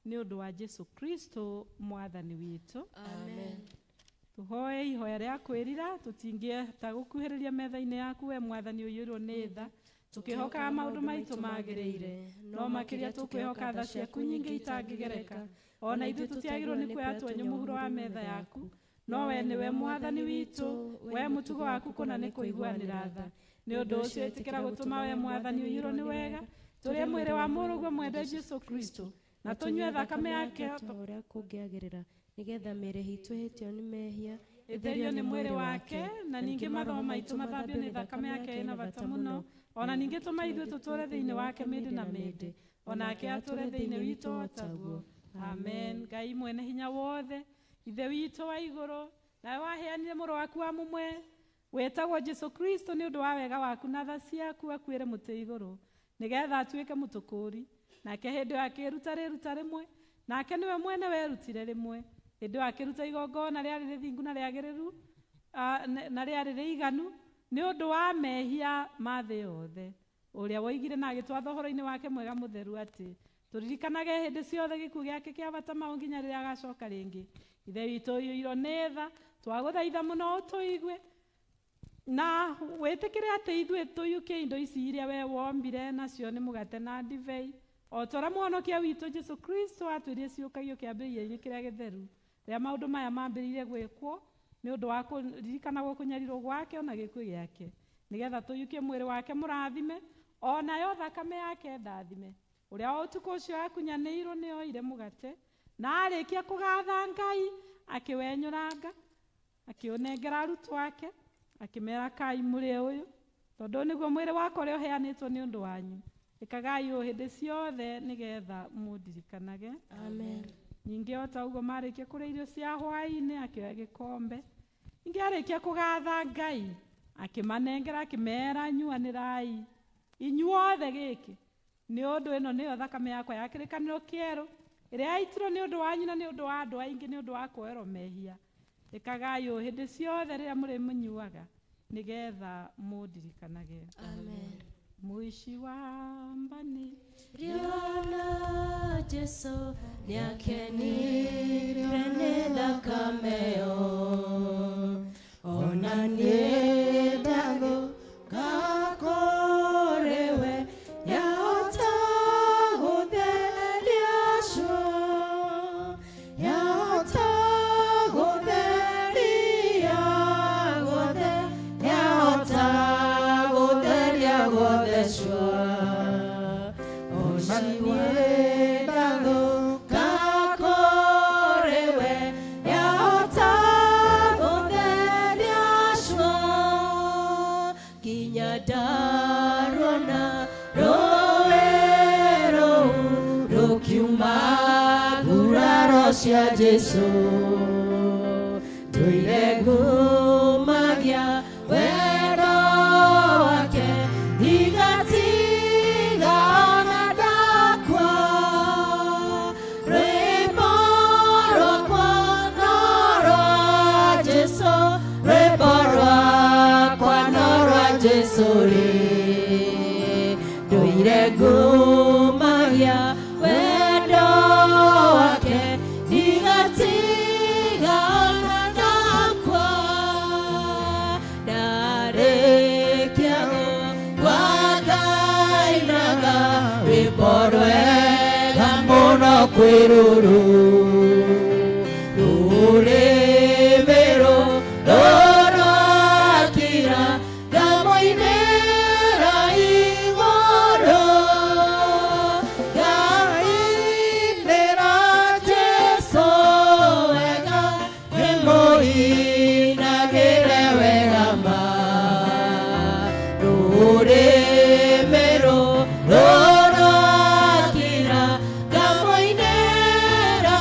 nĩ ũndũ wa Jesu Kristo mwathani witũ. Amen. Tũhoe ihoya rĩa kwĩrira, tũtingĩhota gũkuhĩrĩria metha-inĩ yaku we mwathani ũiyũirwo nĩ tha, tũkĩhokaga maũndũ maitũ magĩrĩire, no makĩria tũkwĩhoka tha ciaku nyingĩ itangĩgereka. Ona ithuĩ tũtiagĩrĩirwo nĩ kuoya tuonyo mũhuro wa metha yaku, no we nĩwe mwathani witũ, we mũtugo waku kũna nĩ kũiguanĩra tha. Nĩ ũndũ ũcio ĩtĩkĩra gũtũma we mwathani ũiyũirwo nĩ wega, tũrĩe mwĩrĩ wa mũrũguo mwende Jesu Kristo, na tũnyue thakame yake ta ũrĩa kũngĩagĩrĩra, nĩgetha mĩĩrĩ itũ ĩhĩtio nĩ mehia ĩtherio nĩ mwĩrĩ wake, na ningĩ maroho maitũ mathambio nĩ thakame yake ĩna bata mũno. Ona ningĩ tũma ithuĩ tũtũũre thĩinĩ wake mĩndĩ na mĩndĩ, onake atũũre thĩinĩ witũ o taguo. Amen. Ngai mwene hinya wothe, Ithe witũ wa igũrũ, nawe waheanire mũrũ waku wa mũmwe wetagwo Jesu Kristo nĩ ũndũ wa wega waku na tha ciaku akuĩre mũtĩ igũrũ, nĩgetha atuĩke mũtũkũũri. Nake hĩndĩ ĩyo akĩĩruta rĩruta rĩmwe, nake nĩwe mwene werutire rĩmwe. Hĩndĩ ĩyo akĩruta igongona rĩarĩ rĩthingu na rĩagĩrĩru, na rĩarĩ rĩiganu nĩ ũndũ wa mehia ma thĩ yothe, ũrĩa woigire na agĩtwatha ũhoro-inĩ wake mwega mũtheru atĩ tũririkanage hĩndĩ ciothe gĩkuũ gĩake kĩa bata mau nginya rĩrĩa agacoka rĩngĩ. Ithe witũ ũiyũirwo nĩ tha, twagũthaitha mũno ũtũigue na wĩtĩkĩre atĩ ithuĩ tũiyũkie indo ici iria we wombire, nacio nĩ mũgate na ndibei, o ta ũrĩa mũhonokia witũ Jesu Kristo atwĩrire ciũkagio kĩambĩrĩria-inĩ kĩrĩa gĩtheru, rĩrĩa maũndũ maya mambĩrĩirie gwĩkwo nĩ ũndũ wa kũririkanagwo kũnyarirwo gwake ona gĩkuũ gĩake, nĩgetha tũiyũkie mwĩrĩ wake mũrathime, onayo thakame yake ndathime. Ũrĩa o ũtukũ ũcio akunyanĩirwo nĩ oire mũgate, na arĩkia kũgatha Ngai akĩwenyũranga, akĩũnengera arutwo ake, akĩmera kai mũrĩe ũyũ, tondũ nĩguo mwĩrĩ wakwa ũrĩa ũheanĩtwo nĩ ũndũ wanyu. Ĩkagai ũũ hĩndĩ ciothe nĩgetha mũndirikanage. Amen. Ningĩ o ta ũguo marĩkia kũrĩa irio cia hwaĩ-inĩ, akĩoya gĩkombe. Ningĩ arĩkia kũgatha Ngai, akĩmanengera akĩmera nyuanĩrai inyuothe gĩkĩ, nĩ ũndũ ĩno nĩyo thakame yakwa ya kĩrĩkanĩro kĩerũ, ĩrĩa yaitirwo nĩ ũndũ wanyu na nĩ ũndũ wa andũ aingĩ nĩ ũndũ wa kuoerwo mehia. Ĩkagai ũũ hĩndĩ ciothe rĩrĩa mũrĩmũnyuaga, nĩgetha mũndirikanage. Amen. Mũici wa mbani Riona Jesu nĩakenire nĩ thakame ĩyo, ona niĩ ndathũka kũrĩ we, yahota gũtheria cua, yahota gũtheria guothe, yahota gũtheria guothe cua. Ona niĩ ndathũka kũrĩ we, yahota gũtheria cua, nginya ndaruona rũĩ rũu rũkiuma nguraro cia Jesu. Ndũire ngumagia wendo wake, ndigatiga ona ndakua. Rwĩmbo rwakwa no rwa Jesu, rwĩmbo rwakwa no rwa Jesu rĩ. Ndũire ngumagia wendo wake, ndigatiga ona ndakua. Ndarĩkia gũkua ngainaga rwĩmbo rwega mũno kwĩ rũrũ, rũrĩmĩ rũrakira ngamũinĩra igũrũ. Ngainĩra Jesu wega, ndĩmũinagĩre wega ma. Rũrĩmĩ rũrakira ngamũinĩra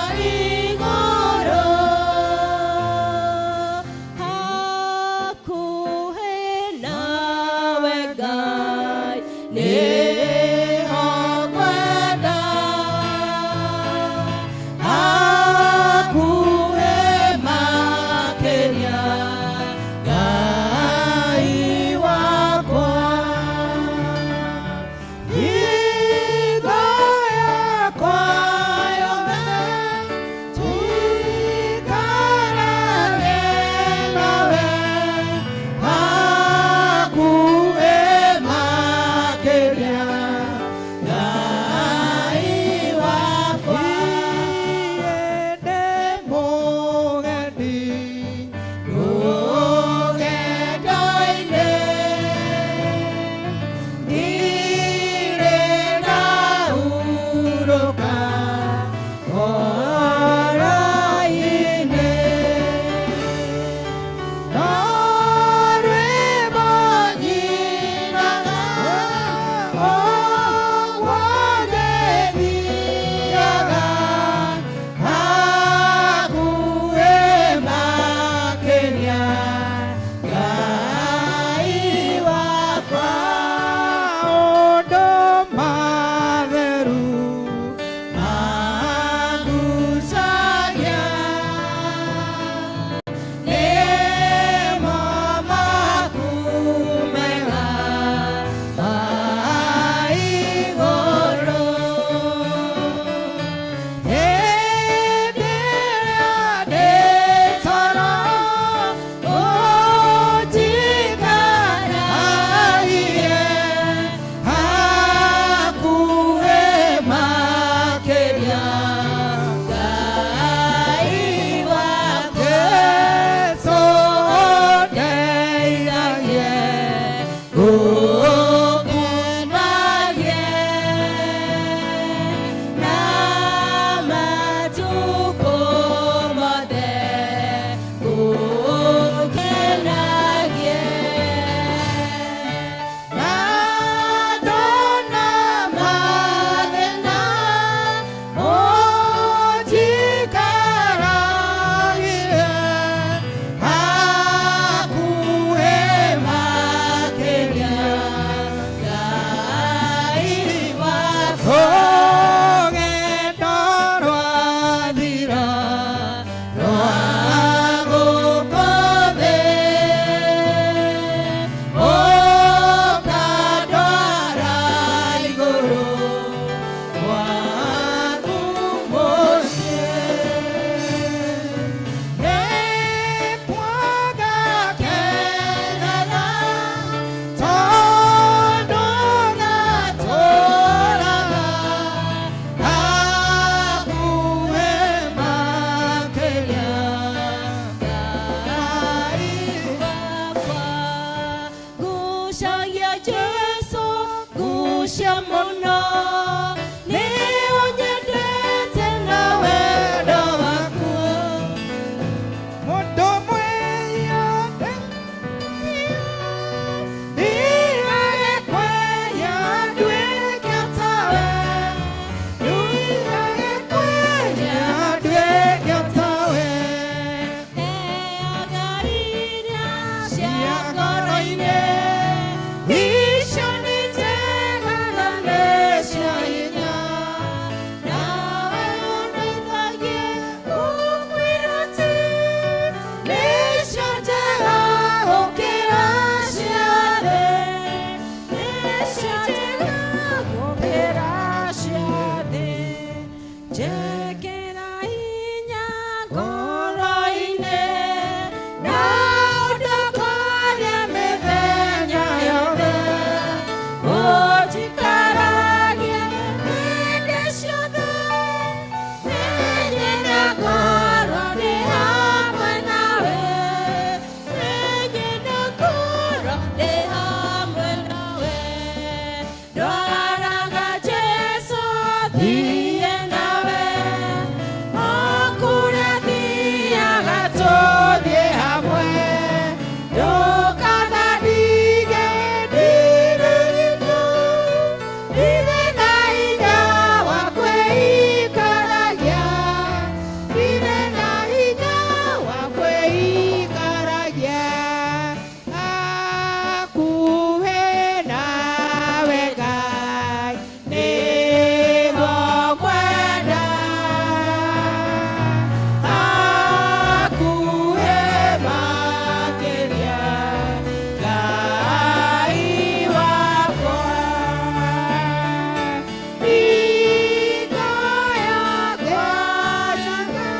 Kũngucia mũno nĩ ũnyendete na wendo waku. Mũndũ mwĩyende thiage kwĩya nduĩke tawe, thiage kwĩya nduĩke tawe. Heaga iria cia Cia ngoro-inĩ, icio nĩ njega na nĩ cia hinya. Nawe ũndeithagie gũkwĩra atĩ nĩcio njega gũkĩra cia thĩ, nĩcio njega gũkĩra cia thĩ. Njĩkĩra hinya ngoro-inĩ na ũndokorie mĩthenya yothe, ũnjikaragie hĩndĩ ciothe, niĩ na ngoro ndĩ hamwe nawe, niĩ na ngoro ndĩ hamwe nawe. Ndwaraga Jesũ thiĩ nawe, o kũrĩa thiaga tũthiĩ hamwe, ndũkanandige ndirĩ hinya, ndirĩ na hinya wa kwĩikaragia, ndirĩ na hinya wa kwĩikaragia hakuhĩ nawe Ngai nĩguo ngwenda, hakuhĩ makĩria Ngai wakwa, hingo yakwa njega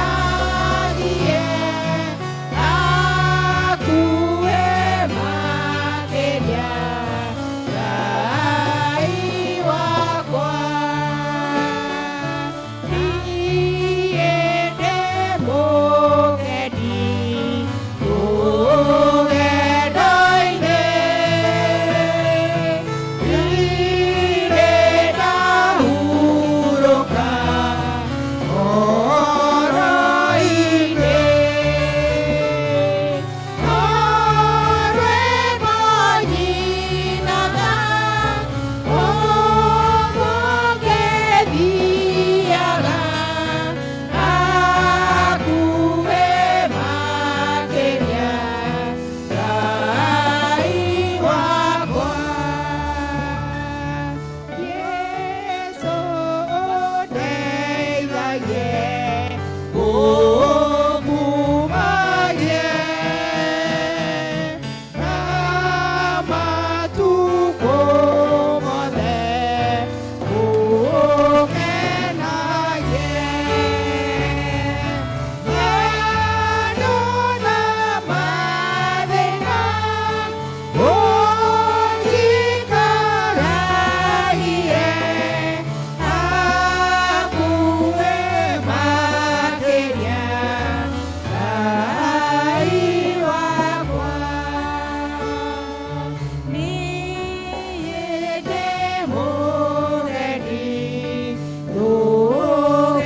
ũnjikaragie hakuhĩ makĩria Ngai wakwa, niĩ ndĩ mũgeni rũgendo-inĩ, ndirĩ ndahurũka ngoro-inĩ, no rwĩmbo nyinaga ũguo ngĩthiaga hakuhĩ makĩria Ngai wakwa. Jesũ ũndeithagie ũngumagie na matukũ mothe ũngenagie. Andũ na mathĩna ũnjikaragie hakuhĩ makĩria Ngai wakwa. Niĩ ndĩ mũgeni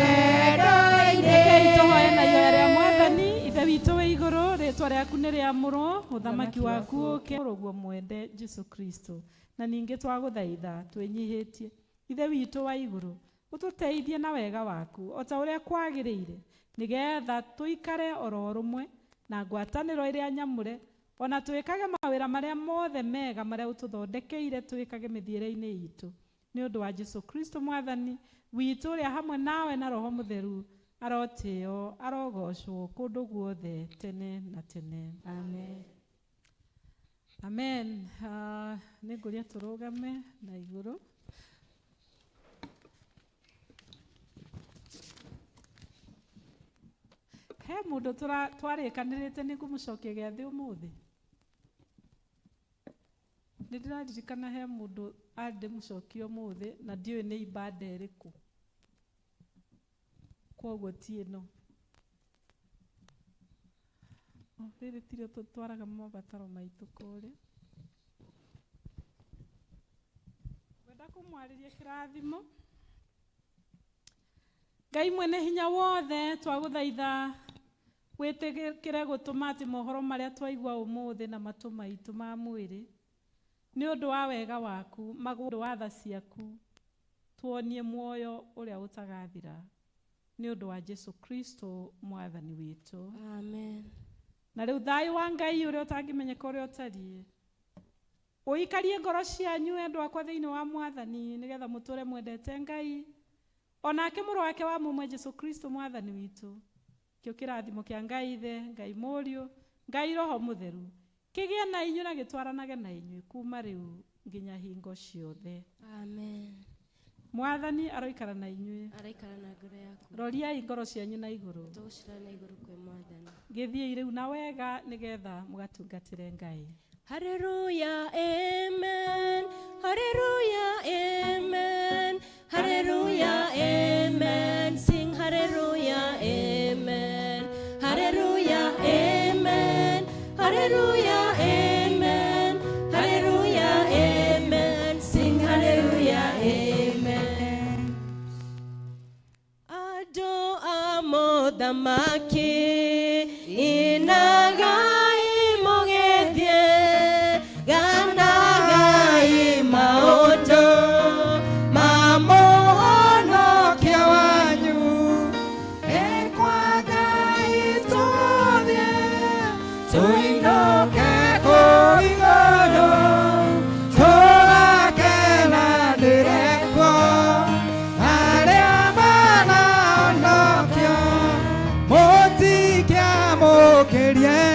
rũgendo-inĩ. Rekei tũhoe na ihoya rĩa Mwathani. Ithe witũ wĩ igũrũ, rĩtwa rĩaku nĩ rĩamũrwo, ũthamaki waku ũke, ũguo mwende Jesu Kristo. Na ningĩ twagũthaitha twĩnyihĩtie, Ithe witũ wa igũrũ, ũtũteithie na wega waku o ta ũrĩa kwagĩrĩire, nĩgetha tũikare oro rũmwe na ngwatanĩro ĩrĩa nyamũre, ona twĩkage mawĩra marĩa mothe mega marĩa ũtũthondekeire twĩkage mĩthiĩre-inĩ itũ, nĩ ũndũ wa Jesu Kristo Mwathani witũ, ũrĩa hamwe nawe na Roho Mũtheru arotĩo arogocwo kũndũ guothe tene na tene. Amen. Amen. Nĩ ngũria tũrũgame na igũrũ. He mũndũ twarĩkanĩrĩte nĩ ngũmũcokia gĩathĩ ũmũthĩ. Nĩ ndĩraririkana he mũndũ andĩmũcokia ũmũthĩ na ndiũĩ nĩ ibada ĩrĩkũ, kwoguo ti ĩno. Rĩrĩ tirĩo tũtwaraga mabataro maitũ kũrĩa. Kũmwarĩria kĩrathimo. Ngai mwene hinya wothe, twagũthaitha wĩtĩkĩre gũtũma atĩ mohoro marĩa twaigua ũmũthĩ na matũ maitũ ma mwĩrĩ, nĩ ũndũ wa wega waku, magũndũ wa tha ciaku, tuonie muoyo ũrĩa ũtagathira, nĩ ũndũ wa Jesu Kristo Mwathani witũ. Amen. Na rĩu thayũ wa Ngai ũrĩa ũtangĩmenyeka ũrĩa ũtariĩ ũikarie ngoro cianyu, endwa akwa, thĩinĩ wa Mwathani, nĩgetha mũtũre mwendete Ngai onake mũrũ wake wa mũmwe Jesu Kristo Mwathani witũ. Kĩo kĩrathimo kĩa Ngai Ithe, Ngai Mũriũ, Ngai Roho Mũtheru kĩgĩe na inyuĩ na gĩtwaranage na inyuĩ kuma rĩu nginya hingo ciothe. Amen. Mwathani aroikara na inyuĩ. Araikara na ngoro yaku. Roriai ngoro cianyu na igũrũ. Tũgũcira na igũrũ kwĩ Mwathani. Gĩthiĩi rĩu na wega nĩgetha mũgatungatĩre Ngai. Hallelujah, amen. Hallelujah, amen. Hallelujah, amen. Sing hallelujah, amen. Hallelujah, amen. Hallelujah, amen. Hallelujah, amen. Sing hallelujah, amen. Andũ a mũthamaki, inagai mũgĩthiĩ, ganagai maũndũ ma mũhonokia wanyu. Ĩkwa Ngai tũthiĩ, tũinũke kũu igũrũ, tũgakenanĩre kuo. Arĩa manahonokio mũtikĩamũkĩrie.